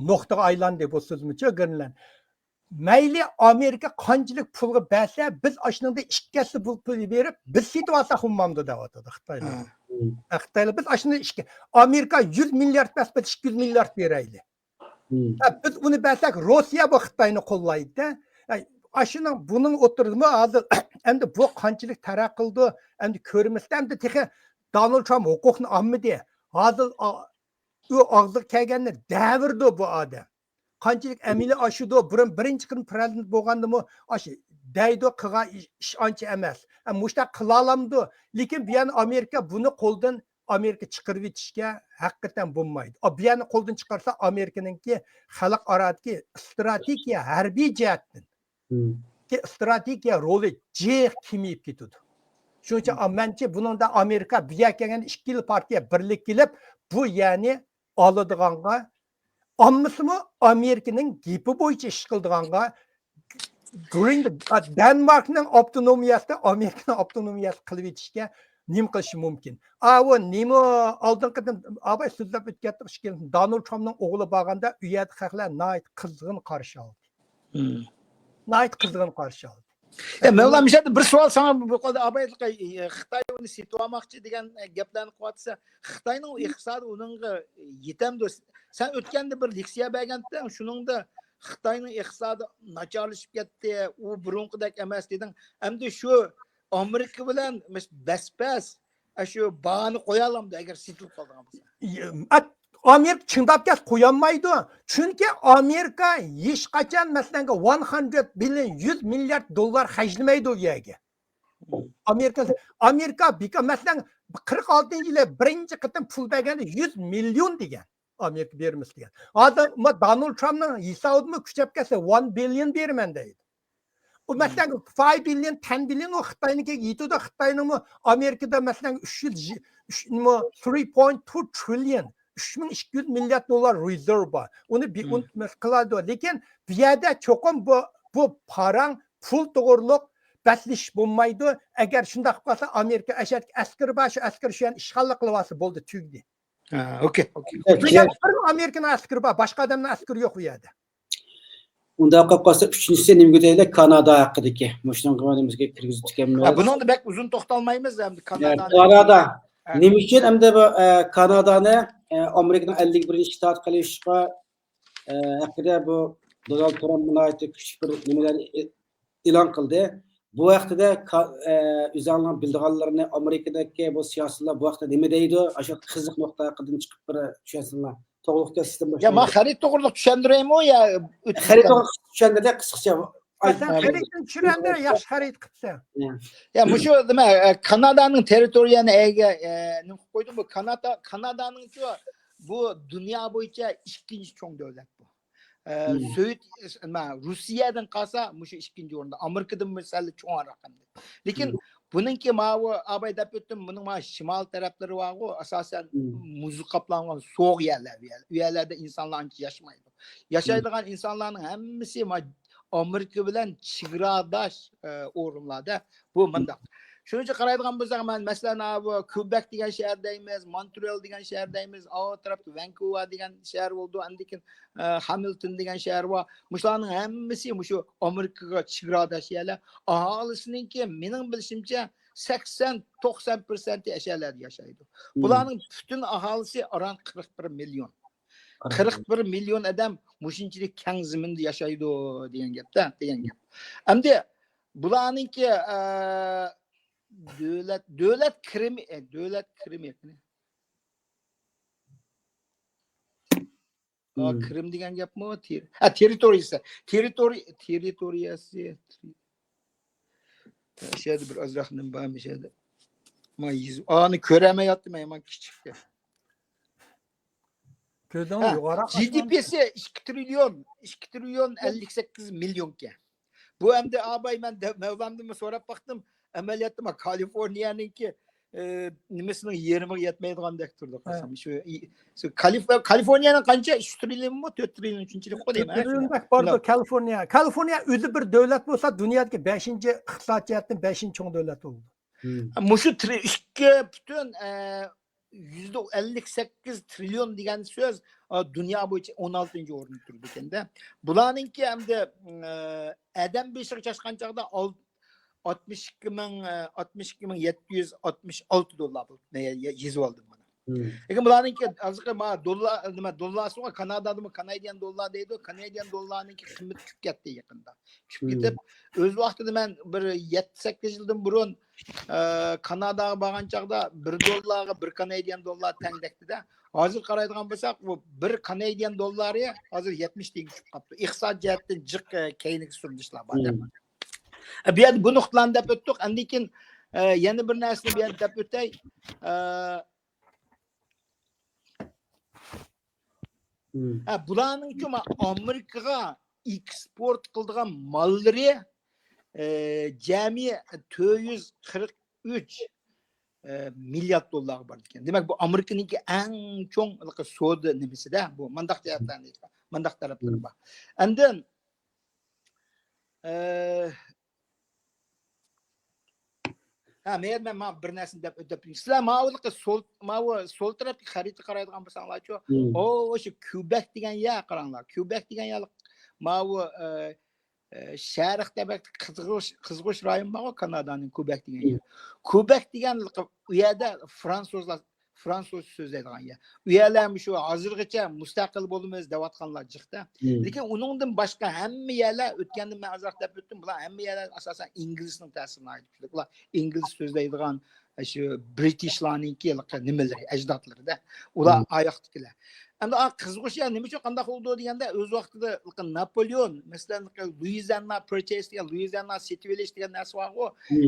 نۇقتىغا ئايلاندى بۇ سۆزمۇچۇ، گرېنلاند. مەيلى ئامېرىكا قانچىلىك پۇلغا بەرسە، بىز ئاشۇنىڭدا ئىككى ھەسسە پۇل، پۇل بېرىپ، بىز سېتىۋالساق بولمامدۇ دەۋاتىدۇ خىتايلار. ھە، خىتايلار، بىز ئاشۇنى ئىككى، ئامېرىكا يۈز مىليارد بەرسە، بىز ئىككى يۈز مىليارد بېرەيلى. ھە، بىز ئۇنى بەرسەك، روسىيە بۇ خىتاينى قوللايدۇ. ھە، ئاشۇنىڭ، بۇنىڭ ئوتتۇرىدىمۇ ھازىر ئەمدى بۇ قانچىلىك تەرەققىي قىلىدۇ، ئەمدى كۆرىمىز. ئەمدى تېخى دونالد ترامپ ھوقۇقنى ئالمىدى. ھازىر ئا-، ئۇ ئاغزىغا كەلگەننى دەۋېرىدۇ بۇ ئادەم. قانچىلىك ئەمەلىي ئاشىدۇ؟ بۇرۇن بىرىنچى قېتىم پىرېزىدېنت بولغاندىمۇ ئاشۇ دەيدۇ، قىلغان ئىش، ئىش ئانچە ئەمەس. ھە، مۇشۇنداق قىلالامدۇ؟ لېكىن بۇ يەنى ئامېرىكا بۇنى قولدىن ئامېرىكا چىقىرىۋېتىشكە ھەقىقەتەن بولمايدۇ. ئا، بۇ يەرنى قولدىن چىقارسا، ئامېرىكىنىڭكى خەلقئارادىكى ئىستراتېگىيە، ھەربىي جەھەتتىن ئىستراتېگىيە رولى جىق كېمىيىپ كېتىدۇ. شۇنىڭ ئۈچۈن، ئا، مەنچە بۇنىڭدا ئامېرىكا بۇ يەرگە كەلگەندە ئىككىلا پارتىيە بىرلىككە كېلىپ، بۇ يەرنى ئالىدىغانغا، ئالمىسىمۇ ئامېرىكىنىڭ گېپى بويىچە ئىش قىلىدىغانغا، گرېن-، دەنماركنىڭ ئاپتونومىيەسىنى ئامېرىكىنىڭ ئاپتونومىيەسى قىلىۋېتىشكە نېمە قىلىشى مۇمكىن؟ ئاۋۇ نېمە ئالدىنقى قېتىم ئاباي سۆزلەپ ئۆتكەنتۇق، ئىككىنچى دونالد ترامپنىڭ ئوغلى بارغاندا ئۇ يەردە خەقلەر ناھايىتى قىزغىن قارشى ئالدى. ناھايىتى قىزغىن قارشى ئالدى. ئە، مەۋلان، مۇشۇ يەردە بىر سوئال ساڭا بۇ قولدا ئاباي، ئە، خىتاي ئۇنى سېتىۋالماقچى دېگەن، ئە، گەپلەرنى قىلىۋاتىسەن. خىتاينىڭ ئىقتىسادى ئۇنىڭغا يېتەمدۇ؟ سەن ئۆتكەندە بىر لېكسىيە بەرگەنتىڭ، شۇنىڭدا خىتاينىڭ ئىقتىسادى ناچارلىشىپ كەتتى، ئۇ بۇرۇنقىدەك ئەمەس دېدىڭ. ئەمدى شۇ ئامېرىكا بىلەن بەس-بەس، ئە، شۇ باھانى قويالامدۇ، ئەگەر سېتىلىپ قالىدىغان بولسا؟ ئە، ئامېرىكا چىڭداپ كەتسە قويالمايدۇ. چۈنكى ئامېرىكا ھېچقاچان، مەسىلەن، ۋان ھەندرەت بىليون، يۈز مىليارد دوللار خەجلىمەيدۇ ئۇ يەرگە. ئامېرىكا، ئامېرىكا بىكار، مەسىلەن، قىرىق ئالتىنچى يىلى بىرىنچى قېتىم پۇل بەرگەندە يۈز مىليون دېگەن. ئامېرىكا بېرىمىز دېگەن. ھازىر ما دونالد ترامپنىڭ ھېسابىدىمۇ كۈچەپ كەتسە، ۋان بىليون بېرىمەن دەيدۇ. ئۇ، مەسىلەن، فايىف بىليون، تەن بىليون ئۇ خىتاينىڭكىگە يېتىدۇ. خىتاينىڭمۇ ئامېرىكىدا، مەسىلەن، ئۈچ يۈز، ئۈچ، نېمە، ثرى پوينت تۇ ترىليون، ئۈچ مىڭ ئىككى يۈز مىليارد دوللار رېزېرۋ بار. ئۇنى بىئۇنت قىلىدۇ. لېكىن بۇ يەردە چوقۇم بۇ، بۇ پاراڭ، پۇل توغرۇلۇق بەتلىشىش بولمايدۇ. ئەگەر شۇنداق قىلسا، ئامېرىكا ئەشەدىكى ئەسكىرى بار، شۇ ئەسكىرى شۇ يەرنى ئىشغاللا قىلىۋالسا بولدى، تۈگىدى. ھە، ئوكەي، ئوكەي. بۇ يەردە بىر ئامېرىكىنىڭ ئەسكىرى بار، باشقا ئادەمنىڭ ئەسكىرى يوق بۇ يەردە. ئۇنداق قىلىپ قالسا، ئۈچىنچىسى نېمىگە دەيلى؟ كانادا ھەققىدىكى. مۇشۇنىڭغا نېمىسىگە كىرگۈزۈپ ئىكەنمىز. ھە، بۇنىڭدا بەك ئۇزۇن توختالمايمىز ئەمدى، ھە، كانادانى. كانادا. ھە. نېمە ئۈچۈن ئەمدى بۇ، ئە، كانادانى، ئە، ئامېرىكىنىڭ ئەللىك بىرىنچى شتات قىلىشقا، ئە، ھەققىدە بۇ دونالد ترامپ ناھايىتى كۈچلۈك بىر نېمىلەرنى ئېلان قىلدى. بۇ ھەقتىدە كا-، ئە، ئۆزۈڭلارنىڭ بىلىدىغانلىرىنى، ئامېرىكىدىكى بۇ سىياسىيلار بۇ ھەقتە نېمە دەيدۇ؟ ئاشۇ قىزىق نۇقتا ھەققىدىن چىقىپ بىر چۈشەنسىڭلار. توغرىلىق كەسىتتىن يا، مەن باشلايلى. خەرىدە توغرىلىق چۈشەندۈرەيمۇ يا؟ خەرىدە توغرىلىق چۈشەندۈردى قىسقىچە. ئاي، مەسىلەن، ئاي. خەرىدىنى چۈشۈرەمدە، ياخشى خەرىد قىپسەن. يا. يا، مۇشۇ نېمە، ئە، كانادانىڭ تېررىتورىيەنى ئەگە، ئە، نېمە قىلىپ قويدۇم بۇ؟ كانادا، كانادانىڭچۇ بۇ دۇنيا بويىچە ئىككىنچى چوڭ دۆلەت بۇ. ئە، سوۋېت، نېمە، روسىيەدىن قالسا مۇشۇ ئىككىنچى ئورۇندا، ئامېرىكىدىن سەل چوڭراق ئەمدى. لېكىن بۇنىڭكى ماۋۇ ئاباي دەپ ئۆتتۈم، بۇنىڭ مانا شىمال تەرەپلىرى بارغۇ، ئاساسەن مۇزغا قاپلانغان سوغۇق يەرلەر بۇ يەر. ئۇ يەرلەردە ئىنسانلار ئانچە ياشىمايدۇ. ياشايدىغان ئىنسانلارنىڭ ھەممىسى ما-، ئامېرىكا بىلەن چېگراداش، ئە، ئورۇنلاردا. بۇ مۇنداق. شۇنىڭ ئۈچۈن قارايدىغان بولساق، مەن مەسىلەن، ھا، بۇ كۇبەك دېگەن شەھەر دەيمىز، مونترېئال دېگەن شەھەر دەيمىز، ئاۋۇ تەرەپتە ۋانكۇۋېر دېگەن شەھەر بولىدۇ، ئاندىن كېيىن، ئە، ھامىلتون دېگەن شەھەر بار. مۇشۇلارنىڭ ھەممىسى مۇشۇ ئامېرىكىغا چېگراداش يەرلەر. ئاھالىسىنىڭكى، مېنىڭ بىلىشىمچە، سەكسەن، توقسان پىرسەنتى ئەشەلەردە ياشايدۇ. بۇلارنىڭ پۈتۈن ئاھالىسى ئاران قىرىق بىر مىليون. قىرىق بىر مىليون ئادەم مۇشۇنچىلىك كەڭ زېمىندا ياشايدۇ دېگەن گەپتە، دېگەن گەپ. ئەمدى بۇلارنىڭكى، ئە، دۆلەت، دۆلەت كىرىمى، ئە، دۆلەت كىرىمى. ئا، كىرىم دېگەن گەپمۇ؟ تېر-، ھە، تېررىتورىيىسى. تېررىتورىي-، تېررىتورىيەسى. شۇ يەردە بىر ئازراق نېمە بار، شۇ يەردە. ما يېزىپ، ئانى كۆرەلمەيۋاتىمەن، يامان كىچىككەن. كۆردۈڭمۇ؟ ھە، يۇقىرىراق جى دى پىسى ئىككى تىرىليون، ئىككى تىرىليون ئەللىك سەككىز مىليونكەن. بۇ ئەمدى ئاباي، مەن دە-، مەۋلامدىنمۇ سوراپ باقتىم. ئەمەلىيەتتە ما كالىفورنىيەنىڭكى، ئى، نېمىسىنىڭ يېرىمىغا يەتمەيدىغاندەك تۇرىدۇ، ھە. قارىسام. شۇ، ئى، شۇ كالىف-، كالىفورنىيەنىڭ قانچە؟ ئۈچ تىرىليونمۇ، تۆت تىرىليون شۇنچىلىك قۇ دەيمەن. تۆت تىرىليون بەك باردۇ كالىفورنىيە. كالىفورنىيە ئۆزى بىر دۆلەت بولسا، دۇنيادىكى بەشىنچى، ئىقتىساد جەھەتتىن بەشىنچى چوڭ دۆلەت بولىدۇ. مۇشۇ تىرى-، ئىككى پۈتۈن، ئە، يۈزدە ئەللىك سەككىز تىرىليون دېگەن سۆز، ئا، دۇنيا بويىچە ئون ئالتىنچى ئورۇندا تۇرىدۇ ئىكەن-دە. بۇلارنىڭكى ئەمدى، ئە، ئادەم بېشىغا چاچقان چاغدا ئال-، ئاتمىش ئىككى مىڭ، ئە، ئاتمىش ئىككى مىڭ يەتتە يۈز ئاتمىش ئالتە دوللار بولۇپ، مەن يە-، يە-، يېزىۋالدىم بۇنى. لېكىن بۇلارنىڭكى ھازىرقى ما دوللار، نېمە، دوللارسىغۇ، كانادادىمۇ كانادىيەن دوللار دەيدۇ. كانادىيەن دوللارنىڭكى قىممىتى چۈشۈپ كەتتى يېقىندا. چۈشۈپ كېتىپ، ئۆز ۋاقتىدا مەن بىر يەتتە، سەككىز يىلدىن بۇرۇن، ئە، كاناداغا بارغان چاغدا بىر دوللارغا بىر كانادىيەن دوللار تەڭدەكتىدە. ھازىر قارايدىغان بولساق، بۇ بىر كانادىيەن دوللارى ھازىر يەتمىش تىيىنگە چۈشۈپ قاپتۇ. ئىقتىساد جەھەتتىن جىق، ئە، كەينىگە سۈرۈلۈشلەر بار دەپ. ئە، بۇ يەردە بۇ نۇقتىلارنى دەپ ئۆتتۇق. ئاندىن كېيىن، ئە، يەنە بىر نەرسىنى بۇ يەردە دەپ ئۆتەي. ئە، ھە، بۇلارنىڭچۇ ما-، ئامېرىكىغا ئېكسپورت قىلىدىغان ماللىرى، ئە، جەمئىي تۆت يۈز قىرىق ئۈچ، ئە، مىليارد دوللارغا بارىدىكەن. دېمەك، بۇ ئامېرىكىنىڭكى ئەڭ چوڭ سودا نېمىسىدە، بۇ مانداق جەھەتلەرنى، مانداق تەرەپلىرى بار. ئاندىن، ئە، ھە، مەيەر، مەن ماڭا بىر نەرسىنى دەپ ئۆتۈپ، سىلەر ماۋۇلۇقى سول، ماۋۇ سول تەرەپتىكى خەرىتىگە قارايدىغان بولساڭلارچۇ، ئۇ، شۇ كيۇبەك دېگەن يەر قاراڭلار. كيۇبەك دېگەن يەر ماۋۇ، ئە، ئە، شەرق تەرەپتىكى قىزغۇش، قىزغۇش رايون بارغۇ، كانادانىڭ كيۇبەك دېگەن يەر. كيۇبەك دېگەن ئۇ يەردە فرانسۇزلار، فرانسۇز سۆزلەيدىغان يەر. ئۇ يەرلەر مۇشۇ ھازىرغىچە مۇستەقىل بولىمىز دەۋاتقانلار جىقتا. لېكىن ئۇنىڭدىن باشقا ھەممە يەرلەر، ئۆتكەندە مەن ئازراق دەپ ئۆتتۈم، بۇلار ھەممە يەرلەر ئاساسەن ئىنگلىزنىڭ تەسىرىنى ئايرىپ كېلىدۇ. ئۇلار ئىنگلىز سۆزلەيدىغان، شۇ برىتىشلارنىڭكى نېمىلىرى، ئەجدادلىرىدا. ئۇلار ئاياقتىكىلەر. ئەمدى ئا، قىزغۇش يەر نېمە ئۈچۈن قانداق بولىدۇ دېگەندە، ئۆز ۋاقتىدا ناپولېئون، مەسىلەن، لۇيزىئاننا پۇرچېس دېگەن، لۇيزىئاننا سېتىۋېلىش دېگەن نەرسە بارغۇ.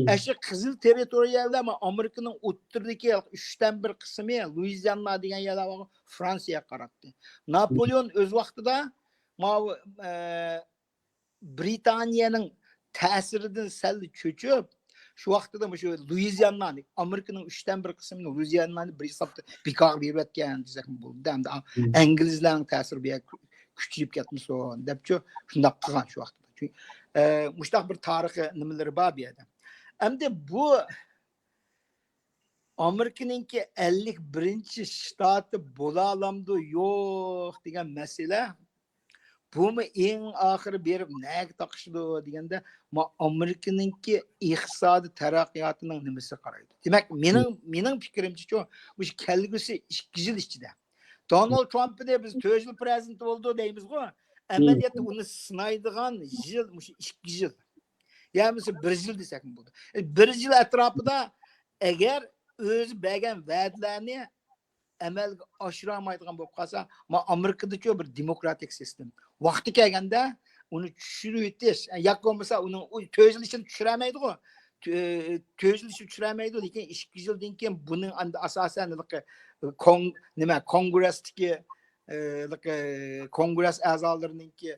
ئەشۇ قىزىل تېررىتورىيەلەر، ئامېرىكىنىڭ ئوتتۇرىدىكى ئۈچتىن بىر قىسمى لۇيزىئاننا دېگەن يەرلەر بارغۇ، فرانسىيەگە قاراتتى. ناپولېئون ئۆز ۋاقتىدا ماۋۇ، ئە، برىتانىيەنىڭ تەسىرىدىن سەل چۆچۈپ، شۇ ۋاقتىدا مۇشۇ لۇيزىئاننانى، ئامېرىكىنىڭ ئۈچتىن بىر قىسمىنى لۇيزىئاننانى بىر ھېسابتا بىكارغا بېرىۋەتكەن دېسەكمۇ بولىدۇ. ئەمدى ئىنگلىزلارنىڭ تەسىرى بۇ يەرگە كۈچىيىپ كەتمىسۇن دەپچۇ، شۇنداق قىلغان شۇ ۋاقتىدا. چۈنكى، ئە، مۇشۇنداق بىر تارىخىي نېمىلىرى بار بۇ يەردە. ئەمدى بۇ ئامېرىكىنىڭكى ئەللىك بىرىنچى شتاتى بولالامدۇ يوق دېگەن مەسىلە، بۇمۇ ئەڭ ئاخىرى بېرىپ نەگە تاقىشىدۇ دېگەندە، ما-، ئامېرىكىنىڭكى ئىقتىسادىي تەرەققىياتىنىڭ نېمىسىگە قارايدۇ. دېمەك، مېنىڭ، مېنىڭ پىكرىمچىچۇ، مۇشۇ كەلگۈسى ئىككى يىل ئىچىدە دونالد ترامپنى بىز تۆت يىل پىرېزىدېنت بولدى دەيمىزغۇ، ئەمەلىيەتتە ئۇنى سىنايدىغان يىل مۇشۇ ئىككى يىل. يا بولمىسا بىر يىل دېسەكمۇ بولىدۇ. بىر يىل ئەتراپىدا ئەگەر ئۆزى بەرگەن ۋەدىلەرنى ئەمەلگە ئاشۇرالمايدىغان بولۇپ قالسا، ما ئامېرىكىدىچۇ بىر دېموكراتىك سىستېما. ۋاقتى كەلگەندە ئۇنى چۈشۈرۈۋېتىش، ياكى بولمىسا ئۇنىڭ ئۇ تۆت يىل ئىچىدە چۈشۈرەلمەيدىغۇ. تۆ-، تۆت يىل ئىچىدە چۈشۈرەلمەيدۇ، لېكىن ئىككى يىلدىن كېيىن بۇنىڭ ئەمدى ئاساسەن ھېلىقى كون-، نېمە، كونگرېستىكى، ئە، ھېلىقى كونگرېس ئەزالىرىنىڭكى،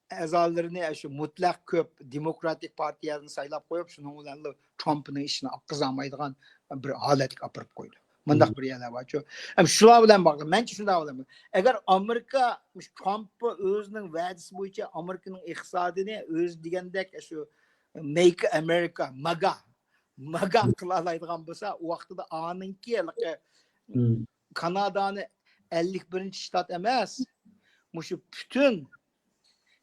ئەزالىرىنى شۇ مۇتلەق كۆپ دېموكراتىك پارتىيەدىن سايلاپ قويۇپ، شۇنىڭ بىلەن ترامپنىڭ ئىشىنى ئاققۇزالمايدىغان بىر ھالەتكە ئاپىرىپ قويدى. مۇنداق بىر يەرلەر بارچۇ. ھەم شۇلار بىلەن باغلىق. مەنچە شۇنداق بىلەن. ئەگەر ئامېرىكا، مۇشۇ ترامپ ئۆزىنىڭ ۋەدىسى بويىچە ئامېرىكىنىڭ ئىقتىسادىنى ئۆزى دېگەندەك شۇ مەيك ئامېرىكا، ماگا، ماگان قىلالايدىغان بولسا، ئۇ ۋاقتىدا ئانىڭكى ھېلىقى كانادانى ئەللىك بىرىنچى شتات ئەمەس، مۇشۇ پۈتۈن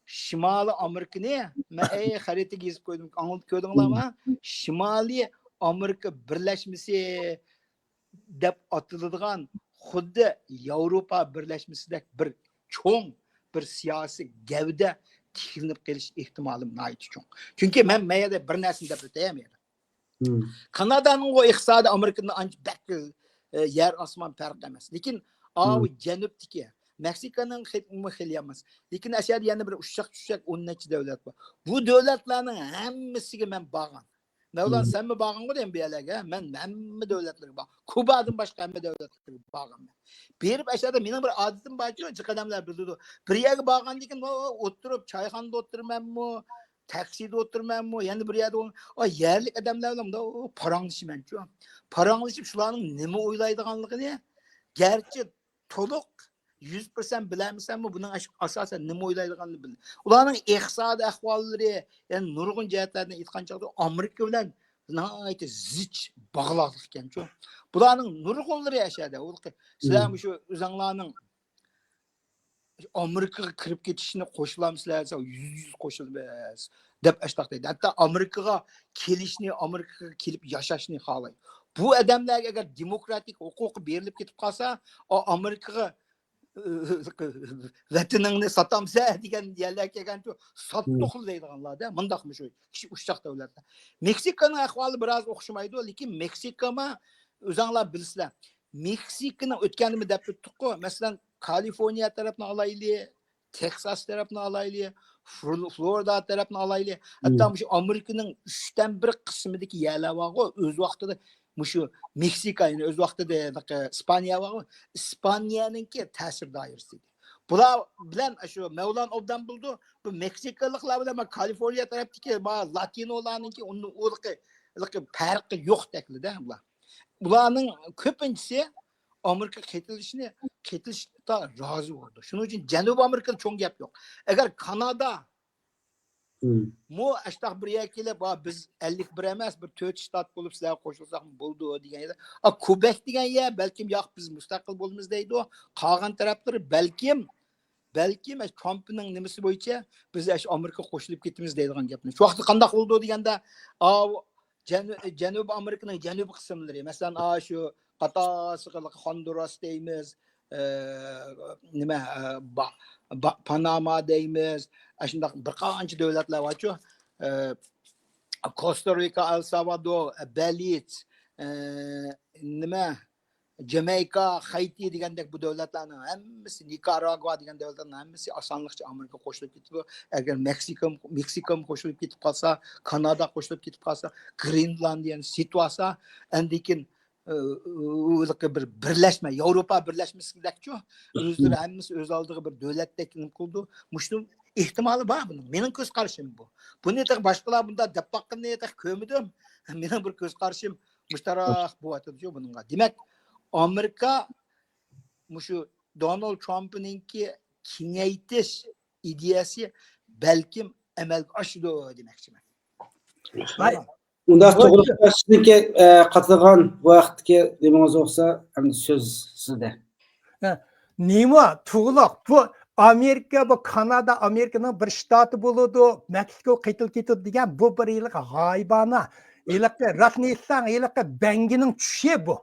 شىمالىي ئامېرىكىنى، مەن ئەي خەرىتىگە يېزىپ قويدۇم، ئاڭلىتىپ كۆردۈڭلارمۇ؟ شىمالىي ئامېرىكا بىرلەشمىسى دەپ ئاتىلىدىغان خۇددى ياۋروپا بىرلەشمىسىدەك بىر چوڭ بىر سىياسىي گەۋدە تىكلىنىپ قېلىش ئېھتىمالىم ناھايىتى چوڭ. چۈنكى مەن مەيەردە بىر نەرسىنى دەپ ئۆتەي مەيەردە. كانادانىڭ ئۇ ئىقتىسادى ئامېرىكىدىن ئانچە بەك، ئە، يەر ئاسمان پەرق ئەمەس. لېكىن ئاۋۇ جەنۇبتىكى مەكسىكانىڭ خېلىمۇ خېلى ئەمەس. لېكىن ئەشەدە يەنە بىر ئۇششاق چۈششەك ئون نەچچە دۆلەت بار. بۇ دۆلەتلەرنىڭ ھەممىسىگە مەن بارغان. مەۋلان، سەنمۇ بارغانغۇ دەيمەن بۇ يەرلەرگە. مەن ھەممە دۆلەتلەرگە بار. كۇبادىن باشقا ھەممە دۆلەتلەرگە بارغانمەن. بېرىپ ئەشەدە مېنىڭ بىر ئادىتىم بارچۇ، جىق ئادەملەر بىلىدۇ. بىر يەرگە بارغاندىن كېيىن ئولتۇرۇپ، چايخانىدا ئولتۇرىمەنمۇ، تاكسىدا ئولتۇرىمەنمۇ، يەنە بىر يەردە ئول-، ئا، يەرلىك ئادەملەر بىلەن مۇنداق پاراڭلىشىمەنچۇ. پاراڭلىشىپ، شۇلارنىڭ نېمە ئويلايدىغانلىقىنى گەرچە تولۇق يۈز پىرسەنت بىلەلمىسەممۇ، بۇنىڭ ئاش-، ئاساسەن نېمە ئويلايدىغانلىقىنى بىل-، ئۇلارنىڭ ئىقتىسادىي ئەھۋاللىرى، يەنى نۇرغۇن جەھەتلەردىن ئېيتقان چاغدا ئامېرىكا بىلەن ناھايىتى زىچ باغلاقلىق ئىكەنچۇ. بۇلارنىڭ نۇرغۇنلىرى ئەشەدە، ئۇ سىلەر مۇشۇ ئۆزۈڭلارنىڭ ئامېرىكىغا كىرىپ كېتىشنى قوشۇلامسىلەر دېسە، يۈزدە يۈز قوشۇلىمىز دەپ ئاشتاق دەيدۇ. ھەتتا ئامېرىكىغا كېلىشنى، ئامېرىكىغا كېلىپ ياشاشنى خالايدۇ. بۇ ئادەملەرگە ئەگەر دېموكراتىك ھوقۇقى بېرىلىپ كېتىپ قالسا، ئا-، ئامېرىكىغا، ۋەتىنىڭنى ساتامسەن دېگەن يەرلەر كەلگەنچۇ، ساتتۇقلا دەيدىغانلاردا، مۇنداقمۇ شۇ كىشى ئۇششاق دۆلەتلەر. مېكسىكانىڭ ئەھۋالى بىراز ئوخشىمايدۇ، لېكىن مېكسىكاما ئۆزۈڭلار بىلىسىلەر. مېكسىكىنىڭ ئۆتكەندىمۇ دەپ ئۆتتۇققۇ، مەسىلەن، كالىفورنىيە تەرەپنى ئالايلى، تېكساس تەرەپنى ئالايلى، فلو-، فلورىدا تەرەپنى ئالايلى، ھەتتا مۇشۇ ئامېرىكىنىڭ ئۈچتىن بىر قىسمىدىكى يەرلەر بارغۇ، ئۆز ۋاقتىدا مۇشۇ مېكسىكا، يەنى ئۆز ۋاقتىدا ھېلىقى ئىسپانىيە بارغۇ، ئىسپانىيەنىڭكى تەسىر دائىرىسى. بۇلار بىلەن شۇ مەۋلان ئوبدان بولىدۇ. بۇ مېكسىكالىقلار بىلەن ما كالىفورنىيە تەرەپتىكى ما لاتىنولارنىڭكى ئۇنىڭ ئۇرۇقى، ھېلىقى پەرقى يوق دەكلىدە بۇلار. بۇلارنىڭ كۆپىنچىسى ئامېرىكا قېتىلىشىنى، قېتىلىشقا رازى بولىدۇ. شۇنىڭ ئۈچۈن جەنۇبىي ئامېرىكىدا چوڭ گەپ يوق. ئەگەر كانادا مۇ ئاشتاق بىر يەرگە كېلىپ، ۋا بىز ئەللىك بىر ئەمەس، بىر تۆت شتات بولۇپ سىلەرگە قوشۇلساقمۇ بولىدۇ دېگەن يەردە، ئا، كۇبەك دېگەن يەر بەلكىم ياق، بىز مۇستەقىل بولىمىز دەيدۇ. قالغان تەرەپلىرى بەلكىم، بەلكىم، ئە، ترامپنىڭ نېمىسى بويىچە بىز ئاشۇ ئامېرىكا قوشۇلۇپ كېتىمىز دەيدىغان گەپنى. شۇ ۋاقىتتا قانداق بولىدۇ دېگەندە، ئاۋۇ جەنۇ-، جەنۇبىي ئامېرىكىنىڭ جەنۇبىي قىسىملىرى، مەسىلەن، ئاشۇ قاتارسىغا ھوندۇراس دەيمىز، ئە، نېمە، ئە، با-، با-، پاناما دەيمىز، ئاشۇنداق بىر قانچە دۆلەتلەر بارچۇ. ئە، كوستا رىكا، ئەل سالۋادور، بېلىز، ئە، نېمە، جامايكا، خەيتى دېگەندەك بۇ دۆلەتلەرنىڭ ھەممىسى، نىكاراگۇا دېگەن دۆلەتلەرنىڭ ھەممىسى ئاسانلىقچە ئامېرىكىغا قوشۇلۇپ كېتىدۇ. ئەگەر مېكسىكا، مېكسىكا قوشۇلۇپ كېتىپ قالسا، كانادا قوشۇلۇپ كېتىپ قالسا، گرېنلاندىيەنى سېتىۋالسا، ئاندىن كېيىن، ئى، ئى، بىر بىرلەشمە، ياۋروپا بىرلەشمىسىدەكچۇ، ئۆزلىرى ھەممىسى ئۆز ئالدىغا بىر دۆلەتتەك نېمە قىلىدۇ. مۇشۇنىڭ ئېھتىمالى بار بۇنىڭ. مېنىڭ كۆز قارىشىم بۇ. بۇنى تېخى باشقىلار بۇنداق دەپ باققىنىنى تېخى كۆرمىدىم. مېنىڭ بىر كۆز قارىشىم مۇشتاراق بولۇۋاتىدۇ بۇنىڭغا. دېمەك، ئامېرىكا مۇشۇ دونالد ترامپنىڭكى كېڭەيتىش ئىدىيەسى بەلكىم ئەمەلگە ئاشىدۇ دېمەكچىمەن. ھاي. ئۇنداق توغرا، سىزنىڭكى، ئە، قاتلىغان بۇ ھەقتىكى نېمىڭىز بولسا، ئەمدى سۆز سىزدە. ھە، نېمە، تۇغلۇق، بۇ ئامېرىكا، بۇ كانادا ئامېرىكىنىڭ بىر شتاتى بولىدۇ، مېكسىكو قېتىلىپ كېتىدۇ دېگەن بۇ بىر ھېلىقى غايىبانە، ھېلىقى راستىنى ئېيتساڭ، ھېلىقى بەڭگىنىڭ چۈشى بۇ.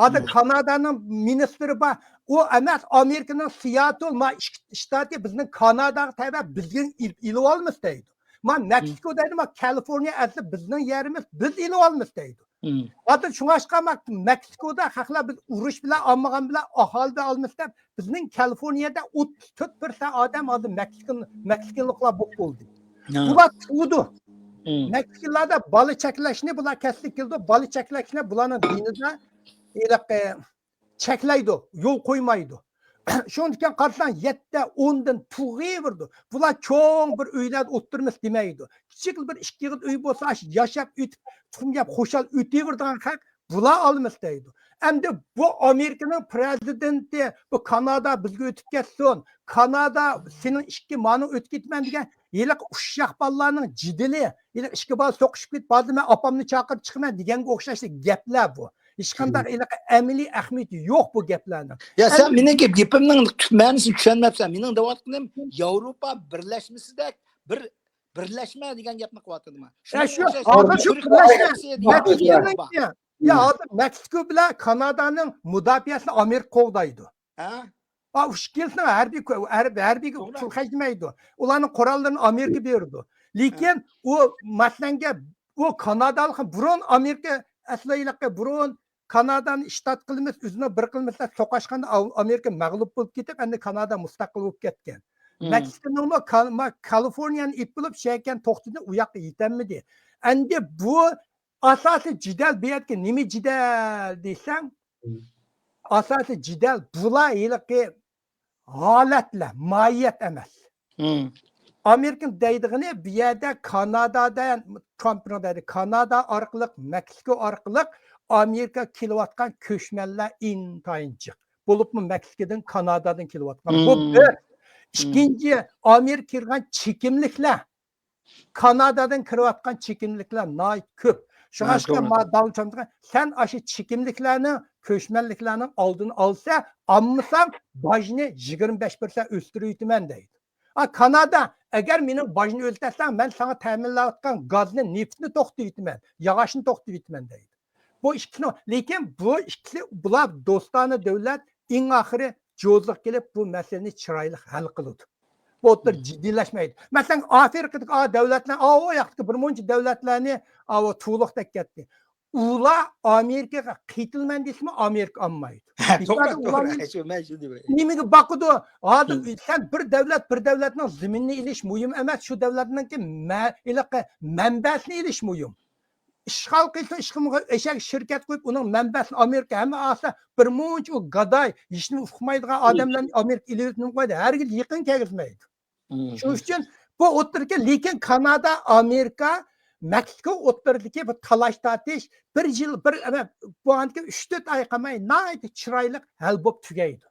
ھازىر كانادانىڭ مىنىستىرى بار. ئۇ ئەمەس، ئامېرىكىنىڭ سىياتل، ما، ئىككى شتاتى بىزنىڭ كاناداغا تەۋە بىزگە ئېلىپ، ئېلىۋالمىسا دەيدۇ. ما، مېكسىكو دەيدۇ، ما، كالىفورنىيە ئەسلى بىزنىڭ يېرىمىز، بىز ئېلىۋالمىسا دەيدۇ. ھازىر شۇڭلاشقا، ما، مېكسىكودا خەقلەر بىز ئۇرۇش بىلەن ئالمىغان بىلەن ئاھالىدىن ئالمىسا دەپ، بىزنىڭ كالىفورنىيەدە ئوتتۇز تۆت پىرسەنت ئادەم ھازىر مېكسىكان، مېكسىكانلىقلار بولۇپ بولدى. بۇلار تۇغىدۇ. مېكسىكانلاردا بالا چەكلەشنى بۇلار كەسلىك كېلىدۇ. بالا چەكلەشنى بۇلارنىڭ دىنىدا ھېلىقى چەكلەيدۇ، يول قويمايدۇ. شۇنىڭدىكىن قارىساڭ، يەتتە، ئوندىن تۇغۇۋېرىدۇ. بۇلار چوڭ بىر ئۆيلەردە ئولتۇرمىسا دېمەيدۇ. كىچىك بىر ئىككى قىز ئۆي بولسا، ئاشۇ ياشاپ ئۆتۈپ، تۇخۇم يەپ خۇشال ئۆتۈۋېرىدىغان خەق بۇلار ئالمىسا دەيدۇ. ئەمدى بۇ ئامېرىكىنىڭ پىرېزىدېنتى، بۇ كانادا بىزگە ئۆتۈپ كەتسۇن، كانادا سېنىڭ ئىككى، مانىڭ ئۆتۈپ كېتىمەن دېگەن ھېلىقى ئۇششاق بالىلارنىڭ جېدىلى، ھېلىقى ئىككى بالا سوقۇشۇپ كېتىپ، ھازىر مەن ئاپامنى چاقىرىپ چىقىمەن دېگەنگە ئوخشاش گەپلەر بۇ. ھېچقانداق ھېلىقى ئەمەلىي ئەھمىيىتى يوق بۇ گەپلەرنىڭ. يا، سەن مېنىڭ گېپىمنىڭ تۈپ مەنىسىنى چۈشەنمەپسەن. مېنىڭ دەۋاتقىنىم ياۋروپا بىرلەشمىسىدەك بىر بىرلەشمە دېگەن گەپنى قىلىۋاتىدىمەن. يا، شۇ ھازىر شۇ بىرلەشمە، مېكسىكونىڭ، يا، ھازىر مېكسىكو بىلەن كانادانىڭ مۇداپىئەسىنى ئامېرىكا قوغدايدۇ. ھە؟ ئا، ئۇ ئىككىلىسىنىڭ ھەربىي كۆ-، ھەربىي، ھەربىيگە پۇل خەجلىمەيدۇ. ئۇلارنىڭ قوراللىرىنى ئامېرىكا بېرىدۇ. لېكىن ئۇ، مەسىلەنگە، ئۇ كانادالىق بۇرۇن ئامېرىكا ئەسلى ھېلىقى بۇرۇن كانادانى شتات قىلىمىز، ئۆزىنى بىر قىلىمىز دەپ سوقۇشقاندا ئا-، ئامېرىكا مەغلۇپ بولۇپ كېتىپ، ئەمدى كانادا مۇستەقىل بولۇپ كەتكەن. مېكسىكونىڭمۇ كال-، ما-، كالىفورنىيەنى ئېلىپ بولۇپ، شۇ يەرگە توختىدى، ئۇ ياققا يېتەلمىدى. ئەمدى بۇ ئاساسىي جېدەل، بۇ يەردىكى نېمە جېدەل دېسەڭ، ئاساسىي جېدەل بۇلار ھېلىقى ھالەتلەر، ماھىيەت ئەمەس. ئامېرىكىنىڭ دەيدىغىنى بۇ يەردە كانادادا، ترامپنىڭ دەيدى، كانادا ئارقىلىق، مەكسىكو ئارقىلىق ئامېرىكا كېلىۋاتقان كۆچمەنلەر ئىنتايىن جىق. بولۇپمۇ مەكسىكودىن، كانادادىن كېلىۋاتقان. بۇ بىر. ئىككىنچى، ئامېرىكا كىرگەن چېكىملىكلەر. كانادادىن كىرىۋاتقان چېكىملىكلەر ناھايىتى كۆپ. شۇڭلاشقا ما دونالد ترامپ دېگەن، سەن ئاشۇ چېكىملىكلەرنىڭ، كۆچمەنلىكلەرنىڭ ئالدىنى ئالسا، ئالمىساڭ، باجنى يىگىرمە بەش پىرسەنت ئۆستۈرۈۋېتىمەن دەيدۇ. ئا، كانادا، ئەگەر مېنىڭ باجنى ئۆتەتسەڭ، مەن ساڭا تەمىنلەۋاتقان گازنى، نېفىتنى توختىتىۋېتىمەن، ياغاچنى توختىتىۋېتىمەن دەيدۇ. بۇ ئىككىسىنىڭ، لېكىن بۇ ئىككىسى، بۇلار دوستانە دۆلەت، ئەڭ ئاخىرى جوزىغا كېلىپ، بۇ مەسىلىنى چىرايلىق ھەل قىلىدۇ. بۇ ئوتتۇرا جىددىيلەشمەيدۇ. مەسىلەن، ئافرىقىدىكى ئا دۆلەتلەر، ئا، ئۇ ياقتىكى بىر مۇنچە دۆلەتلەرنى، ئا، ئۇ تۇغلۇقتەك كەتتى. ئۇلار ئامېرىكىغا قېتىلىمەن دېسىمۇ، ئامېرىكا ئالمايدۇ. توغرا، ئۇلارنى توغرا. شۇ، مەن شۇنى دېمەي. نېمىگە باقىدۇ؟ ھازىر سەن بىر دۆلەت، بىر دۆلەتنىڭ زېمىنىنى ئېلىش مۇھىم ئەمەس، شۇ دۆلەتنىڭكى مە-، ھېلىقى مەنبەسىنى ئېلىش مۇھىم. ئىشغال قىلسا، ئىشغال ئېشەك شىركەت قويۇپ، ئۇنىڭ مەنبەسىنى ئامېرىكا ھەممە ئالسا، بىر مۇنچە ئۇ گاداي، ھېچنېمە ئۇقمايدىغان ئادەملەرنى ئامېرىكا ئېلىۋېتىپ نېمە قويدى؟ ھەرگىز يېقىن كەلگۈزمەيدۇ. شۇنىڭ ئۈچۈن بۇ ئوتتۇرىدىكى، لېكىن كانادا، ئامېرىكا، مەكسىكو ئوتتۇرىدىكى بۇ تالاش تارتىش بىر يىل، بىر، بۇ ئاندىكى ئۈچ تۆت ئاي قالماي ناھايىتى چىرايلىق ھەل بولۇپ تۈگەيدۇ.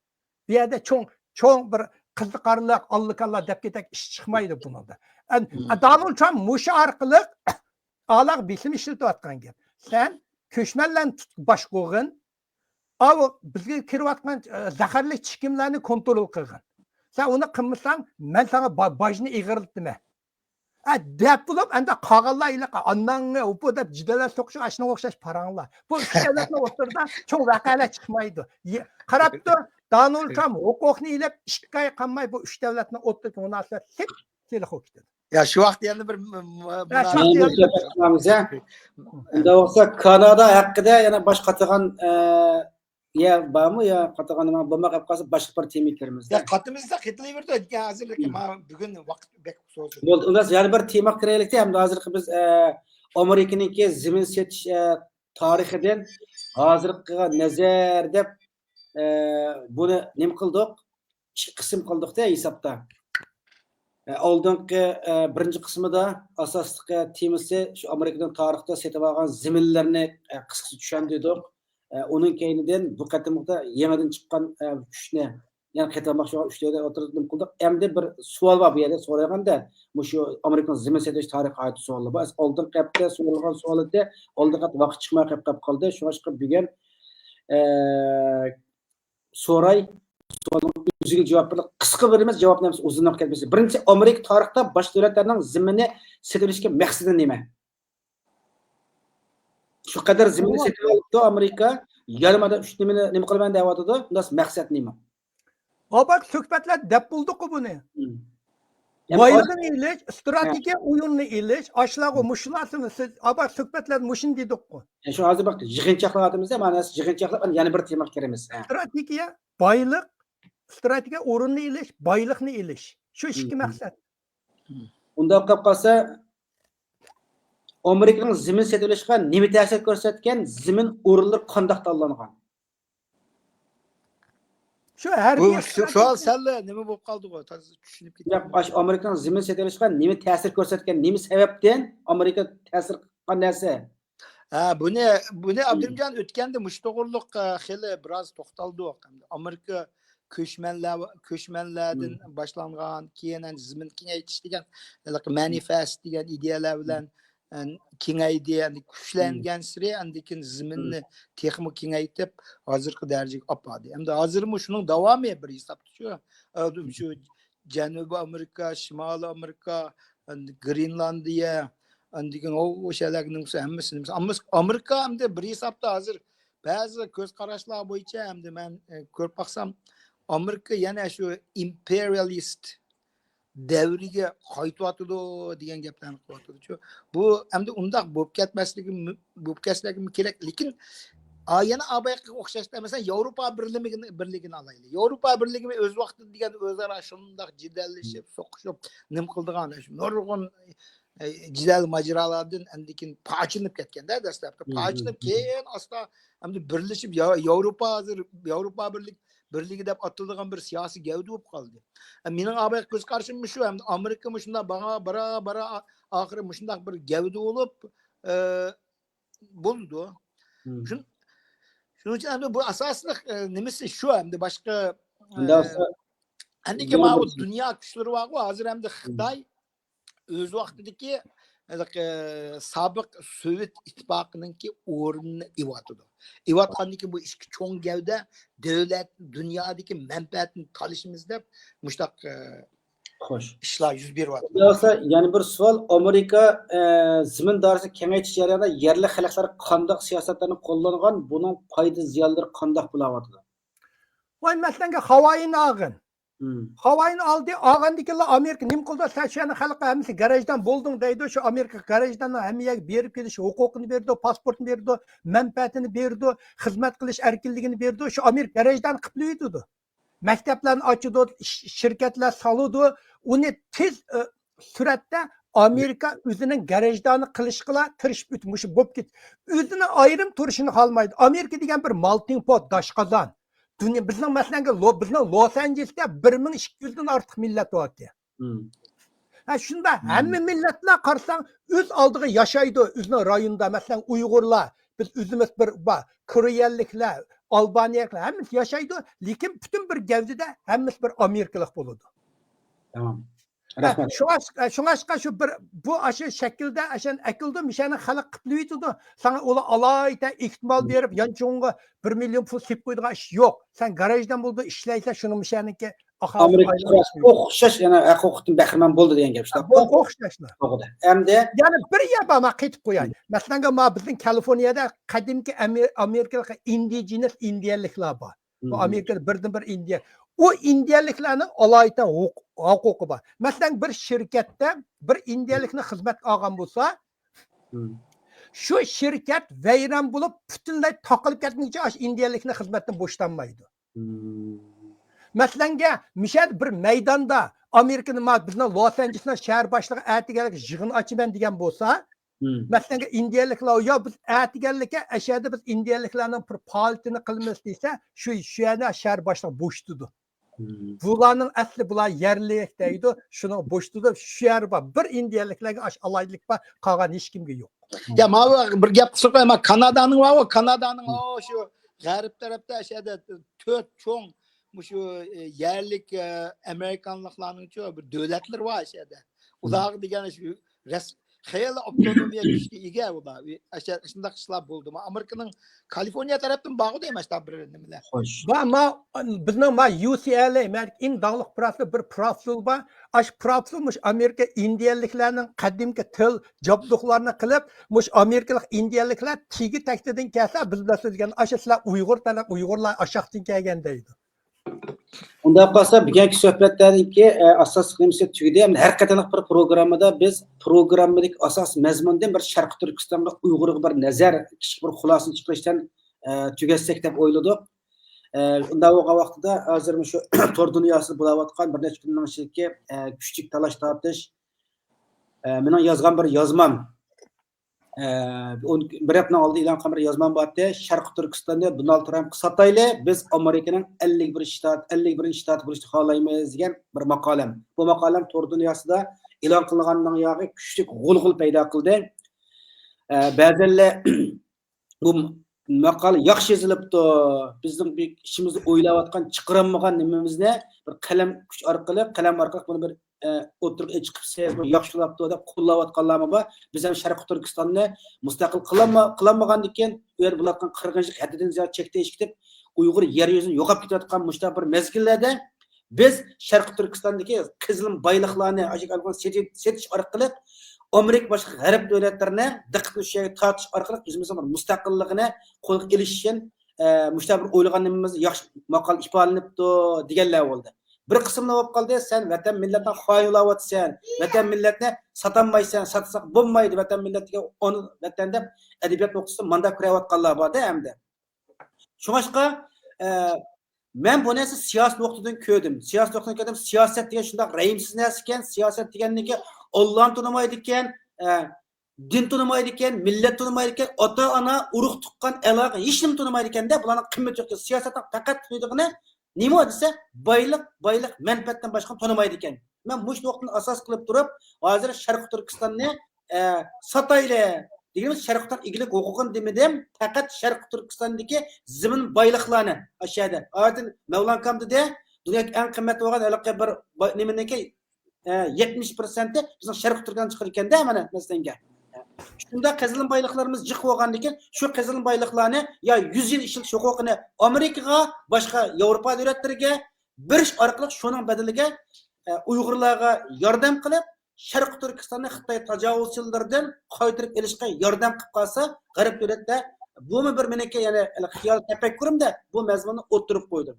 بۇ يەردە چوڭ، چوڭ بىر قىزىقارلىق، ئاللىكاللا دەپ كېتەك ئىش چىقمايدۇ بۇنىڭدا. ئەن-، دونالد ترامپ مۇشۇ ئارقىلىق ئالاغ بېسىم ئىشلىتىۋاتقان گەپ. سەن كۆچمەنلەرنى تۇتۇپ باش قوغۇن، ئاۋۇ بىزگە كىرىۋاتقان، ئە، زەھەرلىك چېكىملەرنى كونترول قىلغىن. سەن ئۇنى قىلمىساڭ، مەن ساڭا با-، باجنى ئېغىرلىتىمەن. ئە، دەپ بولۇپ، ئەمدى قالغانلار ھېلىقى ئاناڭنى ئوپۇ دەپ جېدەللەر سوقۇشۇپ، ئاشۇنىڭغا ئوخشاش پاراڭلار. بۇ ئۈچ دۆلەتنىڭ ئوتتۇرىدا چوڭ ۋەقەلەر چىقمايدۇ. يە-، قاراپ تۇر، دونالد ترامپ ھوقۇقنى ئېلىپ، ئىككى ئاي قالماي بۇ ئۈچ دۆلەتنىڭ ئوتتۇرىدىكى مۇناسىۋەت لىپ-، لىلىق بولۇپ كېتىدۇ. يا، شۇ ۋاقىت يەنە بىر م-، م-، يا، شۇ ۋاقىت يەنە بىر ئۇنداق بولسا، كانادا ھەققىدە يەنە باش قاتىدىغان، ئە، يا بارمۇ؟ يا قاتىدىغان نېمە بولماي قېلىپ قالسا، باشقا بىر تېمىگە كىرىمىز. يا، قاتىمىزدا قېتىلىۋېرىدۇ. ھازىر، مم. ما بۈگۈن ۋاقىت بەك سوزۇلدى. بولدى، ئۇنداق يەنە بىر تېمىغا كىرەيلىكتە، ھەمدە ھازىرقى بىز، ئە، ئامېرىكىنىڭكى زېمىن سېتىش، ئە، تارىخىدىن ھازىرقىغا نەزەر دەپ، ئە، بۇنى نېمە قىلدۇق؟ ئىككى قىسىم قىلدۇقتە ھېسابتا. ئە، ئالدىنقى، ئە، بىرىنچى قىسمىدا ئاساسلىق، ئە، تېمىسى شۇ ئامېرىكىنىڭ تارىختا سېتىۋالغان زېمىنلىرىنى، ئە، قىسقىچە چۈشەندۈردۇق. ئە، ئۇنىڭ كەينىدىن بۇ قېتىملىقتا يېڭىدىن چىققان، ئە، كۈچنى، يەنى قېتىۋالماقچى بولغان ئۈچ دۆلەت ئوتتۇرىدا نېمە قىلدۇق؟ ئەمدى بىر سوئال بار بۇ يەردە سورايدىغاندا، مۇشۇ ئامېرىكىنىڭ زېمىن سېتىۋېلىش تارىخى ئائىت سوئاللار بار. ئالدىنقى ھەپتە سورالغان سوئال ئىدى، ئالدىنقى ھەپتە ۋاقىت چىقماي قېلىپ قالدى. شۇڭلاشقا بۈگۈن، ئە، سوراي، سوئالنىڭ ئۆزىگە جاۋاب بېرىڭ. قىسقا بېرىمىز، جاۋابنى ئەمىسە ئۇزۇنراق كەتمىسۇن. بىرىنچى، ئامېرىكا تارىختا باشقا دۆلەتلەرنىڭ زېمىنى سېتىۋېلىشكە مەقسىتى نېمە؟ شۇ قەدەر زېمىننى سېتىۋالىپتۇ ئامېرىكا، يەنە مانا ئۈچ نېمىنى نېمە قىلىمەن دەۋاتىدۇ، بۇنداق مەقسەت نېمە؟ ئاۋۋال سۆھبەتلەر دەپ بولدۇققۇ بۇنى. مم. يەنى بايلىقنى ئېلىش، ستراتېگىيە ئويۇننى ئېلىش، ئاشۇلارغۇ مم. مۇشۇلار سىز، ئاۋۋال سۆھبەتلەردە مۇشۇنى دېدۇققۇ. يەنى شۇ ھازىر بىر يىغىنچاقلاۋاتىمىز-دە، مانا يىغىنچاقلاپ، يەنە بىر تېمىغا كىرىمىز. ھە. ستراتېگىيە، بايلىق، ستراتېگىيە ئورنىنى ئېلىش، بايلىقنى ئېلىش. شۇ ئىككى مم. مەقسەت. ئۇنداق قىلىپ قالسا، ئامېرىكىنىڭ زېمىن سېتىۋېلىشىغا نېمە تەسىر كۆرسەتكەن؟ زېمىن ئورۇنلىرى قانداق تاللانغان؟ شۇ ھەربىي بۇ سوئال سەل نېمە بولۇپ قالدىغۇ؟ تازا چۈشىنىپ كېتەلمىدىم. ياق، ئاشۇ ئامېرىكىنىڭ زېمىن سېتىۋېلىشىغا نېمە تەسىر كۆرسەتكەن؟ نېمە سەۋەبتىن ئامېرىكا تەسىر قىلغان نەرسە؟ ھە، بۇنى، بۇنى ئابدۇرېھىمجان ئۆتكەندە مۇشۇ توغرۇلۇق، ئە، خېلى بىراز توختالدۇق. ئامېرىكا كۆچمەنلەر، كۆچمەنلەردىن باشلانغان، كېيىن ئەنە زېمىن كېڭەيتىش دېگەن، ھېلىقى مانىفېست دېگەن ئىدىيەلەر بىلەن، ئە، كېڭەيدى، ئەنە كۈچلەنگەنسېرى ئاندىن كېيىن زېمىننى تېخىمۇ كېڭەيتىپ، ھازىرقى دەرىجىگە ئاپاردى. ئەمدى ھازىرمۇ شۇنىڭ داۋامى بىر ھېسابتا شۇ، ئە، شۇ جەنۇبىي ئامېرىكا، شىمالىي ئامېرىكا، ئەندى گرېنلاندىيە، ئاندىن كېيىن ئۇ، ئۇ شەلەرنىڭ ھەممىسى، ھەممىسى ئامېرىكا ئەمدى بىر ھېسابتا ھازىر بەزى كۆز قاراشلار بويىچە ئەمدى مەن، ئە، كۆرۈپ باقسام، ئامېرىكا يەنە شۇ ئىمپېرىيالىست دەۋرىگە قايتىۋاتىدۇ دېگەن گەپلەرنى قىلىۋاتىدۇ. بۇ ئەمدى ئۇنداق بولۇپ كەتمەسلىكى، بولۇپ كەتسىلىكىمۇ كېرەك. لېكىن، ئا، يەنە ئابايقىغا ئوخشاشلا، مەسىلەن، ياۋروپا بىرلىمىگىنى، بىرلىكىنى ئالايلى. ياۋروپا بىرلىكى ئۆز ۋاقتىدا دېگەن ئۆزئارا شۇنداق جېدەللىشىپ، سوقۇشۇپ، نېمە قىلىدىغان، شۇ نۇرغۇن، ئە، جېدەل ماجىرالاردىن ئاندىن كېيىن پارچىلىنىپ كەتكەندە، دەسلەپتە پارچىلىنىپ، كېيىن ئاستا ئەمدى بىرلىشىپ، يا-، ياۋروپا ھازىر ياۋروپا بىرلىك، بىرلىكى دەپ ئاتىلىدىغان بىر سىياسىي گەۋدە بولۇپ قالدى. ئە، مېنىڭ ئابايقى كۆز قارىشىم شۇ، ئەمدى ئامېرىكا مۇشۇنداق بارا، بارا، بارا، ئاخىرى مۇشۇنداق بىر گەۋدە بولۇپ، ئە، بولىدۇ. شۇن-، شۇنىڭ ئۈچۈن ئەمدى بۇ ئاساسلىق، ئە، نېمىسى شۇ ئەمدى باشقا، ئە، ئەمدىكى ماۋۇ دۇنيا كۈچلىرى بارغۇ، ھازىر ئەمدى خىتاي ئۆز ۋاقتىدىكى، ھېلىقى، سابىق سوۋېت ئىتتىپاقىنىڭكى ئورنىنى ئېۋاتىدۇ. ئېۋاتقاندىن كېيىن بۇ ئىككى چوڭ گەۋدە دۆلەت، دۇنيادىكى مەنپەئەتنى تالىشىمىز دەپ مۇشۇنداق، ئە، خوش. ئىشلار يۈز بېرىۋاتىدۇ. خۇدايا، يەنە بىر سوئال. ئامېرىكا، ئە، زېمىن دائىرىسىنى كېڭەيتىش جەريانىدا يەرلىك خەلقلەر قانداق سىياسەتلەرنى قوللانغان؟ بۇنىڭ پايدا زىيانلىرى قانداق بولاۋاتىدۇ؟ ۋاي، مەسىلەن، خاۋايىنى ئالغىن. خاۋايىنى ئالدى، ئالغاندىن كېيىنلا ئامېرىكا نېمە قىلىدۇ؟ سەن شۇ يەرنىڭ خەلقى ھەممىسى گەرەجدان بولدۇڭ دەيدۇ. شۇ ئامېرىكا گەرەجداننىڭ ھەممە يەرگە بېرىپ كېلىش ھوقۇقىنى بېرىدۇ، پاسپورتنى بېرىدۇ، مەنپەئەتىنى بېرىدۇ، خىزمەت قىلىش ئەركىنلىكىنى بېرىدۇ. شۇ ئامېرىكا گەرەجدانى قىپلىۋېتىدۇ. مەكتەپلەرنى ئاچىدۇ، ش-، شىركەتلەر سالىدۇ. ئۇنى تېز، ئە، سۈرئەتتە ئامېرىكا ئۆزىنىڭ گەرەجدانى قىلىشقىلا تىرىشىپ ئۆتۈپ، مۇشۇ بولۇپ كېتىدۇ. ئۆزىنىڭ ئايرىم تۇرۇشىنى خالىمايدۇ. ئامېرىكا دېگەن بىر مالتىڭ پوت، داشقازان. دۇنيا، بىزنىڭ، مەسىلەن، لو-، بىزنىڭ لوس ئانژېلېستا بىر مىڭ ئىككى يۈزدىن ئارتۇق مىللەت باركەن. ھە، شۇنداق ھەممە مىللەتلەر قارىساڭ، ئۆز ئالدىغا ياشايدۇ، ئۆزىنىڭ رايونىدا، مەسىلەن، ئۇيغۇرلار، بىز ئۆزىمىز بىر بار، كورېيەلىكلەر، ئالبانىيەلىكلەر، ھەممىسى ياشايدۇ، لېكىن پۈتۈن بىر گەۋدىدە ھەممىسى بىر ئامېرىكىلىق بولىدۇ. تامام. ھە، رەھمەت. شۇڭا، شۇڭاشقا شۇ بىر، بۇ ئاشۇ شەكىلدە ئاشۇنى ئەكىلدى، مىشەنى خەلق قىپلىۋېتىدۇ. ساڭا ئۇلار ئالايىتە ئېھتىمال بېرىپ، يانچۇڭغا بىر مىليون پۇل سېلىپ قويىدىغان ئىش يوق. سەن گاراژدىن بولدى ئىشلەيسەن، شۇنى مىشەنىڭكى ئامېرىكا ئوخشاش، يەنە ھەق ھوقۇقتىن بەھرىمەن بولدى دېگەن گەپ شۇنداقمۇ؟ ئوخشاشلا. توغرا. ئەمدى يەنە بىر يەر بار، مانا قېتىپ قوياي. مەسىلەن، ما بىزنىڭ كالىفورنىيەدە قەدىمكى ئامېرىكىلىق ئىندىجېنس ئىندىيەلىكلەر بار. بۇ ئامېرىكىدا بىردىن بىر ئىندىيە. ئۇ ئىندىيەلىكلەرنىڭ ئالايىتە ھوق-، ھوقۇقى بار. مەسىلەن، بىر شىركەتتە بىر ئىندىيەلىكنى خىزمەتكە ئالغان بولسا، شۇ شىركەت ۋەيران بولۇپ، پۈتۈنلەي تاقىلىپ كەتكۈچە ئاشۇ ئىندىيەلىكنى خىزمەتتىن بوشىتالمايدۇ. مەسىلەنگە، مىشەدە بىر مەيداندا ئامېرىكىنىڭ، ما، بىزنىڭ لوس ئانژېلېسنىڭ شەھەر باشلىقى ئەتىگەنلىكى يىغىن ئاچىمەن دېگەن بولسا، مەسىلەنگە، ئىندىيەلىكلەر، يا، بىز ئەتىگەنلىككە ئەشەدە بىز ئىندىيەلىكلەرنىڭ بىر پائالىيىتىنى قىلىمىز دېسە، شۇ، شۇ يەردە شەھەر باشلىقى بوشىتىدۇ. بۇلارنىڭ ئەسلى بۇلار يەرلىك دەيدۇ، شۇنىڭ بوشىتىدۇ. شۇ يەر بار. بىر ئىندىيەلىكلەرگە ئاشۇ ئالاھىدىلىك بار، قالغان ھېچكىمگە يوق. يا، ماۋۇ بىر گەپ قىلساق، ما، كانادانىڭ بارغۇ، كانادانىڭ، ئو، شۇ غەرب تەرەپتە، شۇ يەردە تۆت چوڭ مۇشۇ، ئە، يەرلىك، ئە، ئامېرىكانلىقلارنىڭچۇ بىر دۆلەتلىرى بار شۇ يەردە. ئۇلارغا دېگەن شۇ رەس-، خېلى ئاپتونومىيە كۈچكە ئىگە ئۇلار. ئە، شۇنداق ئىشلار بولدىمۇ؟ ئامېرىكىنىڭ كالىفورنىيە تەرەپتىن بارغۇ دەيمەن، شۇنداق بىر نېمىلەر. خوش. بار، ما، بىزنىڭ ما يۇ سى ئەل ئېي، مەن ئەڭ داڭلىق پروفېسسور بىر پروفېسسور بار. ئاشۇ پروفېسسور مۇشۇ ئامېرىكا ئىندىيەلىكلەرنىڭ قەدىمكى تىل، جابدۇقلارنى قىلىپ، مۇشۇ ئامېرىكىلىق ئىندىيەلىكلەر تېگى تەكتىدىن كەلسە، بىز بىلەن سۆزلىگەن، ئاشۇ سىلەر ئۇيغۇر تەرەپ، ئۇيغۇرلار ئاشاقتىن كەلگەن دەيدۇ. ئۇنداق قالسا، بۈگۈنكى سۆھبەتلەرنىڭكى، ئە، ئاساسلىق نېمىسى تۈگىدى. ئەمدى ھەر قېتىملىق بىر پروگراممىدا بىز پروگراممىدىكى ئاساسىي مەزمۇندىن بىر شەرقىي تۈركىستانغا، ئۇيغۇرغا بىر نەزەر، كىچىك بىر خۇلاسىنى چىقىرىشتىن، ئە، تۈگەتسەك دەپ ئويلىدۇق. ئە، ئۇنداق بولغان ۋاقتىدا، ھازىر مۇشۇ تور دۇنياسىدا بولاۋاتقان بىر نەچچە كۈننىڭ ئىچىدىكى، ئە، كۈچلۈك تالاش-تارتىش، ئە، مېنىڭ يازغان بىر يازمام، ئە، ئون، بىر ھەپتىنىڭ ئالدىدا ئېلان قىلغان بىر يازمام بارتتى. شەرقىي تۈركىستاننى دونالد ترامپقا ساتايلى، بىز ئامېرىكىنىڭ ئەللىك بىرىنچى شتات، ئەللىك بىرىنچى شتات بولۇشنى خالايمىز دېگەن بىر ماقالەم. بۇ ماقالەم تور دۇنياسىدا ئېلان قىلىنغاندىن ياغى كۈچلۈك غۇلغۇلا پەيدا قىلدى. ئە، بەزەنلەر بۇ ماقالە ياخشى يېزىلىپتۇ. بىزنىڭ بىر ئىچىمىزدە ئويلاۋاتقان، چىقىرالمىغان نېمىمىزنى بىر قەلەم كۈچ ئارقىلىق، قەلەم ئارقىلىق بۇنى بىر، ئە، ئوتتۇرىغا چىقىپ، بۇ ياخشى بولاپتۇ دەپ قوللاۋاتقانلارمۇ بار. بىز ھەم شەرقىي تۈركىستاننى مۇستەقىل قىلالما-، قىلالمىغاندىكىن، ئۇ يەردە بولۇۋاتقان قىرغىنچىلىق ھەددىدىن زىيادە چەكتە ئېشىپ كېتىپ، ئۇيغۇر يەر يۈزىدىن يوقاپ كېتىۋاتقان مۇشۇنداق بىر مەزگىللەردە بىز شەرقىي تۈركىستاندىكى قېزىلما بايلىقلارنى ئاشۇ سېتىش، سېتىش ئارقىلىق ئامېرىكا باشقا غەرب دۆلەتلىرىنى دىققىتىنى شۇ يەرگە تارتىش ئارقىلىق ئۆزىمىزنىڭ بىر مۇستەقىللىقىنى قولغا ئېلىش ئۈچۈن، ئە، مۇشۇنداق بىر ئويلىغان نېمىمىز ياخشى ماقال ئىپادىلىنىپتۇ دېگەنلەر بولدى. بىر قىسىملار بولۇپ قالدى، سەن ۋەتەن مىللەتنىڭ خائىنى بولاۋاتىسەن، ۋەتەن مىللەتنى ساتالمايسەن، ساتساق بولمايدۇ، ۋەتەن مىللەت دېگەن ئانا ۋەتەن دەپ ئەدەبىيات نۇقتىسىدىن مانداق كۆرۈۋاتقانلار بار-دە ئەمدى. شۇڭاشقا، ئە، مەن بۇ نەرسە سىياسىي نۇقتىدىن كۆردۈم. سىياسىي نۇقتىدىن كۆردۈم. سىياسەت دېگەن شۇنداق رەھىمسىز نەرسە ئىكەن. سىياسەت دېگەننىكى ئاللانى تونۇمايدىكەن، ئە، دىن تونۇمايدىكەن، مىللەت تونۇمايدىكەن، ئاتا-ئانا، ئۇرۇق-تۇغقان، ئالاقە، ھېچنېمە تونۇمايدىكەن-دە. بۇلارنىڭ قىممىتى يوق. سىياسەتنىڭ پەقەت تونۇيدىغىنى نېمە دېسە، بايلىق، بايلىق، مەنپەئەتتىن باشقىنى تونۇمايدىكەن. مەن مۇشۇ نۇقتىنى ئاساس قىلىپ تۇرۇپ، ھازىر شەرقىي تۈركىستاننى، ئە، ساتايلى دېگىنىمىز، شەرقىي تۈركىستان ئىگىلىك ھوقۇقىنى دېمىدىم، پەقەت شەرقىي تۈركىستاندىكى زېمىن بايلىقلارنى ئاشۇ يەردە. ئادىل مەۋلانكام دېدى، دۇنيادىكى ئەڭ قىممەت بولغان ھېلىقى بىر باي-، نېمىنىڭكى، ئە، يەتمىش پىرسەنتى بىزنىڭ شەرقىي تۈركىيەدىن چىقىدىكەن-دە، مانا، مەسىلەنگە. شۇنداق قېزىلما بايلىقلىرىمىز جىق بولغاندىكىن، شۇ قېزىلما بايلىقلارنى يا يۈز يىل ئىشلىتىش ھوقۇقىنى ئامېرىكىغا، باشقا ياۋروپا دۆلەتلىرىگە بېرىش ئارقىلىق شۇنىڭ بەدىلىگە، ئە، ئۇيغۇرلارغا ياردەم قىلىپ، شەرقىي تۈركىستاننى خىتاي تاجاۋۇزچىلىرىدىن قايتۇرۇپ ئېلىشقا ياردەم قىلىپ قالسا، غەرب دۆلەتلەر، بۇمۇ بىر مېنىڭكى يەنە خىيال تەپەككۇرۇمدا بۇ مەزمۇننى ئوتتۇرىغا قويدۇم.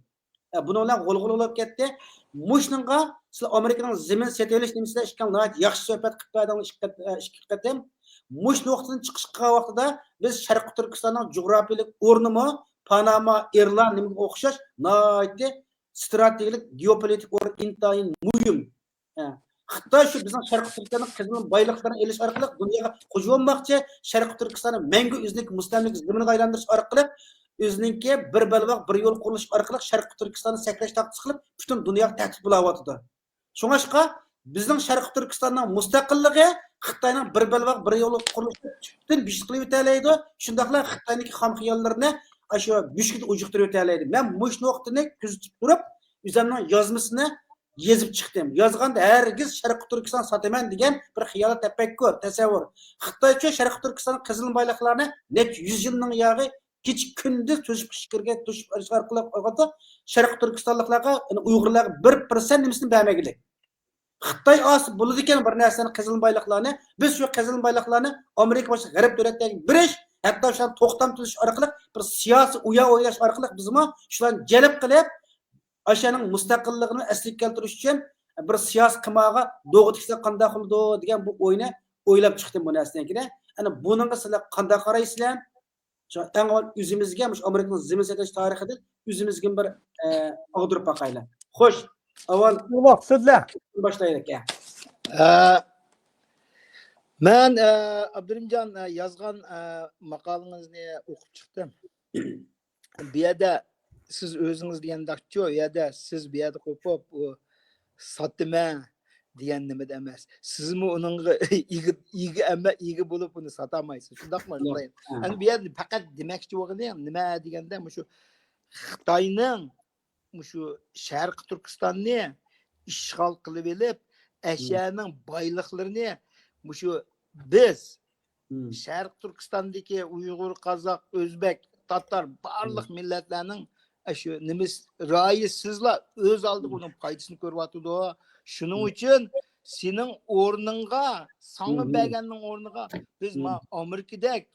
ئە، بۇنىڭ بىلەن غۇلغۇلا بولۇپ كەتتى. مۇشۇنىڭغا سىلەر ئامېرىكىنىڭ زېمىن سېتىۋېلىش نېمىسىدە ئىككىڭ ناھايىتى ياخشى سۆھبەت قىلىپ بەردىڭلار ئىككى قېت-، ئە، ئىككى قېتىم. مۇشۇ نۇقتىدىن چىقىش قىلغان ۋاقتىدا بىز شەرقىي تۈركىستاننىڭ جۇغراپىيىلىك ئورنىمۇ پاناما، ئىرلاند نېمىگە ئوخشاش ناھايىتى ستراتېگىيەلىك، گېئوپولىتىك ئورۇن ئىنتايىن مۇھىم. ئە، خىتاي شۇ بىزنىڭ شەرقىي تۈركىستاننىڭ قېزىلما بايلىقلىرىنى ئېلىش ئارقىلىق دۇنياغا خوجا بولماقچى، شەرقىي تۈركىستاننى مەڭگۈ ئۆزىنىڭكى مۇستەملىكە زېمىنىغا ئايلاندۇرۇش ئارقىلىق، ئۆزىنىڭكى بىر بەلباغ، بىر يول قۇرۇلۇشى ئارقىلىق شەرقىي تۈركىستاننى سەكرەش تاختىسى قىلىپ، پۈتۈن دۇنياغا تەھدىت بولاۋاتىدۇ. شۇڭاشقا بىزنىڭ شەرقىي تۈركىستاننىڭ مۇستەقىللىقى خىتاينىڭ بىر بەلباغ، بىر يول قۇرۇلۇشىنى تۈپتىن بىجىت قىلىۋېتەلەيدۇ. شۇنداقلا خىتاينىڭكى خام خىياللىرىنى ئاشۇ بۆشۈكىدە ئۇجۇقتۇرۇۋېتەلەيدۇ. مەن مۇشۇ نۇقتىنى كۆزىتىپ تۇرۇپ، ئۆزۈمنىڭ يازمىسىنى يېزىپ چىقتىم. يازغاندا ھەرگىز شەرقىي تۈركىستان ساتىمەن دېگەن بىر خىيال، تەپەككۇر، تەسەۋۋۇر. خىتايچۇ شەرقىي تۈركىستاننىڭ قېزىلما بايلىقلارنى نەچچە يۈز يىلنىڭ ياغى كېچە كۈندۈز توشۇپ ئىچكىرىگە توشۇپ ئېلىش ئارقىلىق ئالغاندا، شەرقىي تۈركىستانلىقلارغا، يەنى ئۇيغۇرلارغا بىر پىرسەنت نېمىسىنى بەرمىگىلى. خىتاي ئالسا بولىدىكەن بىر نەرسىنى، قېزىلما بايلىقلارنى. بىز شۇ قېزىلما بايلىقلارنى ئامېرىكا باشقا غەرب دۆلەتلەرگە بېرىش، ھەتتا شۇلارنى توختام تۈزۈش ئارقىلىق، بىر سىياسىي ئويۇن ئويناش ئارقىلىق بىزمۇ شۇلارنى جەلپ قىلىپ، ئاشۇنىڭ مۇستەقىللىقىنى ئەسلىگە كەلتۈرۈش ئۈچۈن بىر سىياسىي قىمارغا دوغا تىكسەك قانداق بولىدۇ دېگەن بۇ ئوينى ئويلاپ چىقتىم بۇ نەرسىدىن كېيىن. ئەنە بۇنىڭغا سىلەر قانداق قارايسىلەر؟ شۇ ئەڭ ئاۋۋال ئۆزىمىزگە، مۇشۇ ئامېرىكىنىڭ زېمىن سېتىش تارىخىدىن ئۆزىمىزگە بىر، ئە، ئاغدۇرۇپ باقايلى. خوش، ئاۋۋال ۋاقىت سۆزلە. باشلايلى ئاكا. ئە، مەن، ئە، ئابدۇرېھىمجان، ئە، يازغان، ئە، ماقالىڭىزنى ئوقۇپ چىقتىم. بۇ يەردە سىز ئۆزىڭىز دېگەندەكچۇ، ئۇ يەردە سىز بۇ يەردە قوپۇپ، ئۇ ساتىمەن دېگەن نېمىدە ئەمەس. سىزمۇ ئۇنىڭغا ئىگە، ئىگە ئەمە-، ئىگە بولۇپ ئۇنى ساتالمايسىز. شۇنداقمۇ؟ ياق. شۇنداق. ھە. ئەمدى بۇ يەردە پەقەت دېمەكچى بولغىنى نېمە دېگەندە، مۇشۇ خىتاينىڭ مۇشۇ شەرقىي تۈركىستاننى ئىشغال قىلىۋېلىپ، مم. ئەشەنىڭ بايلىقلىرىنى مۇشۇ بىز مم. شەرقىي تۈركىستاندىكى ئۇيغۇر، قازاق، ئۆزبەك، تاتار، بارلىق مم. مىللەتلەرنىڭ ئاشۇ نېمىس رايى سىزلا ئۆز ئالدىغا مم. ئۇنىڭ پايدىسىنى كۆرۈۋاتىدۇ. شۇنىڭ مم. ئۈچۈن سېنىڭ ئورنۇڭغا، ساڭا مم. بەرگەننىڭ ئورنىغا بىز مم. ما ئامېرىكىدەك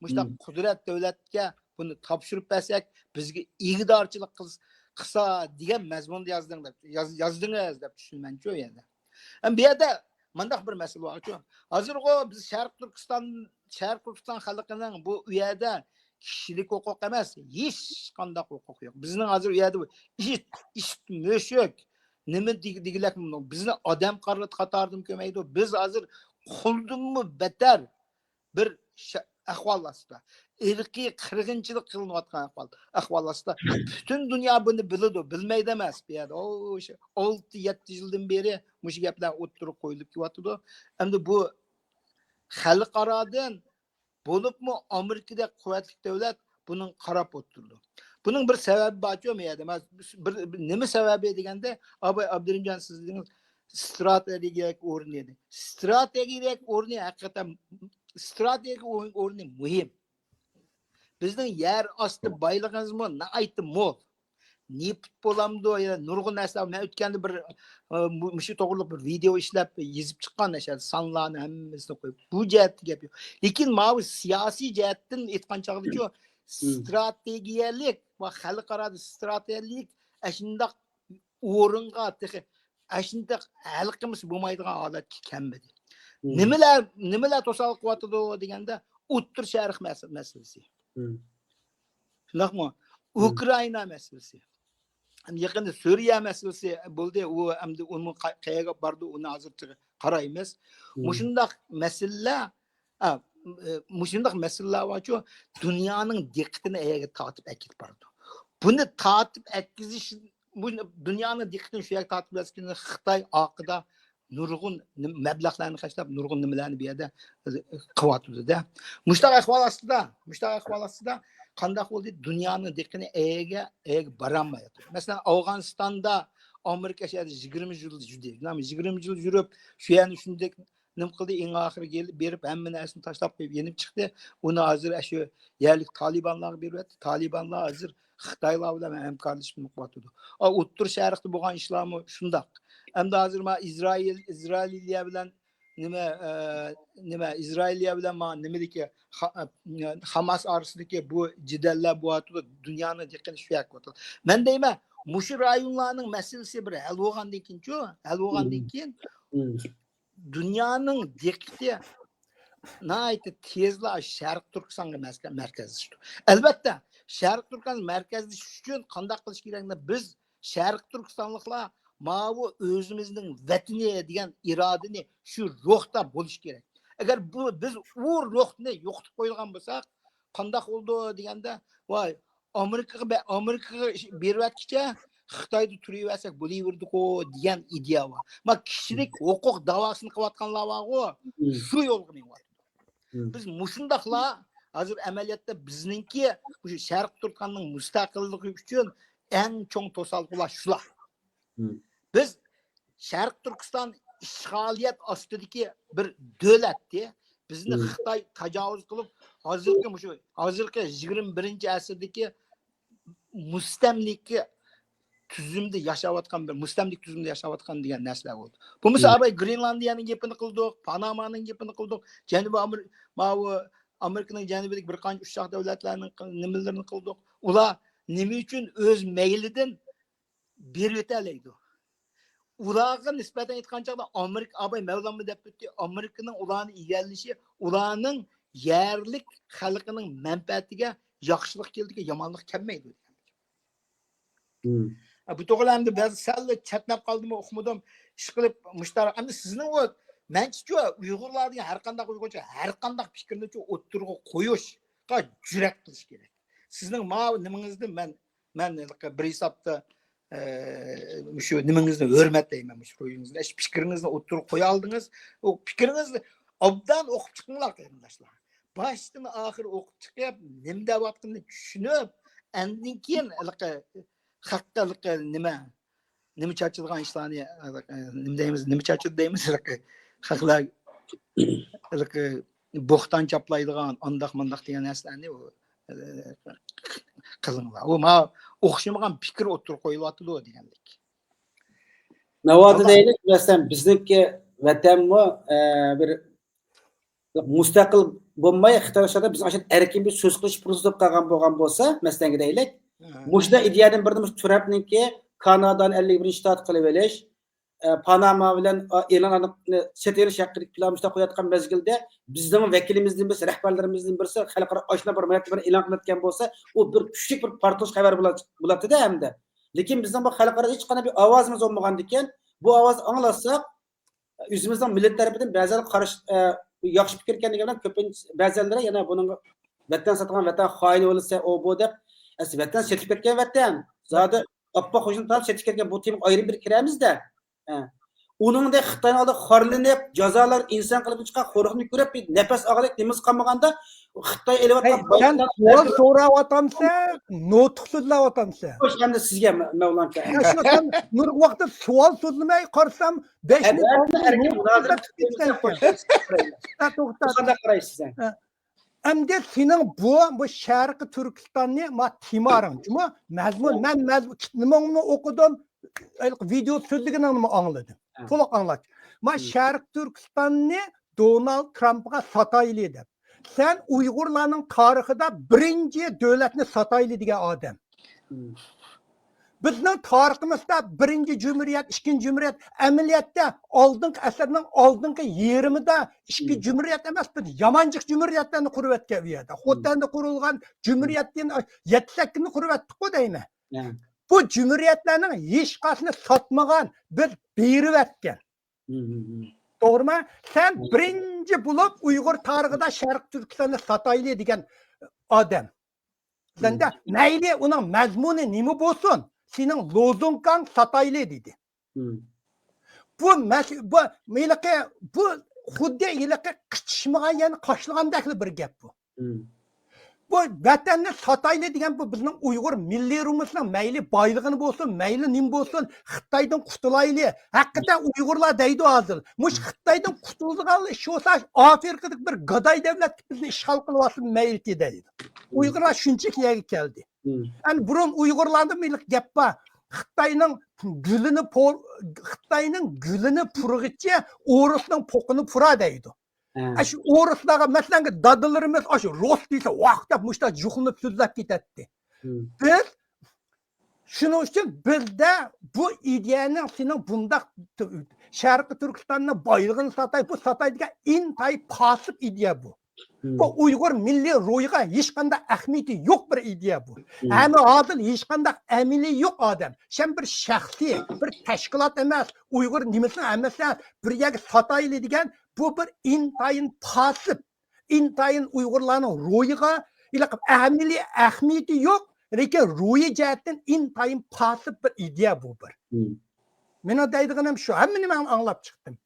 مۇشۇنداق مم. قۇدرەت دۆلەتكە بۇنى تاپشۇرۇپ بەرسەك، بىزگە ئىگىدارچىلىق قىلس-، قىلسا دېگەن مەزمۇندا يازدىڭ دەپ، ياز-، يازدىڭىز دەپ چۈشىنىمەنچۇ يەنە. ئەمما بۇ يەردە مۇنداق بىر مەسىلە بارچۇ. ھازىرغۇ بىز شەرقىي تۈركىستان، شەرقىي تۈركىستان خەلقىنىڭ بۇ، ئۇ يەردە كىشىلىك ھوقۇق ئەمەس، ھېچقانداق ھوقۇق يوق. بىزنىڭ ھازىر ئۇ يەردە ئىت، ئىت، مۈشۈك، نېمە دېگ-، دېگۈلەك، بىزنى ئادەم قار-، قاتارىدىمۇ كۆرمەيدۇ. بىز ھازىر قۇلدىنمۇ بەتەر بىر شە-، ئەھۋال ئاستىدا، ئىرقىي قىرغىنچىلىق قىلىنىۋاتقان ئەھۋال، ئەھۋال ئاستىدا. پۈتۈن دۇنيا بۇنى بىلىدۇ، بىلمەيدۇ ئەمەس بۇ يەردە. ئو، شۇ ئالتە، يەتتە يىلدىن بېرى مۇشۇ گەپلەر ئوتتۇرىغا قويۇلۇپ كېلىۋاتىدۇ. ئەمدى بۇ خەلقئارادىن بولۇپمۇ ئامېرىكىدەك قۇۋۋەتلىك دۆلەت بۇنىڭغا قاراپ ئولتۇرىدۇ. بۇنىڭ بىر سەۋەبى بارچۇ، مەن دېمەس، بىر، بىر، نېمە سەۋەبى دېگەندە، ئاباي ئابدۇرېھىمجان، سىز دېدىڭىز، ستراتېگىيەلىك ئورنى دېدى. ستراتېگىيەلىك ئورنى ھەقىقەتەن، ستراتېگىيەلىك ئورنى مۇھىم. بىزنىڭ يەر ئاستى بايلىقىمىزمۇ ناھايىتى مول. نېفىت بولامدۇ، يا نۇرغۇن نەرسىلەر. مەن ئۆتكەندە بىر، ئە، مۇ-، مۇشۇ توغرىلىق بىر ۋىدېئو ئىشلەپ يېزىپ چىققان، ئەشەدە سانلارنى ھەممىسىنى قويۇپ. بۇ جەھەتتە گەپ يوق. لېكىن ماۋۇ سىياسىي جەھەتتىن ئېيتقان چاغدىچۇ، ستراتېگىيەلىك ۋە خەلقئارادا ستراتېگىيەلىك ئەشۇنداق ئورۇنغا تېخى ئەشۇنداق ھەل قىلمىسا بولمايدىغان ھالەتكە كەلمىدى. نېمىلەر، نېمىلەر توسالغۇ قىلىۋاتىدۇ دېگەندە، ئوتتۇرا شەرق مەس-، مەسىلىسى. شۇنداقمۇ؟ ئۇكرائىنا مەسىلىسى. يېقىندا سۈرىيە مەسىلىسى بولدى. ئۇ ئەمدى ئۇنىڭ قا-، قەيەرگە باردى، ئۇنى ھازىرچە قارايمىز. مۇشۇنداق مەسىلىلەر، ئا، ئە، مۇشۇنداق مەسىلىلەر بارچۇ، دۇنيانىڭ دىققىتىنى ئەگە تارتىپ ئەكېتىپ بارىدۇ. بۇنى تارتىپ ئەتكۈزۈش، بۇ دۇنيانىڭ دىققىتىنى شۇ يەرگە تارتىپ ئەتكۈزگەن خىتاي ئارقىدا نۇرغۇن نېم-، مەبلەغلەرنى خەجلەپ، نۇرغۇن نېمىلەرنى بۇ يەردە قىلىۋاتىدۇ-دە. مۇشۇنداق ئەھۋال ئاستىدا، مۇشۇنداق ئەھۋال ئاستىدا قانداق بولدى؟ دۇنيانىڭ دىققىتىنى ئەگە، ئەگە بارالمايۋاتىدۇ. مەسىلەن، ئافغانىستاندا ئامېرىكا شۇ يەردە يىگىرمە يىل يۈردى. يىگىرمە يىل يۈرۈپ، شۇ يەرنى شۇنداق نېمە قىلدى؟ ئەڭ ئاخىرى كېلىپ، بېرىپ، ھەممە نەرسىنى تاشلاپ قويۇپ، يېنىپ چىقتى. ئۇنى ھازىر ئاشۇ يەرلىك تالىبانلارغا بېرىۋەتتى. تالىبانلار ھازىر خىتايلار بىلەن ھەمكارلىشىپ قىلىۋاتىدۇ. ئا، ئوتتۇرا شەرقتە بولغان ئىشلارمۇ شۇنداق. ئەمدى ھازىر ما ئىسرائىل، ئىسرائىلىيە بىلەن نېمە، ئە، نېمە، ئىسرائىلىيە بىلەن ما نېمىدىكى خا-، ئە، خاماس ئارىسىدىكى بۇ جېدەللەر بولۇۋاتىدۇ. دۇنيانىڭ دىققىتىنى شۇ يەرگە قىلىۋاتىدۇ. مەن دەيمەن، مۇشۇ رايونلارنىڭ مەسىلىسى بىر ھەل بولغاندىن كېيىنچۇ، ھەل بولغاندىن كېيىن دۇنيانىڭ دىققىتى ناھايىتى تېزلا شەرقىي تۈركىستانغا مەركە-، مەركەزلىشىدۇ. ئەلۋەتتە، شەرقىي تۈركىستانغا مەركەزلىشىش ئۈچۈن قانداق قىلىش كېرەك؟ بىز شەرقىي تۈركىستانلىقلار ماۋۇ ئۆزىمىزنىڭ ۋەتىنى دېگەن ئىرادىنى شۇ روھتا بولۇش كېرەك. ئەگەر بۇ، بىز ئۇ روھنى يوقىتىپ قويىدىغان بولساق، قانداق بولىدۇ دېگەندە، ۋاي، ئامېرىكىغا بە-، ئامېرىكىغا ئىش-، بېرىۋەتكۈچە خىتايدا تۇرۇۋەرسەك بولۇۋېرىدىغۇ دېگەن ئىدىيە بار. ما كىشىلىك ھوقۇق داۋاسىنى قىلىۋاتقانلار بارغۇ، شۇ يولغا مېڭىۋاتىدۇ. بىز مۇشۇنداقلا ھازىر ئەمەلىيەتتە بىزنىڭكى مۇشۇ شەرقىي تۈركىستاننىڭ مۇستەقىللىقى ئۈچۈن ئەڭ چوڭ توسالغۇلار شۇلار. بىز شەرقىي تۈركىستان ئىشغالىيەت ئاستىدىكى بىر دۆلەتتى. بىزنى خىتاي تاجاۋۇز قىلىپ، ھازىرقى مۇشۇ، ھازىرقى يىگىرمە بىرىنچى ئەسىردىكى مۇستەملىكە تۈزۈمدە ياشاۋاتقان، بىر مۇستەملىكە تۈزۈمدە ياشاۋاتقان دېگەن نەرسىلەر بولدى. بولمىسا، ئاۋاي، گرېنلاندىيەنىڭ گېپىنى قىلدۇق، پانامانىڭ گېپىنى قىلدۇق، جەنۇبىي ئامېر-، ماۋۇ ئامېرىكىنىڭ جەنۇبىدىكى بىر قانچە ئۇششاق دۆلەتلەرنىڭ قىل-، نېمىلىرىنى قىلدۇق. ئۇلار نېمە ئۈچۈن ئۆز مەيلىدىن بېرىۋېتەلەيدۇ؟ ئۇلارغا نىسبەتەن ئېيتقان چاغدا، ئامېرىكا، ئاباي مەۋلانمۇ دەپ ئۆتتى، ئامېرىكىنىڭ ئۇلارنى ئىگىلىشى ئۇلارنىڭ يەرلىك خەلقىنىڭ مەنپەئەتىگە ياخشىلىق كېلىدىكەن، يامانلىق كەلمەيدۇ. ھە، بۇ توغرىدا ئەمدى بەزى سەل چەتنەپ قالدىمۇ، ئۇقمىدىم. ئىشقىلىپ، مۇشتاراق. ئەمدى سىزنىڭ ئۇ، مەنچىچۇ، ئۇيغۇرلار دېگەن ھەر قانداق ئۇيغۇرچە، ھەر قانداق پىكىرنىچۇ ئوتتۇرىغا قويۇشقا جۈرئەت قىلىش كېرەك. سىزنىڭ ماۋۇ نېمىڭىزنى مەن، مەن بىر ھېسابتا، ئە، مۇشۇ نېمىڭىزنى ھۆرمەتلەيمەن، مۇشۇ روھىڭىزنى، ئەش-، پىكرىڭىزنى ئوتتۇرىغا قويالدىڭىز. ئۇ پىكرىڭىزنى ئوبدان ئوقۇپ چىقىڭلار، قېرىنداشلار. باشتىن ئاخىر ئوقۇپ چىقىپ، نېمە دەۋاتقىنىنى چۈشىنىپ، ئاندىن كېيىن ھېلىقى خەققە ھېلىقى نېمە، نېمە چاچىدىغان ئىشلارنى، ھېلىقى نېمە دەيمىز، نېمە چاچىدۇ دەيمىز، ھېلىقى خەقلەر ھېلىقى بوھتان چاپلايدىغان، ئانداق مانداق دېگەن نەرسىلەرنى ئۇ، قىلىڭلار. ئۇ ماڭا ئوخشىمىغان پىكىر ئوتتۇرىغا قويۇلۇۋاتىدۇ دېگەنلىك. ناۋادا دەيلىك، مەسىلەن، بىزنىڭكى ۋەتەنمۇ، ئە، بىر مۇستەقىل بولماي، خىتاي ئىشلاردا بىز ئاشۇ ئەركىن بىر سۆز قىلىش پۇرسىتى بولۇپ قالغان بولغان بولسا، مەسىلەن دەيلىك، مۇشۇنداق ئىدىيەدىن بىرىنى مۇشۇ ترامپنىڭكى كانادانى ئەللىك بىرىنچى شتات قىلىۋېلىش، ئە، پاناما بىلەن، ئە، ئېلاننى سېتىۋېلىش ھەققىدىكى پىلان مۇشۇنداق قويۇۋاتقان مەزگىلدە، بىزنىڭ ۋەكىلىمىزدىن بىرسى، رەھبەرلىرىمىزدىن بىرسى خەلقئارا ئاشۇنداق بىر مەرتىبىنى ئېلان قىلىۋەتكەن بولسا، ئۇ بىر كۈچلۈك بىر پارتلاش خەۋىرى بولا-، بولاتتى-دە ئەمدى. لېكىن بىزنىڭ بۇ خەلقئارا ھېچقانداق بىر ئاۋازىمىز بولمىغاندىكىن، بۇ ئاۋازنى ئاڭلاتساق، ئۆزىمىزنىڭ مىللەت تەرىپىدىن بەزىلەر قارشى، ئە، ياخشى پىكىر ئىكەن دېگەن بىلەن، كۆپىنچە بەزىلەر يەنە بۇنىڭغا ۋەتەن ساتىدىغان ۋەتەن خائىنى بولسا، ئۇ بۇ دەپ، ئەسلى ۋەتەن سېتىپ كەتكەن ۋەتەن. زادى ئاپپاق خوجىنى تاپ سېتىپ كەتكەن، بۇ تېمىغا ئايرىم بىر كىرەمىز-دە. ھە. ئۇنىڭدەك خىتاينىڭ ئالدىدا خارلىنىپ، جازالار ئىنسان قېلىپتىن چىققان قورۇقتىن كۆرۈپ، بىر نەپەس ئالغۇدەك نېمىسى قالمىغاندا، خىتاي ئېلىۋاتقان سەن سوئال سوراۋاتامسەن، نۇتۇق سۆزلەۋاتامسەن؟ خوش، ئەمدى سىزگە، مە-، مەۋلان ئاكا. يا شۇ سەن نۇرغۇن ۋاقىتتا سوئال سۆزلىمەي قارىسام، بەش مىنۇت توختات. قارايسىز سەن؟ ئەمدى سېنىڭ بۇ، بۇ شەرقىي تۈركىستاننى ما تېمارىڭ جۇمۇ مەزمۇن، مەن مەزمۇن كىتابىڭنى ئوقۇدۇم، ۋىدېئو سۆزلىگىنىڭنىمۇ ئاڭلىدىم. تولۇق ئاڭلاتتى. ما شەرقىي تۈركىستاننى دونالد ترامپقا ساتايلى دەپ. سەن ئۇيغۇرلارنىڭ تارىخىدا بىرىنچى دۆلەتنى ساتايلى دېگەن ئادەم. بىزنىڭ تارىخىمىزدا بىرىنچى جۇمھۇرىيەت، ئىككىنچى جۇمھۇرىيەت، ئەمەلىيەتتە ئالدىنقى ئەسىرنىڭ ئالدىنقى يېرىمىدا ئىككى جۇمھۇرىيەت ئەمەس، بىز يامان جىق جۇمھۇرىيەتلەرنى قۇرۇۋەتكەن ئۇ يەردە. خوتەندە قۇرۇلغان جۇمھۇرىيەتتىن يەتتە سەككىزنى قۇرۇۋەتتۇققۇ دەيمەن. بۇ جۇمھۇرىيەتلەرنىڭ ھېچقايسىسىنى ساتمىغان، بىز بېرىۋەتكەن. توغرىمۇ؟ سەن بىرىنچى بولۇپ ئۇيغۇر تارىخىدا شەرقىي تۈركىستاننى ساتايلى دېگەن ئادەم. سەندە مەيلى ئۇنىڭ مەزمۇنى نېمە بولسۇن، سېنىڭ لوزۇنكاڭ ساتايلى دېدى. بۇ مەس-، بۇ ھېلىقى، بۇ خۇددى ھېلىقى قىچىشمىغان يەرنى قاشلىغاندەكلا بىر گەپ بۇ. بۇ ۋەتەننى ساتايلى دېگەن بۇ بىزنىڭ ئۇيغۇر مىللىي روھىمىزنىڭ مەيلى بايلىقىنى بولسۇن، مەيلى نېمە بولسۇن، خىتايدىن قۇتۇلايلى. ھەقىقەتەن ئۇيغۇرلار دەيدۇ ھازىر. مۇشۇ خىتايدىن قۇتۇلىدىغان ئىش بولسا، ئاپرىكىدىكى بىر گاداي دەۋلەتكە بىزنى ئىشغال قىلىۋالسۇن مەيلىكى دەيدۇ. ئۇيغۇرلار شۇنچىلىك يەرگە كەلدى. ئەمدى بۇرۇن ئۇيغۇرلاردا بىر گەپ بار. خىتاينىڭ گۈلىنى پو-، خىتاينىڭ گۈلىنى پۇرىغىچە ئورۇسنىڭ پوقىنى پۇرا دەيدۇ. ئاشۇ ئورۇسلارغا، مەسىلەن، دادىلىرىمىز ئاشۇ روس دېسە، ۋاھ دەپ مۇشۇنداق جۇقلىنىپ سۆزلەپ كېتەتتى. بىز شۇنىڭ ئۈچۈن بىزدە بۇ ئىدىيەنىڭ سېنىڭ بۇنداق شەرقىي تۈركىستاننىڭ بايلىقىنى ساتاي، بۇ ساتاي دېگەن ئىنتايىن پاسىپ ئىدىيە بۇ. بۇ ئۇيغۇر مىللىي روھىغا ھېچقانداق ئەھمىيىتى يوق بىر ئىدىيە بۇ. ھەم ھازىر ھېچقانداق ئەمىلى يوق ئادەم. سەن بىر شەخسىي، بىر تەشكىلات ئەمەس، ئۇيغۇر نېمىسىنىڭ ئەمەس، بىر يەرگە ساتايلى دېگەن بۇ بىر ئىنتايىن پاسىپ، ئىنتايىن ئۇيغۇرلارنىڭ روھىغا ھېلىقى ئەمەلىي ئەھمىيىتى يوق، لېكىن روھىي جەھەتتىن ئىنتايىن پاسىپ بىر ئىدىيە بۇ بىر. مېنىڭ دەيدىغىنىم شۇ، ھەممىنى مەن ئاڭلاپ چىقتىم.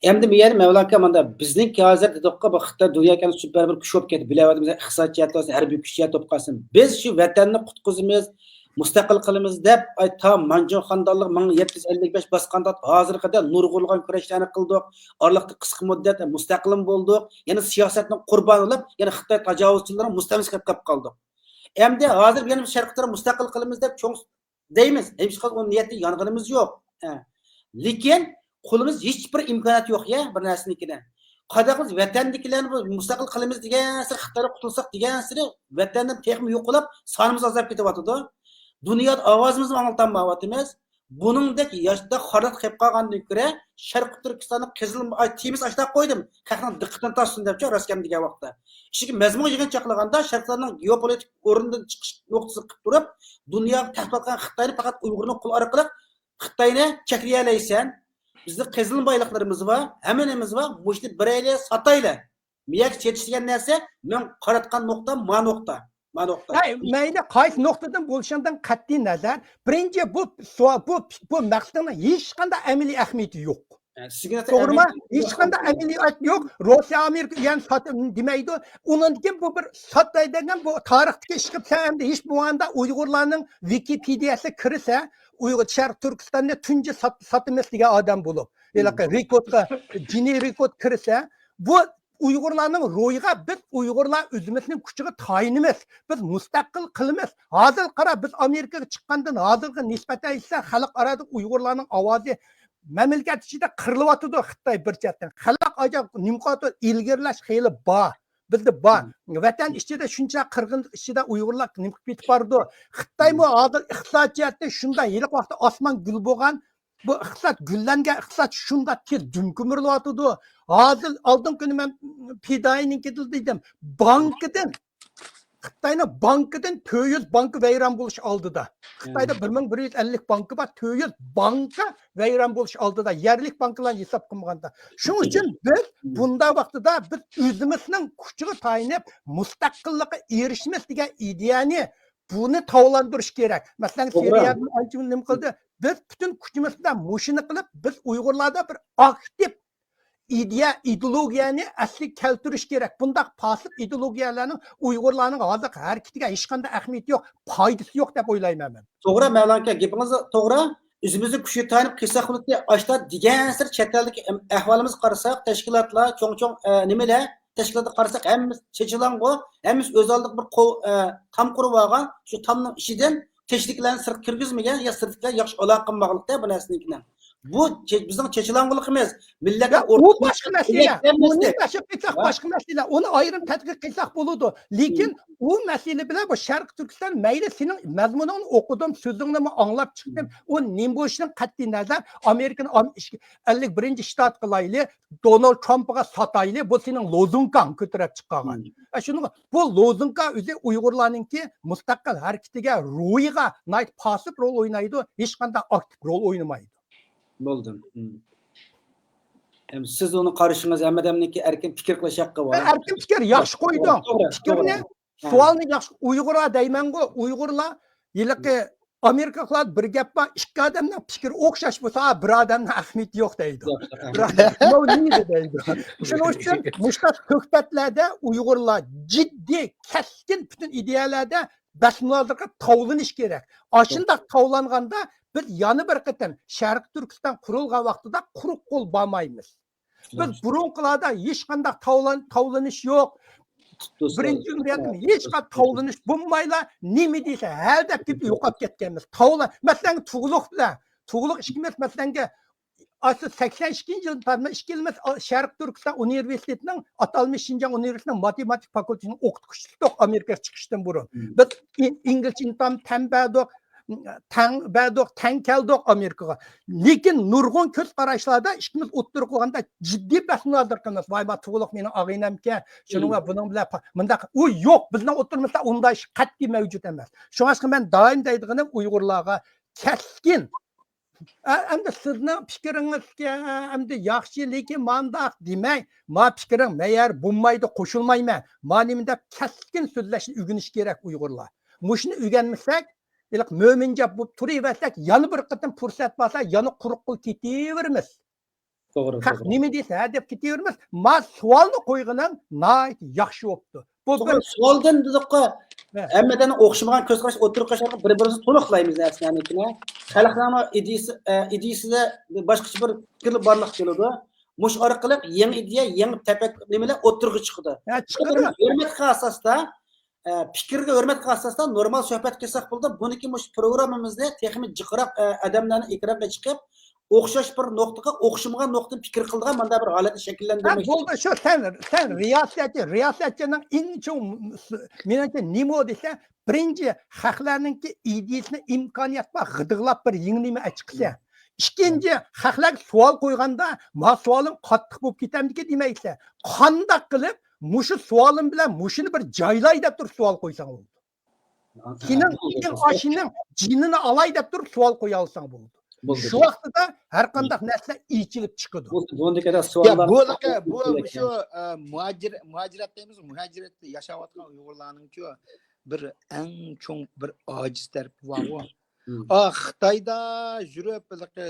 ئەمدى بۇ يەردە مەۋلا ئاكا مانا بىزنىڭكى ھازىر دېدۇققا، بۇ خىتاي دۇنيا كەلگۈسى بىر، بىر كۈچ بولۇپ كەتتى، بىلەۋاتىمىز، ئىقتىساد جەھەتتە بولسۇن، ھەربىي كۈچ جەھەتتە بولۇپ قالسۇن. بىز شۇ ۋەتەننى قۇتقۇزىمىز، مۇستەقىل قىلىمىز دەپ، ئاي، تا مانجۇ خاندانلىق مىڭ يەتتە يۈز ئەللىك بەش باسقاندىن ھازىرغا قەدەر نۇرغۇنلىغان كۈرەشلەرنى قىلدۇق. ئارىلىقتا قىسقا مۇددەت مۇستەقىلمۇ بولدۇق. يەنە سىياسەتنىڭ قۇربانى بولۇپ، يەنە خىتاي تاجاۋۇزچىلىرىنىڭ مۇستەملىكىسىگە قېلىپ قالدۇق. ئەمدى ھازىر يەنە شەرقىي تەرەپ مۇستەقىل قىلىمىز دەپ چوڭ دەيمىز. ھېچقانداق ئۇ نىيەتتە يانغىنىمىز يوق. ھە. لېكىن قولىمىز ھېچ بىر ئىمكانىيەت يوق يا بىر نەرسىنىڭكىدە. قانداق قىلىمىز ۋەتەندىكىلەرنى بۇ مۇستەقىل قىلىمىز دېگەنسېرى، خىتايدىن قۇتۇلساق دېگەنسېرى ۋەتەندىن تېخىمۇ يوقىلاپ سانىمىز ئازاپ كېتىۋاتىدۇ. دۇنيادا ئاۋازىمىزنى ئاڭلىتالمايۋاتىمىز. بۇنىڭدەك ياشتا خارلىق قېلىپ قالغاندىن كۆرە شەرقىي تۈركىستاننىڭ قىزىل، ئاي، تېمىسى ئاشتاق قويدۇم. خەقنىڭ دىققىتىنى تارتسۇن دەپچۇ، راست گەپ دېگەن ۋاقىتتا. ئىچىدىكى مەزمۇن يىغىنى چاقلىغاندا شەرقلەرنىڭ گېئوپولىتىك ئورنىدىن چىقىش نۇقتىسى قىلىپ تۇرۇپ، دۇنياغا تەھدىت قىلغان خىتاينى پەقەت ئۇيغۇرنىڭ قولى ئارقىلىق خىتاينى چەكلىيەلەيسەن. بىزنىڭ قېزىلما بايلىقلىرىمىز بار، ھەممە نېمىمىز بار، مۇشۇنى بېرەيلى، ساتايلى. مىيەك چېتىش دېگەن نەرسە، مەن قاراتقان نۇقتا، ما نۇقتا، ما نۇقتا. ھەي، مەيلى، قايسى نۇقتىدىن بولۇشۇڭدىن قەتئىي نەزەر، بىرىنچى، بۇ سوئال، بۇ، بۇ مەقسىتىڭنىڭ ھېچقانداق ئەمەلىي ئەھمىيىتى يوق. توغرىمۇ؟ ھېچقانداق ئەمەلىيەت يوق. روسىيە، ئامېرىكا ئۇ يەرنى ساتىمىز دېمەيدۇ. ئۇنىڭدىن كېيىن بۇ بىر ساتاي دېگەن بۇ تارىختىكى ئىش قىلىپ، سەن ئەمدى ھېچ بولمىغاندا ئۇيغۇرلارنىڭ ۋىكىپېدىيەسىگە كىرسە، ئۇيغۇر شەرقىي تۈركىستاننى تۇنجى سات-، ساتىمىز دېگەن ئادەم بولۇپ، ھېلىقى رېكوردقا، جېنى رېكورد كىرسە، بۇ ئۇيغۇرلارنىڭ روھىغا بىز ئۇيغۇرلار ئۆزىمىزنىڭ كۈچىگە تايىنىمىز، بىز مۇستەقىل قىلىمىز. ھازىر قارا، بىز ئامېرىكىغا چىققاندىن ھازىرغا نىسبەتەن ئېيتسا، خەلق ئارىدا ئۇيغۇرلارنىڭ ئاۋازى مەملىكەت ئىچىدە قىرىلىۋاتىدۇ. خىتاي بىر چەتتىن، خەلق ئاجا نېمە قىلىۋاتىدۇ؟ ئىلگىرىلەش خېلى بار، بىزدە بار. ۋەتەن ئىچىدە شۇنچە قىرغىنلىق ئىچىدە ئۇيغۇرلار نېمە قىلىپ كېتىپ بارىدۇ؟ خىتايمۇ ھازىر ئىقتىساد جەھەتتىن شۇنداق ھېلىقى ۋاقىتتا ئاسمان گۈل بولغان، بۇ ئىقتىساد، گۈللەنگەن ئىقتىساد شۇنداق تېز دۈم كۆمۈرۈلۈۋاتىدۇ. ھازىر ئالدىنقى كۈنى مەن پىدائىينىڭكىدە دېدىم، بانكىدىن، خىتاينىڭ بانكىدىن تۆت يۈز بانكا ۋەيران بولۇش ئالدىدا. خىتايدا بىر مىڭ بىر يۈز ئەللىك بانكا بار، تۆت يۈز بانكا ۋەيران بولۇش ئالدىدا، يەرلىك بانكىلارنى ھېساب قىلمىغاندا. شۇنىڭ ئۈچۈن بىز بۇنداق ۋاقتىدا بىز ئۆزىمىزنىڭ كۈچىگە تايىنىپ مۇستەقىللىققا ئېرىشىمىز دېگەن ئىدىيەنى، بۇنى تاۋلاندۇرۇش كېرەك. مەسىلەن، سىرىيەدىن ئانچە نېمە قىلدى؟ بىز پۈتۈن كۈچىمىز بىلەن مۇشۇنى قىلىپ، بىز ئۇيغۇرلاردا بىر ئاكتىپ ئىدىيە، ئىدېئولوگىيەنى ئەسلىگە كەلتۈرۈش كېرەك. بۇنداق پاسىپ ئىدېئولوگىيەلەرنىڭ ئۇيغۇرلارنىڭ ھازىرقى ھەرىكىتىگە ھېچقانداق ئەھمىيىتى يوق، پايدىسى يوق دەپ ئويلايمەن مەن. توغرا، مەۋلان ئاكا، گېپىڭىز توغرا. ئۆزىمىزنىڭ كۈچىگە تايىنىپ قىلساق بولىدۇ. ئاشتا دېگەنسېرى چەت ئەلدىكى ئەم-، ئەھۋالىمىزغا قارىساق، تەشكىلاتلار، چوڭ-چوڭ، ئە، نېمىلەر، تەشكىلاتقا قارىساق، ھەممىسى چېچىلاڭغۇ، ھەممىسى ئۆز ئالدىغا بىر قو-، ئە، تام قۇرۇۋالغان، شۇ تامنىڭ ئىچىدىن كەچلىكلەرنى سىرتقا كىرگۈزمىگەن يا سىرتتىكىلەر ياخشى ئالاقە قىلمىغانلىقتا بۇ نەرسىنىڭكىنى. بۇ چە-، بىزنىڭ چېچىلاڭغۇلۇقىمىز. مىللەتنى يا، ئۇ باشقا مەسىلە. ئۇنى تەشۋىق قىلساق باشقا مەسىلە. ئۇنى ئايرىم تەتقىق قىلساق بولىدۇ. لېكىن ئۇ مەسىلە بىلەن بۇ شەرقىي تۈركىستان مەيلى سېنىڭ مەزمۇنۇڭنى ئوقۇدۇم، سۆزۈڭنىمۇ ئاڭلاپ چىقتىم. ئۇ نېمە بولۇشىدىن قەتئىي نەزەر، ئامېرىكىنىڭ ئام-، ئىش-، ئەللىك بىرىنچى شتات قىلايلى، دونالد ترامپقا ساتايلى، بۇ سېنىڭ لوزۇنكاڭ كۆتۈرۈپ چىققان. ئە، شۇنىڭغا بۇ لوزۇنكا ئۆزى ئۇيغۇرلارنىڭكى مۇستەقىل ھەرىكىتىگە، روھىغا ناھايىتى پاسىپ رول ئوينايدۇ، ھېچقانداق ئاكتىپ رول ئوينىمايدۇ. بولدى. ھەم سىز ئۇنى قارىشىڭىز، ھەممە ئادەمنىڭكى ئەركىن پىكىر قىلىش ھەققى بار. ئەركىن پىكىر ياخشى قويدۇڭ. پىكىرنى، سوئالنى ياخشى، ئۇيغۇرلار دەيمەنغۇ، ئۇيغۇرلار ھېلىقى ئامېرىكىلاردا بىر گەپ بار، ئىككى ئادەمنىڭ پىكرى ئوخشاش بولسا، بىر ئادەمنىڭ ئەھمىيىتى يوق دەيدۇ. بىر ئادەم، no need دەيدۇ. شۇنىڭ ئۈچۈن مۇشۇنداق سۆھبەتلەردە ئۇيغۇرلار جىددىي، كەسكىن پۈتۈن ئىدىيەلەردە بەس مۇنازىرىگە تاۋلىنىش كېرەك. ئاشۇنداق تاۋلانغاندا بىز يەنە بىر قېتىم شەرقىي تۈركىستان قۇرۇلغان ۋاقتىدا قۇرۇق قول بارمايمىز. بىز بۇرۇنقىلاردا ھېچقانداق تاۋلان-، تاۋلىنىش يوق. بىرىنچى جۇمھۇرىيەتتىن ھېچقانداق تاۋلىنىش بولمايلا، نېمە دېسە ھە دەپ كېتىپ يوقاپ كەتكەنمىز. تاۋلا-، مەسىلەن، تۇغلۇق بىلەن، تۇغلۇق ئىككىمىز، مەسىلەنگە، ئاشۇ سەكسەن ئىككىنچى يىلدىن تارتىپ ئىككىمىز شەرقىي تۈركىستان ئۇنىۋېرسىتېتىنىڭ، ئاتالمىش شىنجاڭ ئۇنىۋېرسىتېتىنىڭ ماتېماتىكا فاكۇلتېتىنىڭ ئوقۇتقۇچىسى ئىدۇق ئامېرىكىغا چىقىشتىن بۇرۇن. بىز ئىن-، ئىنگلىزچە ئىمتىھان تەڭ بەردۇق، تەڭ بەردۇق، تەڭ كەلدۇق ئامېرىكىغا. لېكىن نۇرغۇن كۆز قاراشلاردا ئىككىمىز ئوتتۇرىغا قويغاندا جىددىي بەس مۇنازىرە قىلىمىز. ۋاي، ما تۇغلۇق مېنىڭ ئاغىنەمكەن، شۇنىڭ بىلەن بۇنىڭ بىلەن پا-، مۇنداق. ئۇ يوق، بىزنىڭ ئوتتۇرىمىزدا ئۇنداق ئىش قەتئىي مەۋجۇت ئەمەس. شۇڭلاشقا مەن دائىم دەيدىغىنىم ئۇيغۇرلارغا كەسكىن، ئە، ئەمدى سىزنىڭ پىكرىڭىزگە، ئەمدى ياخشى، لېكىن مانداق دېمەي، ما پىكرىڭ مەيەر بولمايدۇ، قوشۇلمايمەن، ما نېمە دەپ كەسكىن سۆزلەشنى ئۆگىنىش كېرەك ئۇيغۇرلار. مۇشۇنى ئۆگەنمىسەك، ھېلىقى مۆمىنجان بولۇپ تۇرۇۋەرسەك، يەنە بىر قېتىم پۇرسەت بارسا، يەنە قۇرۇق قول كېتىۋېرىمىز. توغرا، خەق توغرا. نېمە دېسە ھە دەپ كېتىۋېرىمىز. ما سوئالنى قويغىنىڭ ناھايىتى ياخشى بوپتۇ. بۇ توغرا، بىر سوئالدىن دېدۇققۇ، ھە. ھەممىدىن ئوخشىمىغان كۆز قاراش ئوتتۇرىغا قويۇشقا بىر-بىرىمىزنى تولۇقلايمىز نەرسىلەرنىڭكىنى. خەلقنىڭ ئىدىيىسى، ئە، ئىدىيىسىدە باشقىچە بىر پىكىر بارلىققا كېلىدۇ. مۇشۇ ئارقىلىق يېڭى ئىدىيە، يېڭى تەپەككۇر نېمىلەر ئوتتۇرىغا چىقىدۇ. ھە، چىقىدۇ. ھۆرمەت قىلغان ئاساستا، ئە، پىكىرگە ھۆرمەت قىلغان ئاساستا نورمال سۆھبەت قىلساق بولىدۇ. بۇنىڭكى مۇشۇ پروگراممىمىزنى تېخىمۇ جىقراق، ئە، ئادەملەرنىڭ ئېكرانغا چىقىپ، ئوخشاش بىر نۇقتىغا ئوخشىمىغان نۇقتىدىن پىكىر قىلىدىغان مۇنداق بىر ھالەتنى ھە، شەكىللەندۈرمەكچى. بولدى، شۇ سەن، سەن رىياسەتچى، رىياسەتچىنىڭ ئەڭ چوڭ، مېنىڭچە نېمە دېسە، بىرىنچى، خەقلەرنىڭكى ئىدىيىسىنى ئىمكانىيەت بار، غىدىقلاپ بىر يېڭى نېمە ئەچىقسە. ئىككىنچى، خەقلەرگە سوئال قويغاندا، ما سوئالىم قاتتىق بولۇپ كېتەمدىكىن دېمەيسە، قانداق قىلىپ مۇشۇ سوئالىم بىلەن مۇشۇنى بىر جايلاي دەپ تۇرۇپ سوئال قويساڭ بولىدۇ. سېنىڭ ئىگىڭ ئاشۇنىڭ جېنىنى ئالاي دەپ تۇرۇپ سوئال قويالىساڭ بولىدۇ. بولدى. شۇ ۋاقتىدا ھەر قانداق نەرسىلەر ئېچىلىپ چىقىدۇ. بۇ، بۇ، بۇ، بۇ، شۇ، ئە، مۇھاجىر-، مۇھاجىرەتتە ئەمەس، مۇھاجىرەتتە ياشاۋاتقان ئۇيغۇرلارنىڭچۇ بىر ئەڭ چوڭ بىر ئاجىز تەرىپى بارغۇ. ئا، خىتايدا يۈرۈپ، ھېلىقى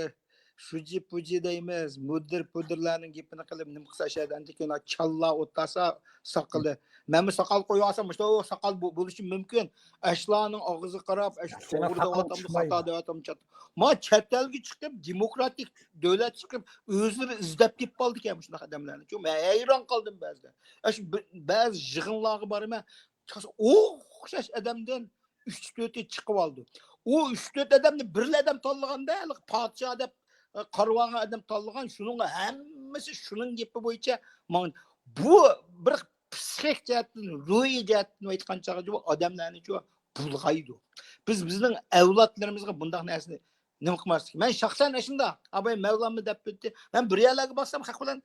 شۇجى پۇجى دەيمىز، مۇدىر پۇدىرلارنىڭ گېپىنى قىلىپ، نېمە قىلسا ئاشۇ يەردە ئەمدى كېيىن چاللا ئولتۇرسا ساقىلى. مەنمۇ ساقال قويۇۋالسام، مۇشۇنداق ساقال بو-، بولۇشى مۇمكىن. ئاشۇلارنىڭ ئاغزىغا قاراپ، ئاشۇ توغرا دەۋاتامدۇ، خاتا دەۋاتامدۇ، چات-، ما چەت ئەلگە چىقىپ، دېموكراتىك دۆلەت چىقىپ، ئۆزلىرى ئىزدەپ تېپىپ قالىدىكەن مۇشۇنداق ئادەملەرنى. چۈنكى مەن ھەيران قالدىم بەزىدە. ئاشۇ بىر، بەزى يىغىنلارغا بارىمەن، ئوخشاش ئادەمدىن ئۈچ تۆتى چىقىۋالىدۇ. ئۇ ئۈچ تۆت ئادەمنى بىرلا ئادەم تاللىغاندا، ھېلىقى پادىشاھ دەپ، ئە، قارىۋالغان ئادەم تاللىغان، شۇنىڭغا ھەممىسى شۇنىڭ گېپى بويىچە ماڭ-، بۇ بىر پسىخىك جەھەتتىن، روھىي جەھەتتىن ئېيتقان چاغدا بۇ ئادەملەرنىچۇ بۇلغايدۇ. بىز بىزنىڭ ئەۋلادلىرىمىزغا بۇنداق نەرسىنى نېمە قىلماسلىق. مەن شەخسەن ئاشۇنداق، ئاباي مەۋلانمۇ دەپ ئۆتتى. مەن بىر يەرلەرگە بارسام، خەق بىلەن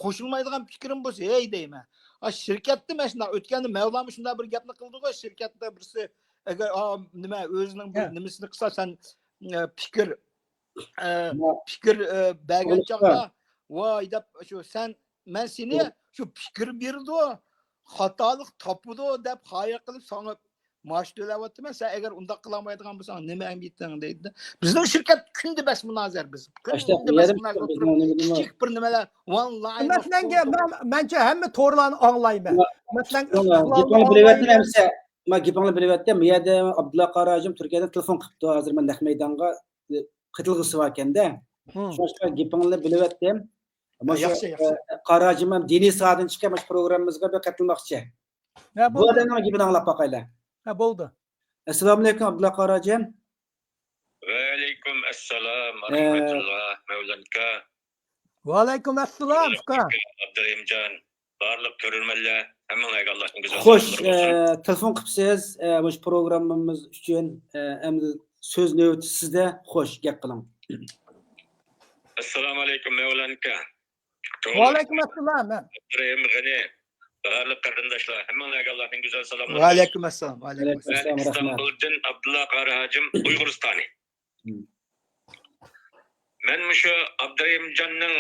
قوشۇلمايدىغان پىكرىم بولسا، ھەي دەيمەن. ئا، شىركەتتە مەن شۇنداق ئۆتكەندە مەۋلانمۇ شۇنداق بىر گەپنى قىلدىغۇ، شىركەتتە بىرسى ئەگەر، ئا، نېمە، ئۆزىنىڭ بىر نېمىسىنى قىلسا، سەن، ئە، پىكىر، ئە، پىكىر، ئە، بەرگەن چاغدا، ۋاي دەپ، شۇ سەن، مەن سېنى شۇ پىكىر بېرىدۇ، خاتالىق تاپىدۇ دەپ خايال قىلىپ ساڭا مائاش تۆلەۋاتىمەن، سەن ئەگەر ئۇنداق قىلالمايدىغان بولساڭ نېمە ئەمەلىيىتىڭ دەيدۇ. بىزنىڭ شىركەت كۈندە بەس مۇنازىرە بىز. كۈندە بەس مۇنازىرە ئولتۇرۇپ، كىچىك بىر نېمىلەر، ۋاللاھى مەسىلەنگە، مەن، مەنچە ھەممە تورلارنى ئاڭلايمەن. مەسىلەن، گېپىڭنى بىلىۋەتتىم ئەمسە. مەن گېپىڭنى بىلىۋەتتىم. بۇ يەردە ئابدۇللا قارا ھاجىم تۈركىيەدىن تېلېفون قىپتۇ. ھازىر مەن نەق مەيدانغا، ئى، قېتىلغۇسى باركەندە. شۇڭلاشقا گېپىڭنى بىلىۋەتتىم. مۇشۇ، ياخشى، ياخشى. ئى، قارا ھاجىم ھەم دىنىي ساھەدىن چىققان مۇشۇ پروگراممىمىزغا بىر قېتىلماقچى. ھە، بۇ بولدى. ئادەمنىڭ گېپىنى ئاڭلاپ باقايلى. ھە، بولدى. ئەسسالامۇئەلەيكۇم، ئابدۇللا قارا ھاجىم. ۋەئەلەيكۇم ئەسسالام ۋە رەھمەتۇللا، مەۋلان ئاكا. ۋەئەلەيكۇم ئەسسالام، ئۇكا. ئابدۇرېھىمجان، بارلىق كۆرۈرمەنلەر، ھەممىڭلارغا ئاللاھنىڭ گۈزەل سالاملىرى بولسۇن. خوش، ئە، تېلېفون قىپسىز، ئە، مۇشۇ پروگراممىمىز ئۈچۈن، ئە، ئەمدى سۆز نۆۋىتى سىزدە. خوش، گەپ قىلىڭ. ئەسسالامۇئەلەيكۇم، مەۋلان ئاكا. ۋەئەلەيكۇم ئەسسالام. ئابدۇرېھىم غېنى، بارلىق قېرىنداشلار، ھەممىڭلارغا ئاللاھنىڭ گۈزەل سالاملىرى بولسۇن. ۋەئەلەيكۇم ئەسسالام. ۋەئەلەيكۇم ئەسسالام، رەھمەت. ئىستانبۇلدىن ئابدۇللا قارا ھاجىم، ئۇيغۇرىستانى. مم. مەن مۇشۇ ئابدۇرېھىمجاننىڭ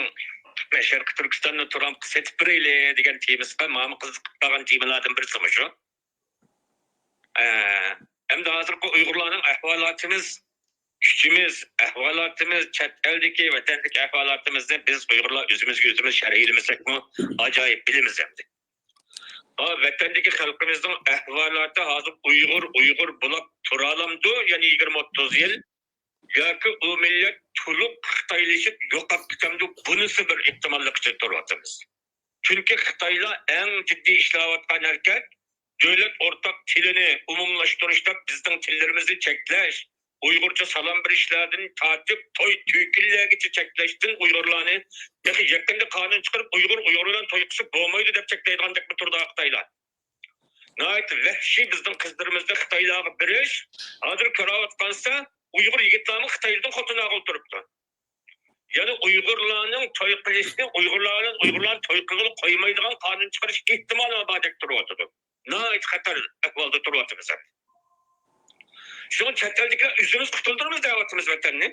شەرقىي تۈركىستاننى تۇرامقا سېتىپ بېرەيلى دېگەن تېمىسىغا ماڭا قىزىقىپ قالغان تېمىلاردىن بىرسى مۇشۇ. ئە، ئەمدى ھازىرقى ئۇيغۇرلارنىڭ ئەھۋالاتىمىز، كۈچىمىز، ئەھۋالاتىمىز، چەت ئەلدىكى، ۋەتەندىكى ئەھۋالاتىمىزنى بىز ئۇيغۇرلار ئۆزىمىزگە ئۆزىمىز شەرھلىمىسەكمۇ ئاجايىپ بىلىمىز ئەمدى. ھا، ۋەتەندىكى خەلقىمىزنىڭ ئەھۋالاتى ھازىر ئۇيغۇر، ئۇيغۇر بولاپ تۇرالامدۇ؟ يەنە يىگىرمە ئوتتۇز يىل ياكى ئۇ مىللەت تولۇق خىتايلىشىپ يوقاپ كېتەمدۇ؟ بۇنىسى بىر ئېھتىماللىق ئىچىدە تۇرۇۋاتىمىز. چۈنكى خىتايلار ئەڭ جىددىي ئىشلەۋاتقان ھەرىكەت، دۆلەت ئورتاق تىلىنى ئومۇملاشتۇرۇشتا بىزنىڭ تىللىرىمىزنى چەكلەش، ئۇيغۇرچە سالام بېرىشلەردىن تارتىپ توي تۆكۈنلەرگىچە چەكلەشتىن ئۇيغۇرلارنى، تېخى يېقىندا قانۇن چىقىرىپ، ئۇيغۇر ئۇيغۇر بىلەن توي قىلسا بولمايدۇ دەپ چەكلەيدىغاندەكمۇ تۇرىدۇ خىتايلار. ناھايىتى ۋەھشىي بىزنىڭ قىزلىرىمىزنى خىتايلارغا بېرىش، ھازىر كۆرۈۋاتقانسىز، ئۇيغۇر يىگىتلەرمۇ خىتايلىدىن خوتۇن ئالغىلى تۇرۇپتۇ. يەنى ئۇيغۇرلارنىڭ توي قىلىشنى، ئۇيغۇرلار بىلەن ئۇيغۇرلارنى توي قىلغىلى قويمايدىغان قانۇن چىقىرىش ئېھتىمالى باردەك تۇرۇۋاتىدۇ. ناھايىتى خەتەر ئەھۋالدا تۇرۇۋاتىمىز ھەم. شۇڭا چەت ئەلدىكىلەر ئۆزىمىز قۇتۇلدۇرىمىز دەۋاتىمىز ۋەتەننى.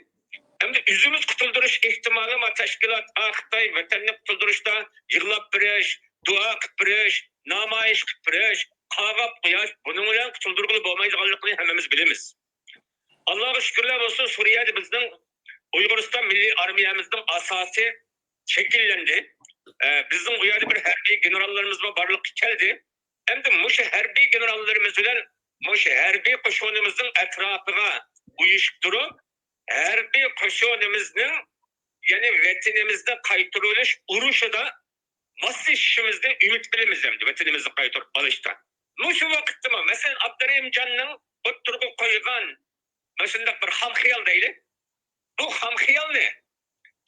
ئەمدى ئۆزىمىز قۇتۇلدۇرۇش ئېھتىمالى بار تەشكىلات، ئا، خىتاي ۋەتەننى قۇتۇلدۇرۇشتا يىغلاپ بېرىش، دۇئا قىلىپ بېرىش، نامايىش قىلىپ بېرىش، قارغاپ قويۇش، بۇنىڭ بىلەن قۇتۇلدۇرغىلى بولمايدىغانلىقىنى ھەممىمىز بىلىمىز. ئاللاغا شۈكۈرلەر بولسۇن، سۈرىيەدە بىزنىڭ ئۇيغۇرىستان مىللىي ئارمىيەمىزنىڭ ئاساسى شەكىللەندى. ئە، بىزنىڭ ئۇ يەردە بىر ھەربىي گېنېراللىرىمىزمۇ بارلىققا كەلدى. ئەمدى مۇشۇ ھەربىي گېنېراللىرىمىز بىلەن مۇشۇ ھەربىي قوشۇنىمىزنىڭ ئەتراپىغا ئۇيۇشۇپ تۇرۇپ، ھەربىي قوشۇنىمىزنىڭ، يەنى ۋەتىنىمىزنى قايتۇرۇۋېلىش ئۇرۇشىدا ماسلىشىشىمىزنى ئۈمىد قىلىمىز ئەمدى، ۋەتىنىمىزنى قايتۇرۇپ ئالىشتا. مۇشۇ ۋاقىتتىمۇ، مەسىلەن، ئابدۇرېھىمجاننىڭ ئوتتۇرىغا قويغان مۇشۇنداق بىر خام خىيال دەيلى. بۇ خام خىيالنى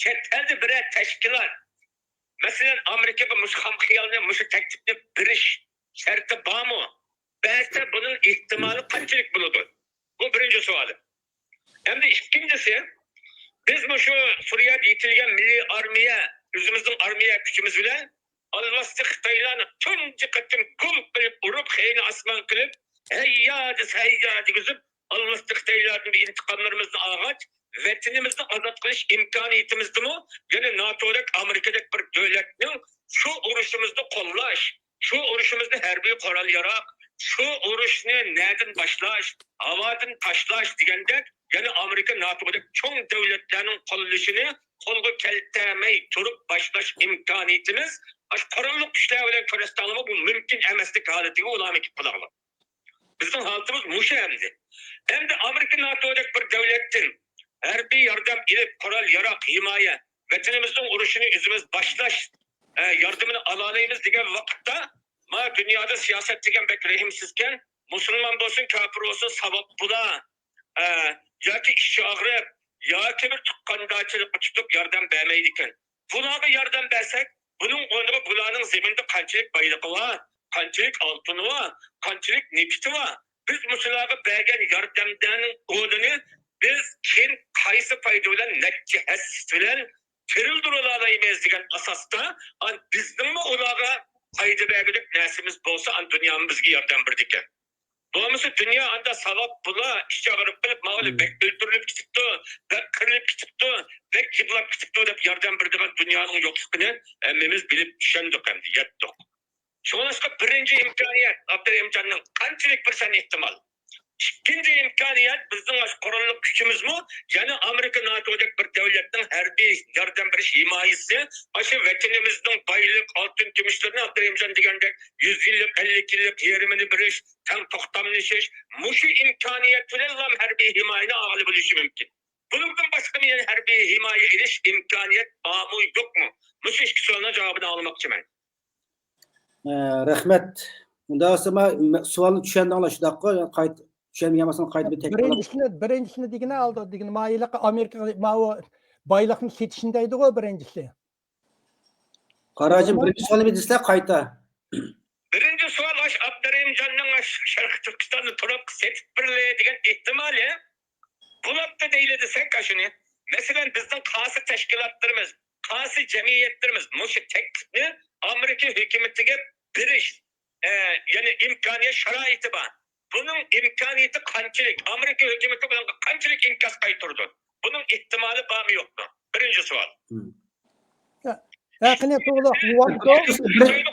چەت ئەلدە بىرەر تەشكىلات، مەسىلەن، ئامېرىكىغا مۇشۇ خام خىيالنى، مۇشۇ تەكلىپنى بېرىش شەرتى بارمۇ؟ بەرسە، بۇنىڭ ئېھتىمالى قانچىلىك بولىدۇ؟ بۇ بىرىنچى سوئالى. ئەمدى ئىككىنچىسى، بىز مۇشۇ سۈرىيەدە يېتىلگەن مىللىي ئارمىيە، ئۆزىمىزنىڭ ئارمىيە كۈچىمىز بىلەن ئالۋاستى خىتايلارنى تۇنجى قېتىم گۈل قىلىپ ئۇرۇپ، خېيىنى ئاسمان قىلىپ، ھەييا دېسە ھەييا دېگۈزۈپ، ئالۋاستى خىتايلاردىن ئىنتىقاملىرىمىزنى ئالغاچ، ۋەتىنىمىزنى ئازاد قىلىش ئىمكانىيىتىمىزدىمۇ يەنە ناتودەك، ئامېرىكىدەك بىر دۆلەتنىڭ شۇ ئۇرۇشىمىزنى قوللاش، شۇ ئۇرۇشىمىزنى ھەربىي قورال-ياراغ، شۇ ئۇرۇشنى نەدىن باشلاش، ھاۋادىن تاشلاش دېگەندەك، يەنە ئامېرىكا، ناتودەك چوڭ دۆلەتلەرنىڭ قوللىشىنى قولغا كەلتۈرمەي تۇرۇپ باشلاش ئىمكانىيىتىمىز، ئاشۇ قوراللىق كۈچلەر بىلەن كۆرسەتسەڭلارمۇ، بۇ مۇمكىن ئەمەسلىك ھالىتىگە ئۇلارمۇ كېلىپ قالاغلار. بىزنىڭ ھالىتىمىز مۇشۇ ئەمدى. ئەمدى ئامېرىكا، ناتودەك بىر دۆلەتتىن ھەربىي ياردەم ئېلىپ، قورال-ياراغ، ھىمايە، ۋەتىنىمىزنىڭ ئۇرۇشىنى ئۆزىمىز باشلاش، ئە، ياردىمىنى ئالالايمىز دېگەن ۋاقىتتا، ما دۇنيادا سىياسەت دېگەن بەك رەھىمسىزكەن، مۇسۇلمان بولسۇن، كاپىر بولسۇن، ساۋابلىلار، ئە، ياكى ئىچى ئاغرىپ، ياكى بىر تۇغقاندارچىلىققا تۇتۇپ ياردەم بەرمەيدىكەن. بۇلارغا ياردەم بەرسەك، بۇنىڭ ئورنىغا بۇلارنىڭ زېمىندا قانچىلىك بايلىقى بار، قانچىلىك ئالتۇنى بار، قانچىلىك نېفىتى بار. بىز مۇشۇلارغا بەرگەن ياردەملەرنىڭ ئورنىنى بىز كېيىن قايسى پايدا بىلەن، نەچچە ھەسسە بىلەن تىرىلدۈرۈۋالالايمىز دېگەن ئاساستا، ئان بىزنىڭمۇ ئۇلارغا پايدا بەرگۈدەك نەرسىمىز بولسا، ئان دۇنيامۇ بىزگە ياردەم بېرىدىكەن. بولمىسا دۇنيا ئاندا ساۋاب بۇلا، ئىچى ئاغرىپ قېلىپ، ماۋۇلى بەك ئۆلتۈرۈلۈپ كېتىپتۇ، بەك قىرىلىپ كېتىپتۇ، بەك يىغلاپ كېتىپتۇ دەپ ياردەم بېرىدىغان دۇنيانىڭ يوقلۇقىنى ھەممىمىز بىلىپ چۈشەندۇق ئەمدى، يەتتۇق. شۇڭلاشقا بىرىنچى ئىمكانىيەت، ئابدۇرېھىمجاننىڭ قانچىلىك بىر سەن ئېھتىمال، ئىككىنچى ئىمكانىيەت، بىزنىڭ ئاشۇ قوراللىق كۈچىمىزمۇ يەنە ئامېرىكا ناتودەك بىر دۆلەتنىڭ ھەربىي ياردەم بېرىش ھىمايىسى، ئاشۇ ۋەتىنىمىزنىڭ بايلىق، ئالتۇن، كۈمۈشلىرىنى ئابدۇرېھىمجان دېگەندەك يۈز يىللىق، ئەللىك يىللىق يېرىمىنى بېرىش، تەڭ توختاملىشىش، مۇشۇ ئىمكانىيەت بىلەنلا ھەربىي ھىمايىنى ئالغىلى بولۇشى مۇمكىن. بۇنىڭدىن باشقا يەنە ھەربىي ھىمايە ئېلىش ئىمكانىيەت بارمۇ، يوقمۇ؟ مۇشۇ ئىككى سوئالنىڭ جاۋابىنى ئاڭلىماقچىمەن. ئە، رەھمەت. ئۇنداق بولسا، ما-، سوئالنى چۈشەندىڭلار شۇنداققۇ؟ قايتا چۈشەنمىگەن بولساڭ، قايتا بىر تەكرارلاپ. بىرىنچىسىنى، بىرىنچىسىنى دېگىنى ئالدى، دېگىنى مايىللىققا ئامېرىكا ماۋۇ بايلىقنى سېتىشنى دەيدىغۇ بىرىنچىسى. قاراجىم، بىرىنچى سوئالنى دېسىلە قايتا. بىرىنچى سوئال، ئاش ئابدۇرېھىمجاننىڭ ئاش شەرقىي تۈركىستاننى تۇرۇپقا سېتىپ بېرىلى دېگەن ئېھتىمالى. بولۇپتۇ دەيلى دېسەك ئاشۇنى. مەسىلەن، بىزنىڭ قايسى تەشكىلاتلىرىمىز، قايسى جەمئىيەتلىرىمىز مۇشۇ تەكلىپنى ئامېرىكا ھۆكۈمىتىگە بېرىش، ئە، يەنى ئىمكانىيەت شارائىتى بار. بۇنىڭ ئىمكانىيىتى قانچىلىك؟ ئامېرىكا ھۆكۈمىتى بۇنىڭغا قانچىلىك ئىنكاس قايتۇرىدۇ؟ بۇنىڭ ئېھتىمالى بارمۇ يوقمۇ؟ بىرىنچى سوئال. ھە، قېنى توغرا،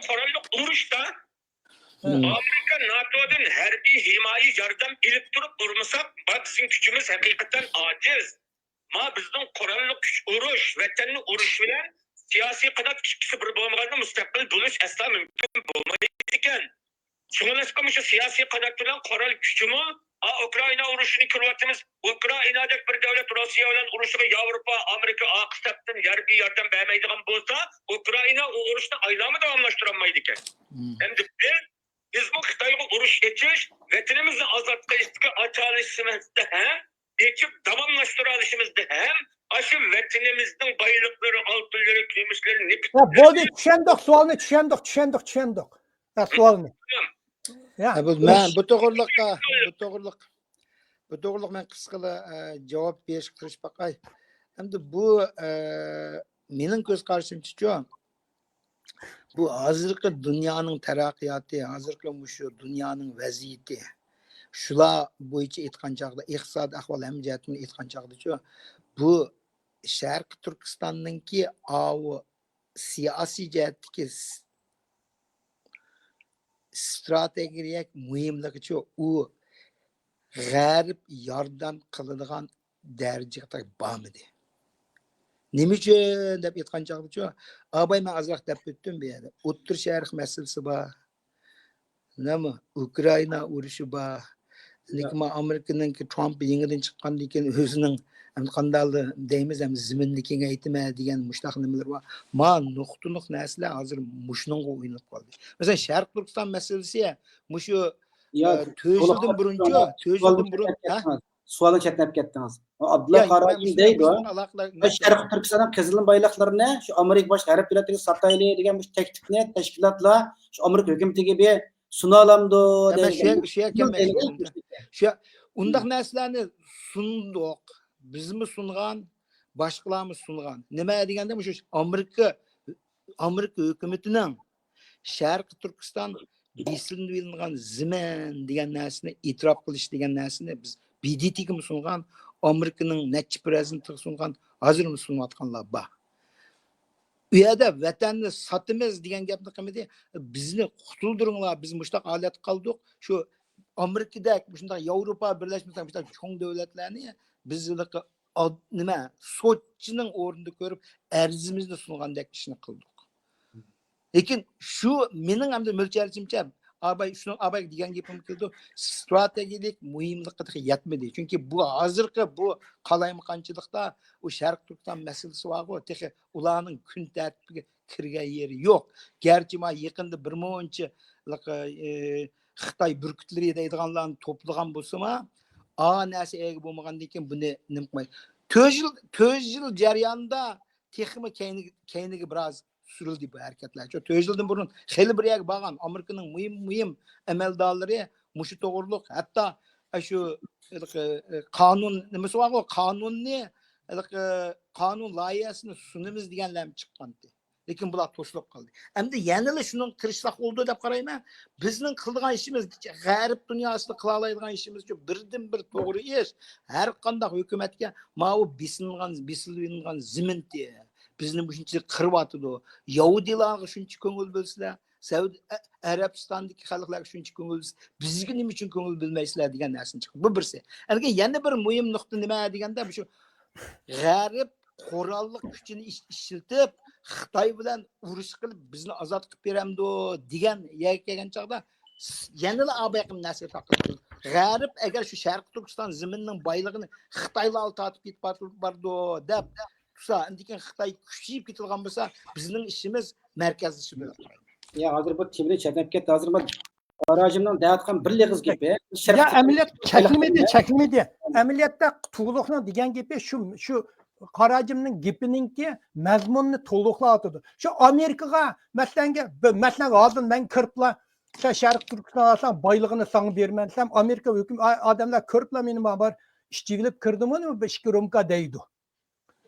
قوراللىق ئۇرۇشتا ئامېرىكا ناتودىن ھەربىي ھىمايە ياردەم ئېلىپ تۇرۇپ ئۇرمىساق، ما بىزنىڭ كۈچىمىز ھەقىقەتەن ئاجىز. ما بىزنىڭ قوراللىق كۈچ ئۇرۇش، ۋەتەننى ئۇرۇش بىلەن سىياسىي قانات ئىككىسى بىر بولمىغاندا مۇستەقىل بولۇش ئەسلا مۇمكىن بولمايدىكەن. شۇڭلاشقا مۇشۇ سىياسىي قانات بىلەن قورال كۈچىمۇ، ئا، ئۇكرائىنا ئۇرۇشىنى كۆرۈۋاتىمىز. ئۇكرائىنادەك بىر دەۋلەت روسىيە بىلەن ئۇرۇشىغا ياۋروپا، ئامېرىكا ئارقا سەپتىن ھەربىي ياردەم بەرمەيدىغان بولسا، ئۇكرائىنا ئۇ ئۇرۇشنى ئايلانما داۋاملاشتۇرالمايدىكەن. ئەمدى بىز، بىزمۇ خىتايغا ئۇرۇش ئېچىش، ۋەتىنىمىزنى ئازاد قىلىشتىكى ئاچالىشىمىزدا ھەم ئېچىپ داۋاملاشتۇرالىشىمىزدا ھەم ئاشۇ ۋەتىنىمىزنىڭ بايلىقلىرى، ئالتۇنلىرى، كۈمۈشلىرى، نېفىتلىرى. ھە، بولدى، چۈشەندۇق، سوئالنى چۈشەندۇق، چۈشەندۇق، چۈشەندۇق. ھە، سوئالنى. ھە، بۇ، مەن بۇ توغرىلىققا، بۇ توغرىلىق، بۇ توغرىلىق مەن قىسقىلا، ئە، جاۋاب بېرىشكە تىرىشىپ باقاي. ئەمدى بۇ، ئە، مېنىڭ كۆز قارىشىمچىچۇ، بۇ ھازىرقى دۇنيانىڭ تەرەققىياتى، ھازىرقى مۇشۇ دۇنيانىڭ ۋەزىيىتى، شۇلار بويىچە ئېيتقان چاغدا، ئىقتىسادىي ئەھۋال ھەممە جەھەتتىن ئېيتقان چاغدىچۇ، بۇ شەرقىي تۈركىستاننىڭكى ئاۋۇ سىياسىي جەھەتتىكى س-، ئىستراتېگىيەلىك مۇھىملىقىچۇ، ئۇ غەرب ياردەم قىلىدىغان دەرىجىگە بارمىدى. نېمە ئۈچۈن دەپ ئېيتقان چاغدىچۇ، ئاباي مەن ئازراق دەپ ئۆتتۈم بۇ يەردە. ئوتتۇرا شەرق مەسىلىسى بار. نېمە؟ ئۇكرائىنا ئۇرۇشى بار. لېكىن مانا ئامېرىكىنىڭكى ترامپ يېڭىدىن چىققاندىن كېيىن ئۆزىنىڭ ھەم قانداقلا دەيمىز، ھەم زېمىننى كېڭەيتىمەن دېگەن مۇشۇنداق نېمىلىرى بار. ما نۇقتىلىق نەرسىلەر ھازىر مۇشۇنىڭغا ئويۇلۇپ قالدى. مەسىلەن، شەرقىي تۈركىستان مەسىلىسى مۇشۇ، يا، ئە، تۆت يىلدىن بۇرۇنچۇ، تۆت يىلدىن بۇرۇن، ھە؟ سوئالدىن چەتنەپ كەتتىڭىز. ئابدۇللا قارىجىن دەيدۇ، شەرقىي تۈركىستاننىڭ قىزىل بايلىقلىرىنى شۇ ئامېرىكا باشقا ئەرەب دۆلەتلىرىگە ساتايلى دېگەن مۇشۇ تەكلىپنى تەشكىلاتلار شۇ ئامېرىكا ھۆكۈمىتىگە بىر سۇنالامدۇ دەيدىغان. شۇ يەرگە كەلمەكچى بولدۇم. شۇ، ئۇنداق نەرسىلەرنى سۇندۇق. بىزمۇ سۇنغان، باشقىلارمۇ سۇنغان. نېمە دېگەندە، مۇشۇ ئامېرىكا، ئامېرىكا ھۆكۈمىتىنىڭ شەرقىي تۈركىستان بېسىلىۋېلىنغان زېمىن دېگەن نەرسىنى ئېتىراپ قىلىش دېگەن نەرسىنى بىز ب د ت گىمۇ سۇنغان، ئامېرىكىنىڭ نەچچە پىرېزىدېنتىغا سۇنغان، ھازىرمۇ سۇنۇۋاتقانلار بار. ئۇ يەردە ۋەتەننى ساتىمىز دېگەن گەپنى قىلمىدى. بىزنى قۇتۇلدۇرۇڭلار، بىز مۇشۇنداق ھالەتكە قالدۇق. شۇ ئامېرىكىدەك، مۇشۇنداق ياۋروپا بىرلەشمىسى، مۇشۇنداق چوڭ دۆلەتلەرنى بىز ھېلىقى ئاد-، نېمە، سوتچىنىڭ ئورنىدا كۆرۈپ، ئەرزىمىزنى سۇنغاندەك ئىشنى قىلدۇق. لېكىن شۇ مېنىڭ ئەمدى مۆلچەرلىشىمچە، ئاباي، شۇنىڭ ئابايغا دېگەن گېپىم كېلىدۇ، ئىستراتېگىيەلىك مۇھىملىققا تېخى يەتمىدى. چۈنكى بۇ ھازىرقى بۇ قالايمىقانچىلىقتا ئۇ شەرقىي تۈركىستان مەسىلىسى بارغۇ، تېخى ئۇلارنىڭ كۈن تەرتىپىگە كىرگەن يېرى يوق. گەرچە ما يېقىندا بىر مۇنچە، ئى، خىتاي بۈركۈتلىرى دەيدىغانلارنى توپلىغان بولسىمۇ، ئا نەرسە ئىگە بولمىغاندىن كېيىن بۇنى نېمە قىلمايدۇ. تۆت يىل، تۆت يىل جەريانىدا تېخىمۇ كەينىگە، كەينىگە بىراز سۈرۈلدى بۇ ھەرىكەتلەر. شۇ تۆت يىلدىن بۇرۇن خېلى بىر يەرگە بارغان ئامېرىكىنىڭ مۇھىم، مۇھىم ئەمەلدارلىرى مۇشۇ توغرۇلۇق، ھەتتا شۇ، ھېلىقى، قانۇن نېمىسى بارغۇ، قانۇننى، ھېلىقى قانۇن لايىھەسىنى سۇنىمىز دېگەنلەرمۇ چىققانتى. لېكىن بۇلار توسۇلۇپ قالدى. ئەمدى يەنىلا شۇنىڭغا تىرىشساق بولىدۇ دەپ قارايمەن. بىزنىڭ قىلىدىغان ئىشىمىز، غەرب دۇنياسىدا قىلالايدىغان ئىشىمىز شۇ، بىردىن بىر توغرا ئىش، ھەر قانداق ھۆكۈمەتكە ماۋۇ بېسىلغان، بېسىلىۋېلىنغان زېمىنتى، بىزنى مۇشۇنچىلىك قىرىۋاتىدۇ. يەھۇدىيلارغا شۇنچە كۆڭۈل بۆلسىلەر، سەئۇدى ئەرەبىستاندىكى خەلقلەرگە شۇنچە كۆڭۈل، بىزگە نېمە ئۈچۈن كۆڭۈل بۆلمەيسىلەر دېگەن نەرسىنى چىقىپ. بۇ بىرسى. ئەنكىيىن يەنە بىر مۇھىم نۇقتا نېمە دېگەندە، شۇ غەرب قوراللىق كۈچىنى ئىش-، ئىشلىتىپ، خىتاي بىلەن ئۇرۇش قىلىپ، بىزنى ئازاد قىلىپ بېرەمدۇ دېگەن يەرگە كەلگەن چاغدا، يەنىلا ئابايقىم نەسىھەت ھەققىدە. غەرب ئەگەر شۇ شەرقىي تۈركىستان زېمىنىنىڭ بايلىقىنى خىتايلار تارتىپ كېتىپ بارىدۇ دەپ تۇرسا، ئاندىن كېيىن خىتاي كۈچىيىپ كېتىدىغان بولسا، بىزنىڭ ئىشىمىز مەركەزلىشىپ. يا، ھازىر بۇ تېمىدىن چەتنەپ كەتتى. ھازىر مانا قاراجىمنىڭ دەۋاتقان بىر ئېغىز گېپى. يا، ئەمەلىيەتتە چەكلىمىدى، چەكلىمىدى. ئەمەلىيەتتە تۇغلۇقنىڭ دېگەن گېپى شۇ، شۇ قاراجىمنىڭ گېپىنىڭكى مەزمۇنىنى تولۇقلاۋاتىدۇ. شۇ ئامېرىكىغا، مەسىلەنگە، مەسىلەن، ھازىر مەن كىرىپلا، سەن شەرقىي تۈركىستان ئالساڭ، بايلىقىنى ساڭا بېرىمەن دېسەم، ئامېرىكا ھۆكۈم-، ئا-، ئادەملەر كۆرۈپلا مېنى، ما بار ئىچىۋېلىپ كىردىمۇ، بىر ئىككى رومكا دەيدۇ.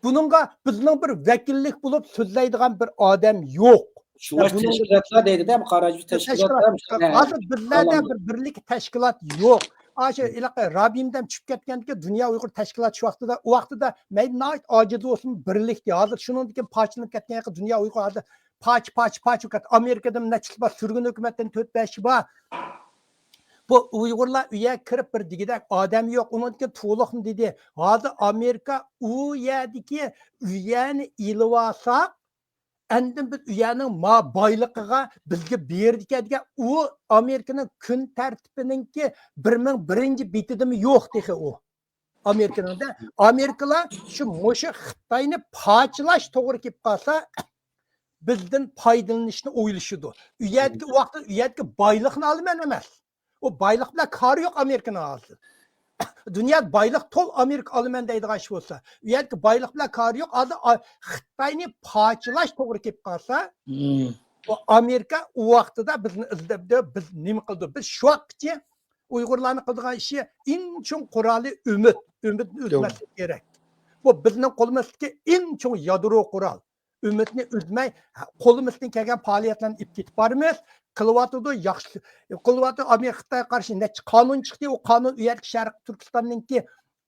بۇنىڭغا بىزنىڭ بىر ۋەكىللىك بولۇپ سۆزلەيدىغان بىر ئادەم يوق. شۇڭا بۇنىڭ تەشكىلاتلار دەيدىدە، قاراجى تەشكىلات. تەشكىلات. ھازىر بىزلەردە بىر بىرلىك تەشكىلات يوق. ئاشۇ ھېلىقى رابىيىم دەم چۈشۈپ كەتكەندىكى دۇنيا ئۇيغۇر تەشكىلاتى شۇ ۋاقتىدا، ئۇ ۋاقتىدا مەيلى ناھايىتى ئاجىز بولسىمۇ بىرلىكتى. ھازىر شۇنىڭدىن كېيىن پارچىلىنىپ كەتكەن دۇنيا ئۇيغۇر ھازىر پارچە، پارچە، پارچە بولۇپ كەتتى. ئامېرىكىدىمۇ نەچچىسى بار، سۈرگۈن ھۆكۈمەتتىن تۆت بەشى بار. بۇ ئۇيغۇرلار ئۇ يەرگە كىرىپ بىر دېگۈدەك ئادەم يوق. ئۇنىڭدىن كېيىن تۇغلۇقنى دېدى. ھازىر ئامېرىكا ئۇ يەردىكى ئۇ يەرنى ئېلىۋالساق، ئاندىن بىز ئۇ يەرنىڭ ما بايلىقىغا بىزگە بېرىدىكەن دېگەن ئۇ ئامېرىكىنىڭ كۈن تەرتىپىنىڭكى بىر مىڭ بىرىنچى بېتىدىمۇ يوق تېخى ئۇ. ئامېرىكىنىڭ دە، ئامېرىكىلار شۇ مۇشۇ خىتاينى پارچىلاش توغرا كېلىپ قالسا، بىزدىن پايدىلىنىشنى ئويلىشىدۇ. ئۇ يەردىكى، ئۇ ۋاقىتتا ئۇ يەردىكى بايلىقنى ئالىمەن ئەمەس. ئۇ بايلىق بىلەن كارى يوق ئامېرىكىنىڭ ھازىر. دۇنيادا بايلىق تول، ئامېرىكا ئالىمەن دەيدىغان ئىش بولسا. ئۇ يەردىكى بايلىق بىلەن كارى يوق. ھازىر ئا-، خىتاينى پارچىلاش توغرا كېلىپ قالسا، ئۇ ئامېرىكا ئۇ ۋاقتىدا بىزنى ئىزدەپ، بىز نېمە قىلدۇق؟ بىز شۇ ۋاقىتقىچە ئۇيغۇرلارنىڭ قىلىدىغان ئىشى ئەڭ چوڭ قورالى ئۈمىد. ئۈمىدنى ئۈزمەسلىك كېرەك. بۇ بىزنىڭ قولىمىزدىكى ئەڭ چوڭ يادرو قورال. ئۈمىدنى ئۈزمەي، قولىمىزدىن كەلگەن پائالىيەتلەرنى ئېلىپ كېتىپ بارىمىز. قىلىۋاتىدۇ، ياخشى قىلىۋاتىدۇ. ئامېرىكا خىتايغا قارشى نەچچە قانۇن چىقتى. ئۇ قانۇن ئۇ يەردىكى شەرقىي تۈركىستاننىڭكى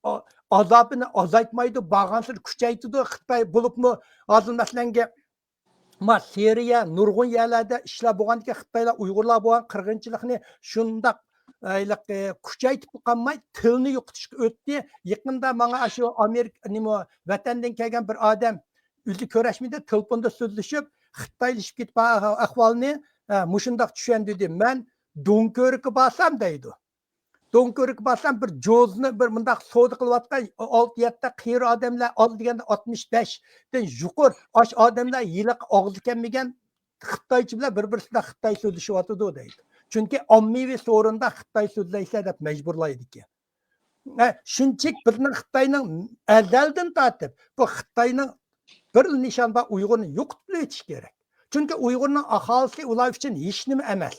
ئا-، ئازابىنى ئازايتمايدۇ، بارغانسېرى كۈچەيتىدۇ. خىتاي بولۇپمۇ ھازىر مەسىلەنگە، ما، سىرىيە، نۇرغۇن يەرلەردە ئىشلار بولغاندىكىن، خىتايلار ئۇيغۇرلار بولغان قىرغىنچىلىقنى شۇنداق، ئە، ھېلىقى، كۈچەيتىپ قالماي، تىلنى يوقىتىشقا ئۆتتى. يېقىندا ماڭا ئاشۇ ئامېرىكا، نېمە، ۋەتەندىن كەلگەن بىر ئادەم ئۆزى كۆرۈشمىدى، تېلېفوندا سۆزلىشىپ، خىتايلىشىپ كېتىپ، ئا-، ئەھۋالنى، ئە، مۇشۇنداق چۈشەندۈردى. مەن دونكۆرككە بارسام دەيدۇ. دونكۆرككە بارسام، بىر جوزنى، بىر مۇنداق سودا قىلىۋاتقان ئالتە يەتتە قېرى ئادەملەر، ئاز دېگەندە ئاتمىش بەشتىن يۇقىرى، ئاشۇ ئادەملەر ھېلىقى ئاغزى كەلمىگەن خىتايچە بىلەن بىر-بىرسىدە خىتاي سۆزلىشىۋاتىدۇ دەيدۇ. چۈنكى ئاممىۋى سورۇندا خىتاي سۆزلەيسىلەر دەپ مەجبۇرلايدىكەن. ھە، شۇنچىلىك بىزنىڭ خىتاينىڭ ئەزەلدىن تارتىپ بۇ خىتاينىڭ بىر نىشان بار، ئۇيغۇرنى يوقىتىپ ئۆتۈش كېرەك. چۈنكى ئۇيغۇرنىڭ ئاھالىسى ئۇلار ئۈچۈن ھېچ نېمە ئەمەس.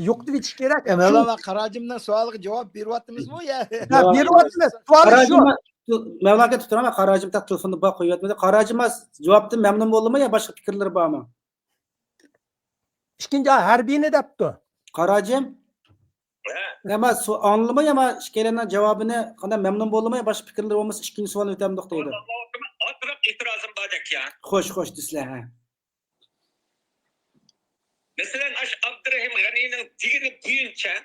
يوقىتىۋېتىش كېرەك. ئە، مەۋلانا قاراجىمنىڭ سوئالىغا جاۋاب بېرىۋاتىمىزمۇ يا؟ ھە، بېرىۋاتىمىز. سوئالى شۇ. قاراجىم، مەۋلانا ئاكا، تۇرۇڭ، قاراجىم تاق تېلېفوندا بار، قويۇۋەتمىدى. قاراجىم جاۋابتىن مەمنۇن بولدىمۇ يا باشقا پىكىرلىرى بارمۇ؟ ئىككىنچى ھەربىينى دەپتۇ. قاراجىم؟ ھە. يا ما سو-، ئاڭلىدىمۇ يا ما ئىككىيلەننىڭ جاۋابىنى، قانداق، مەمنۇن بولدىمۇ يا باشقا پىكىرلىرى بولمىسا ئىككىنچى سوئال ئۆتەمدۇق دەيدۇ. ئازراق ئېتىرازىم باردەك يا. خوش، خوش دېسىلە، ھە. مەسىلەن، ئاشۇ ئابدۇرېھىم غەنىينىڭ دېگىنى بويىچە،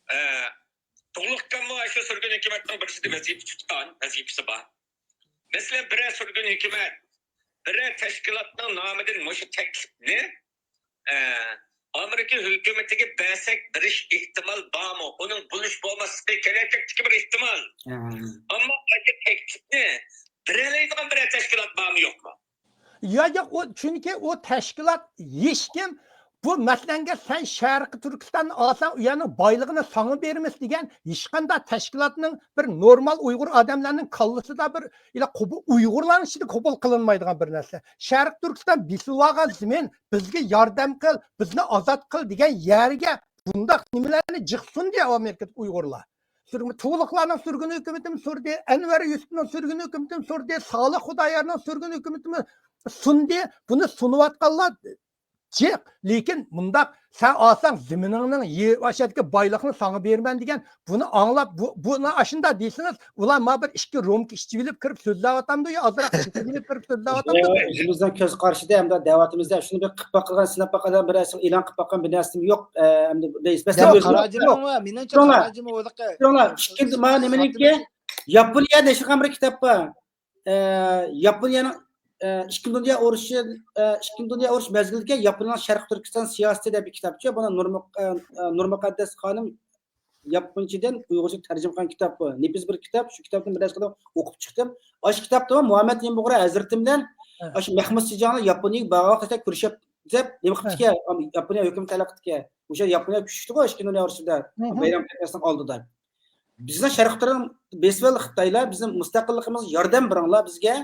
ئە، تۇغلۇقكانمۇ ئاشۇ سۈرگۈن ھۆكۈمەتنىڭ بىرسىدە ۋەزىپە تۇتقان، ۋەزىپىسى بار. مەسىلەن، بىرەر سۈرگۈن ھۆكۈمەت، بىرەر تەشكىلاتنىڭ نامىدىن مۇشۇ تەكلىپنى، ئە، ئامېرىكا ھۆكۈمىتىگە بەرسەك بېرىش ئېھتىمال بارمۇ؟ ئۇنىڭ بولۇش بولماسلىقى كېلەچەكتىكى بىر ئېھتىمال. ھە. ئەمما ئاشۇ تەكلىپنى بېرەلەيدىغان بىرەر تەشكىلات بارمۇ يوقمۇ؟ يا، ياق، ئۇ، چۈنكى ئۇ تەشكىلات ھېچكىم بۇ مەسىلەنگە سەن شەرقىي تۈركىستاننى ئالساڭ، ئۇ يەرنىڭ بايلىقىنى ساڭا بېرىمىز دېگەن ھېچقانداق تەشكىلاتنىڭ بىر نورمال ئۇيغۇر ئادەملەرنىڭ كاللىسىدا بىر، ئىلا قوبۇل، ئۇيغۇرلارنىڭ ئىچىدە قوبۇل قىلىنمايدىغان بىر نەرسە. شەرقىي تۈركىستان بېسىۋالغان زېمىن، بىزگە ياردەم قىل، بىزنى ئازاد قىل دېگەن يەرگە بۇنداق نېمىلەرنى جىق سۇندى ئامېرىكىدىكى ئۇيغۇرلار. سۈرگۈن-، تۇغلۇقلارنىڭ سۈرگۈن ھۆكۈمىتىمۇ سۇندى، ئەنۋەر يۈسۈپنىڭ سۈرگۈن ھۆكۈمىتىمۇ سۇندى، سالىھ خۇدايارنىڭ سۈرگۈن ھۆكۈمىتىمۇ سۇندى. بۇنى سۇنۇۋاتقانلار جىق. لېكىن مۇنداق سەن ئالساڭ زېمىنىڭنىڭ يېرى ئاشۇ يەردىكى بايلىقنى ساڭا بېرىمەن دېگەن، بۇنى ئاڭلاپ، بۇ، بۇنى ئاشۇنداق دېسىڭىز، ئۇلار مانا بىر ئىككى رومكا ئىچىۋېلىپ كىرىپ سۆزلەۋاتامدۇ يا ئازراق ئىچىۋېلىپ كىرىپ سۆزلەۋاتامدۇ؟ ئۆزىمىزنىڭ كۆز قارىشىدا ھەمدە دەۋاتىمىزدا شۇنى بىر قىلىپ باقىدىغان، سىناپ باقىدىغان بىر نەرسە ئېلان قىلىپ باققان بىر نەرسىمۇ يوق، ئە، ئەمدى دەيسىز. مەسىلەن، ياق، ئۆزىمىز قاراجىمنىڭمۇ، مېنىڭچە تۇرۇڭلار. قاراجىمۇ ھېلىقى، تۇرۇڭلار، ئىككىنچى، مانا نېمىنىڭكى، ياپونىيە نەشر قىلغان بىر كىتاب بار. ئە، ياپونىيەنىڭ، ئە، ئىككىنچى دۇنيا ئۇرۇشى، ئە، ئىككىنچى دۇنيا ئۇرۇش مەزگىلىدىكى ياپونىيەنىڭ شەرقىي تۈركىستان سىياسىتى دەپ بىر كىتابچۇ. بۇنى نۇرمۇ-، ئە، ئە، نۇرمۇقەددەس خانىم ياپونچىدىن ئۇيغۇرچىغا تەرجىمە قىلغان كىتاب بۇ. نېپىز بىر كىتاب، شۇ كىتابنى بىر نەچچە قېتىم ئوقۇپ چىقتىم. ئاشۇ كىتابتا مۇھەممەد ئىمىن بۇغرا ھەزرىتىم بىلەن، ھە، ئاشۇ مەخمۇت سىجاڭنى ياپونىيەگە بارغان ۋاقتىدا كۆرۈشۈپ دەپ نېمە قىپتىكەن، ياپونىيە ھۆكۈمىتى تەلەق قىپتىكەن. ئوشۇ ياپونىيە كۈچلۈكتىغۇ ئىككىنچى دۇنيا ئۇرۇشىدا. ھە، ھە. بەيرام قەتنەسنىڭ ئالدىدا. بىزنىڭ شەرقىي تۈركىستان بېسىۋالدى خىتايلار، بىزنىڭ مۇستەقىللىقىمىزغا ياردەم بېرىڭلار بىزگە.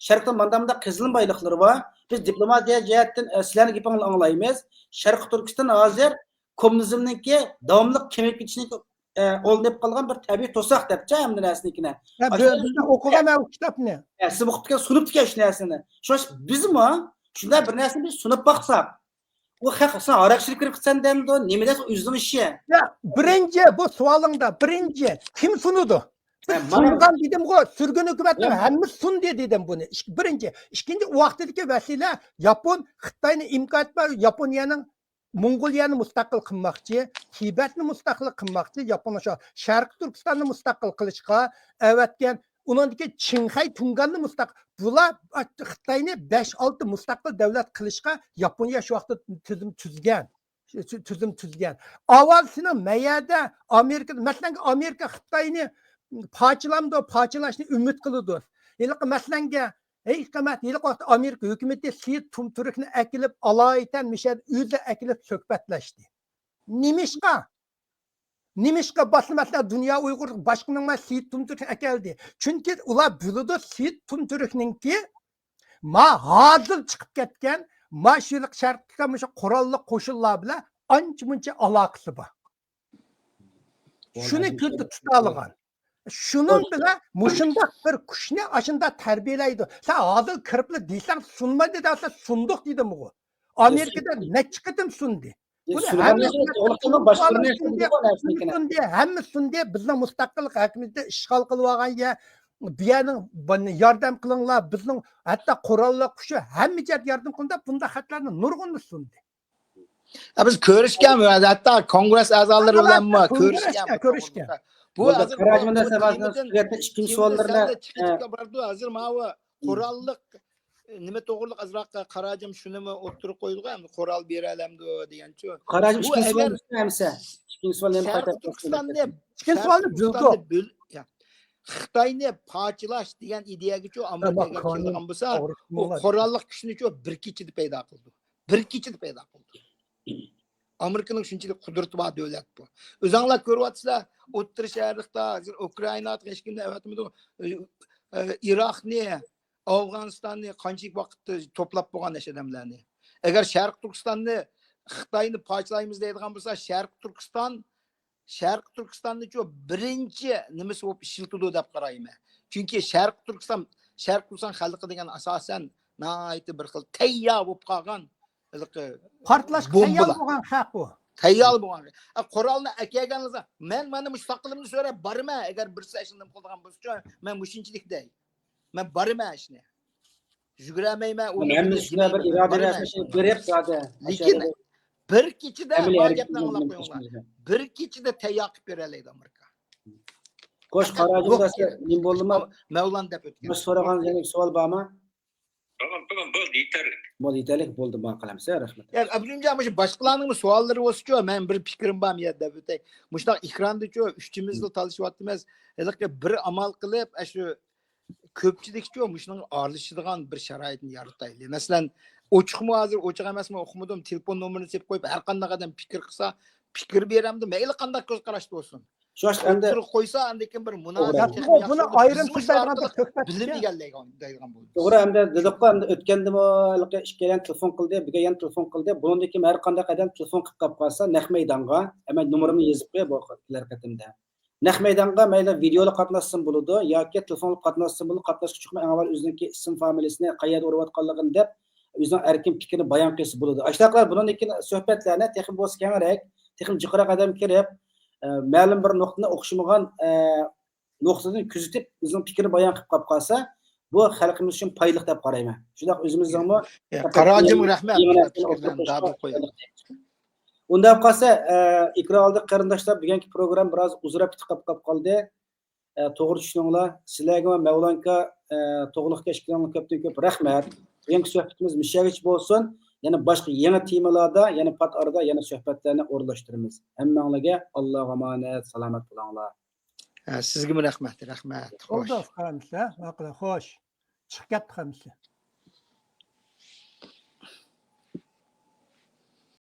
شەرقتە مانداق مۇنداق قېزىلما بايلىقلىرى بار. بىز دىپلوماتىيە جەھەتتىن، ئە، سىلەرنىڭ گېپىڭلارنى ئاڭلايمىز. شەرقىي تۈركىستان ھازىر كوممۇنىزمنىڭكى داۋاملىق كېمىيىپ كېتىشىنىڭكى، ئە، ئورنىنى ئېلىپ قالغان بىر تەبىئىي توساق دەپچە ھەممە نەرسىنىڭكىنى. ھە، بىز، بىز ئوقۇغان ئۇ كىتابنى. ھە، سىز ئوقۇپتىكەن، سۇنۇپتىكەن شۇ نەرسىنى. شۇ بىزمۇ شۇنداق بىر نەرسىنى بىز سۇنۇپ باقساق، ئۇ خەق سەن ھاراق ئىچىپ كىرىپسەن دەمدۇ، نېمە دەسە ئۆزىنىڭ ئىشى. يا، بىرىنچى بۇ سوئالىڭدا، بىرىنچى كىم سۇنىدۇ؟ بىز ھە، مانا سۇنغان دېدىمغۇ، سۈرگۈن ھۆكۈمەتنىڭ يا. ھەممىسى سۇندى دېدىم بۇنى. ئىك-، بىرىنچى. ئىككىنچى، ئۇ ۋاقتىدىكى ۋەسىلە، ياپون خىتاينى ئىمكانىيەت بار، ياپونىيەنىڭ موڭغۇلىيەنى مۇستەقىل قىلماقچى، تىبەتنى مۇستەقىل قىلماقچى، ياپونلار شۇ شەرقىي تۈركىستاننى مۇستەقىل قىلىشقا ئەۋەتكەن، ئۇنىڭدىكى چىڭخەي تۇڭگاننى مۇستەقىل، بۇلار خىتاينى بەش ئالتە مۇستەقىل دەۋلەت قىلىشقا ياپونىيە شۇ ۋاقىتتا تۈزۈم تۈزگەن. شۇ، شۇ تۈزۈم تۈزگەن. ئاۋۋال سېنىڭ مەيەردە ئامېرىكا، مەسىلەن، ئامېرىكا خىتاينى پارچىلامدۇ، پارچىلاشنى ئۈمىد قىلىدۇ. ھېلىقى مەسىلەنگە، ھېي، قىممەت، ھېلىقى ۋاقىتتا ئامېرىكا ھۆكۈمىتى سېيىت تۇمتۈركنى ئەكېلىپ، ئالايىتەن مىشەدە ئۆزى ئەكېلىپ سۆھبەتلەشتى. نېمىشقا؟ نېمىشقا باشلىماسلار دۇنيا ئۇيغۇر باشقىنىڭ سېيىت تۇمتۈركنى ئەكەلدى؟ چۈنكى ئۇلار بىلىدۇ، سېيىت تۇمتۈركنىڭكى ما ھازىر چىقىپ كەتكەن، ما شۇ شەرقتە مۇشۇ قوراللىق قوشۇنلار بىلەن ئانچە مۇنچە ئالاقىسى بار. شۇنى كۆزدە تۇتالىغان. شۇنىڭ بىلەن مۇشۇنداق بىر كۈچنى ئاشۇنداق تەربىيەلەيدۇ. سەن ھازىر كىرىپلا دېسەڭ سۇنمايدۇ دەسە سۇندۇق دېدىمغۇ. ئامېرىكىدا نەچچە قېتىم سۇندى. بۇنى ھەممە سۇندى، ھەممە سۇندى، بىزنىڭ مۇستەقىللىق ھەققىمىزدە ئىشغال قىلىۋالغان يەر، بۇ يەرنىڭ ياردەم قىلىڭلار، بىزنىڭ ھەتتا قوراللىق كۈچى ھەممە جەھەتتە ياردەم قىلىڭ دەپ بۇنداق خەتلەرنى نۇرغۇننى سۇندى. ھە، بىز كۆرۈشكەن، ھەتتا كونگرېس ئەزالىرى بىلەنمۇ كۆرۈشكەن، كۆرۈشكەن. بۇ ھازىر بۇ تېمىدىن ئىككىنچى سوئاللىرىنى، ھازىر ماۋۇ قوراللىق نېمە توغرىلىق ئازراق قاراجىم شۇنىمۇ ئوتتۇرىغا قويدىغۇ، ئەمدى قورال بېرەلەمدۇ دېگەنچۇ. قاراجىم، بۇ ئىككىنچى سوئال ئەمسە؟ ئىككىنچى سوئال نېمە قايتا؟ شەرقىي تۈركىستاننى، خىتاينى پارچىلاش دېگەن ئىدىيەگىچۇ ئامېرىكا ئەگەر كېلىدىغان بولسا، ئۇ قوراللىق كۈچنىچۇ بىر كېچىدە پەيدا قىلىدۇ. بىر كېچىدە پەيدا قىلدى. ئامېرىكىنىڭ شۇنچىلىك قۇدرىتى بار دۆلەت بۇ. ئۆزۈڭلار كۆرۈۋاتىسىلەر، ئوتتۇرا شەرقتە، ھازىر ئۇكرائىنادىكى ھېچكىمنى ئەۋەتمىدى. ئىراقنى، ئافغانىستاننى قانچىلىك ۋاقىتتا توپلاپ بولغان ئاشۇ ئادەملەرنى. ئەگەر شەرقىي تۈركىستاننى خىتاينى پارچىلايمىز دەيدىغان بولسا، شەرقىي تۈركىستان شەرقىي تۈركىستاننىچۇ بىرىنچى نېمىسى بولۇپ ئىشلىتىدۇ دەپ قارايمەن. چۈنكى شەرقىي تۈركىستان، شەرقىي تۈركىستان خەلقى دېگەن ئاساسەن ناھايىتى بىر خىل تەييار بولۇپ قالغان ھېلىقى پارتلاشقا تەييار بولغان خەق ئۇ. تەييار بولغان. ئە، قورالنى ئەكەلگەنلىزا، مەن مانا مۇشۇ ساقىلىمنى سۆرەپ بارىمەن، ئەگەر بىرسى ئاشۇنداق قىلىدىغان بولسىچۇ، مەن مۇشۇنچىلىك دەي. مەن بارىمەن ئىشنى. يۈگۈرەلمەيمەن، ئۇ ھەممە شۇنداق بىر ئىرادە بەرسە شۇ بېرىپ زادى. لېكىن بىر كېچىدە، ما گەپنى ئاڭلاپ قويۇڭلار. بىر كېچىدە تەييار قىلىپ بېرەلەيدۇ ئامېرىكا. خوش، قاراجىم دەسە نېمە بولدىما؟ مەۋلان دەپ ئۆتكەن. مۇشۇ سورىغان يەنە سوئال بارمۇ؟ تامام، تامام، بولدى، يېتەرلىك. بولدى، يېتەرلىك، بولدى، ماقۇل ئەمسە، رەھمەت. يا، ئابدۇلجان، مۇشۇ باشقىلارنىڭمۇ سوئاللىرى بولسىچۇ، مەن بىر پىكرىم بار، مۇ يەردە دەپ ئۆتەي. مۇشۇنداق ئېكراندىچۇ، ئۈچىمىزلا تالىشىۋاتىمىز. ھېلىقى بىر ئامال قىلىپ، ئاشۇ كۆپچىلىكچۇ مۇشۇنىڭغا ئارىلىشىدىغان بىر شارائىتنى يارىتايلى. مەسىلەن، ئوچۇقمۇ ھازىر، ئوچۇق ئەمەسمۇ، ئۇقمىدىم. تېلېفون نومۇرىنى سېلىپ قويۇپ، ھەر قانداق ئادەم پىكىر قىلسا، پىكىر بېرەمدۇ، مەيلى قانداق كۆز قاراشتا بولسۇن. شۇ ئەمدى ئوتتۇرىغا قويسا، ئاندىن كېيىن بىر مۇنازىرە، بۇنى ئايرىم سۆزلەر بىلەن بىر سۆھبەت بىلىم ئىگىلەيدىغان بولىدۇ. توغرا، ئەمدى دېدۇققۇ، ئەمدى ئۆتكەندىمۇ ھېلىقى ئىككىيلەن تېلېفون قىلدى، بۈگۈن يەنە تېلېفون قىلدى. بۇنىڭدىن كېيىن ھەر قانداق ئادەم تېلېفون قىلىپ قاپ قالسا، نەق مەيدانغا، ئەمەن نومۇرۇمنى يېزىپ قوي، بۇ كېلەر قېتىمدا. نەق مەيدانغا مەيلى ۋىدېئولۇق قاتناشسىمۇ بولىدۇ ياكى تېلېفونلۇق قاتناشسىمۇ بولىدۇ، قاتناشقا چىقماي ئەڭ ئاۋۋال ئۆزىنىڭكى ئىسىم فامىلىسىنى، قەيەردە ئۇرۇۋاتقانلىقىنى دەپ، ئۆزىنىڭ ئەركىن پىكرىنى بايان قىلسا بولىدۇ. ئاشۇنداقلار بۇنىڭدىن كېيىن سۆھبەتلەرنى تېخىمۇ بولسا كەڭرەك، تېخىمۇ جىقراق ئادەم كىرىپ، ئە، مەلۇم بىر نۇقتىنى ئوخشىمىغان، ئە، نۇقتىدىن كۆزىتىپ، ئۆزىنىڭ پىكرىنى بايان قىلىپ قاپ قالسا، بۇ خەلقىمىز ئۈچۈن پايدىلىق دەپ قارايمەن. شۇنداق ئۆزىمىزنىڭمۇ يا، پەقەت قارا ھاجىمغا يېڭى، رەھمەت، يېڭى نەرسىنى پىكىرلەرنى ئوتتۇرىغا داۋاملىق قويۇڭ. قويۇشقا ئۇنداق قالسا، ئە، ئېكران ئالدىدىكى قېرىنداشلار، بۈگۈنكى پروگرامما بىراز ئۇزىراپ كېتىپ قاپ قالدى. ئە، توغرا چۈشىنىڭلار. سىلەرگە ۋە مەۋلانكا، ئە، توغلۇق كەشكىلىڭلار كۆپتىن كۆپ رەھمەت. بۈگۈنكى سۆھبىتىمىز مۇشۇ يەرگىچە بولسۇن. يەنە باشقا يېڭى تېمىلاردا، يەنە پات ئارىدا يەنە سۆھبەتلەرنى ئورۇنلاشتۇرىمىز. ھەممەڭلارگە ئاللاغا ئامانەت، سالامەت بولۇڭلار. ھە، سىزگىمۇ رەھمەت، رەھمەت. خوش. بولدى، ئۇكا، ھەممىسى، ھە؟ ماقۇل، خوش. چىقىپ كەتتۇق ھەممىسى.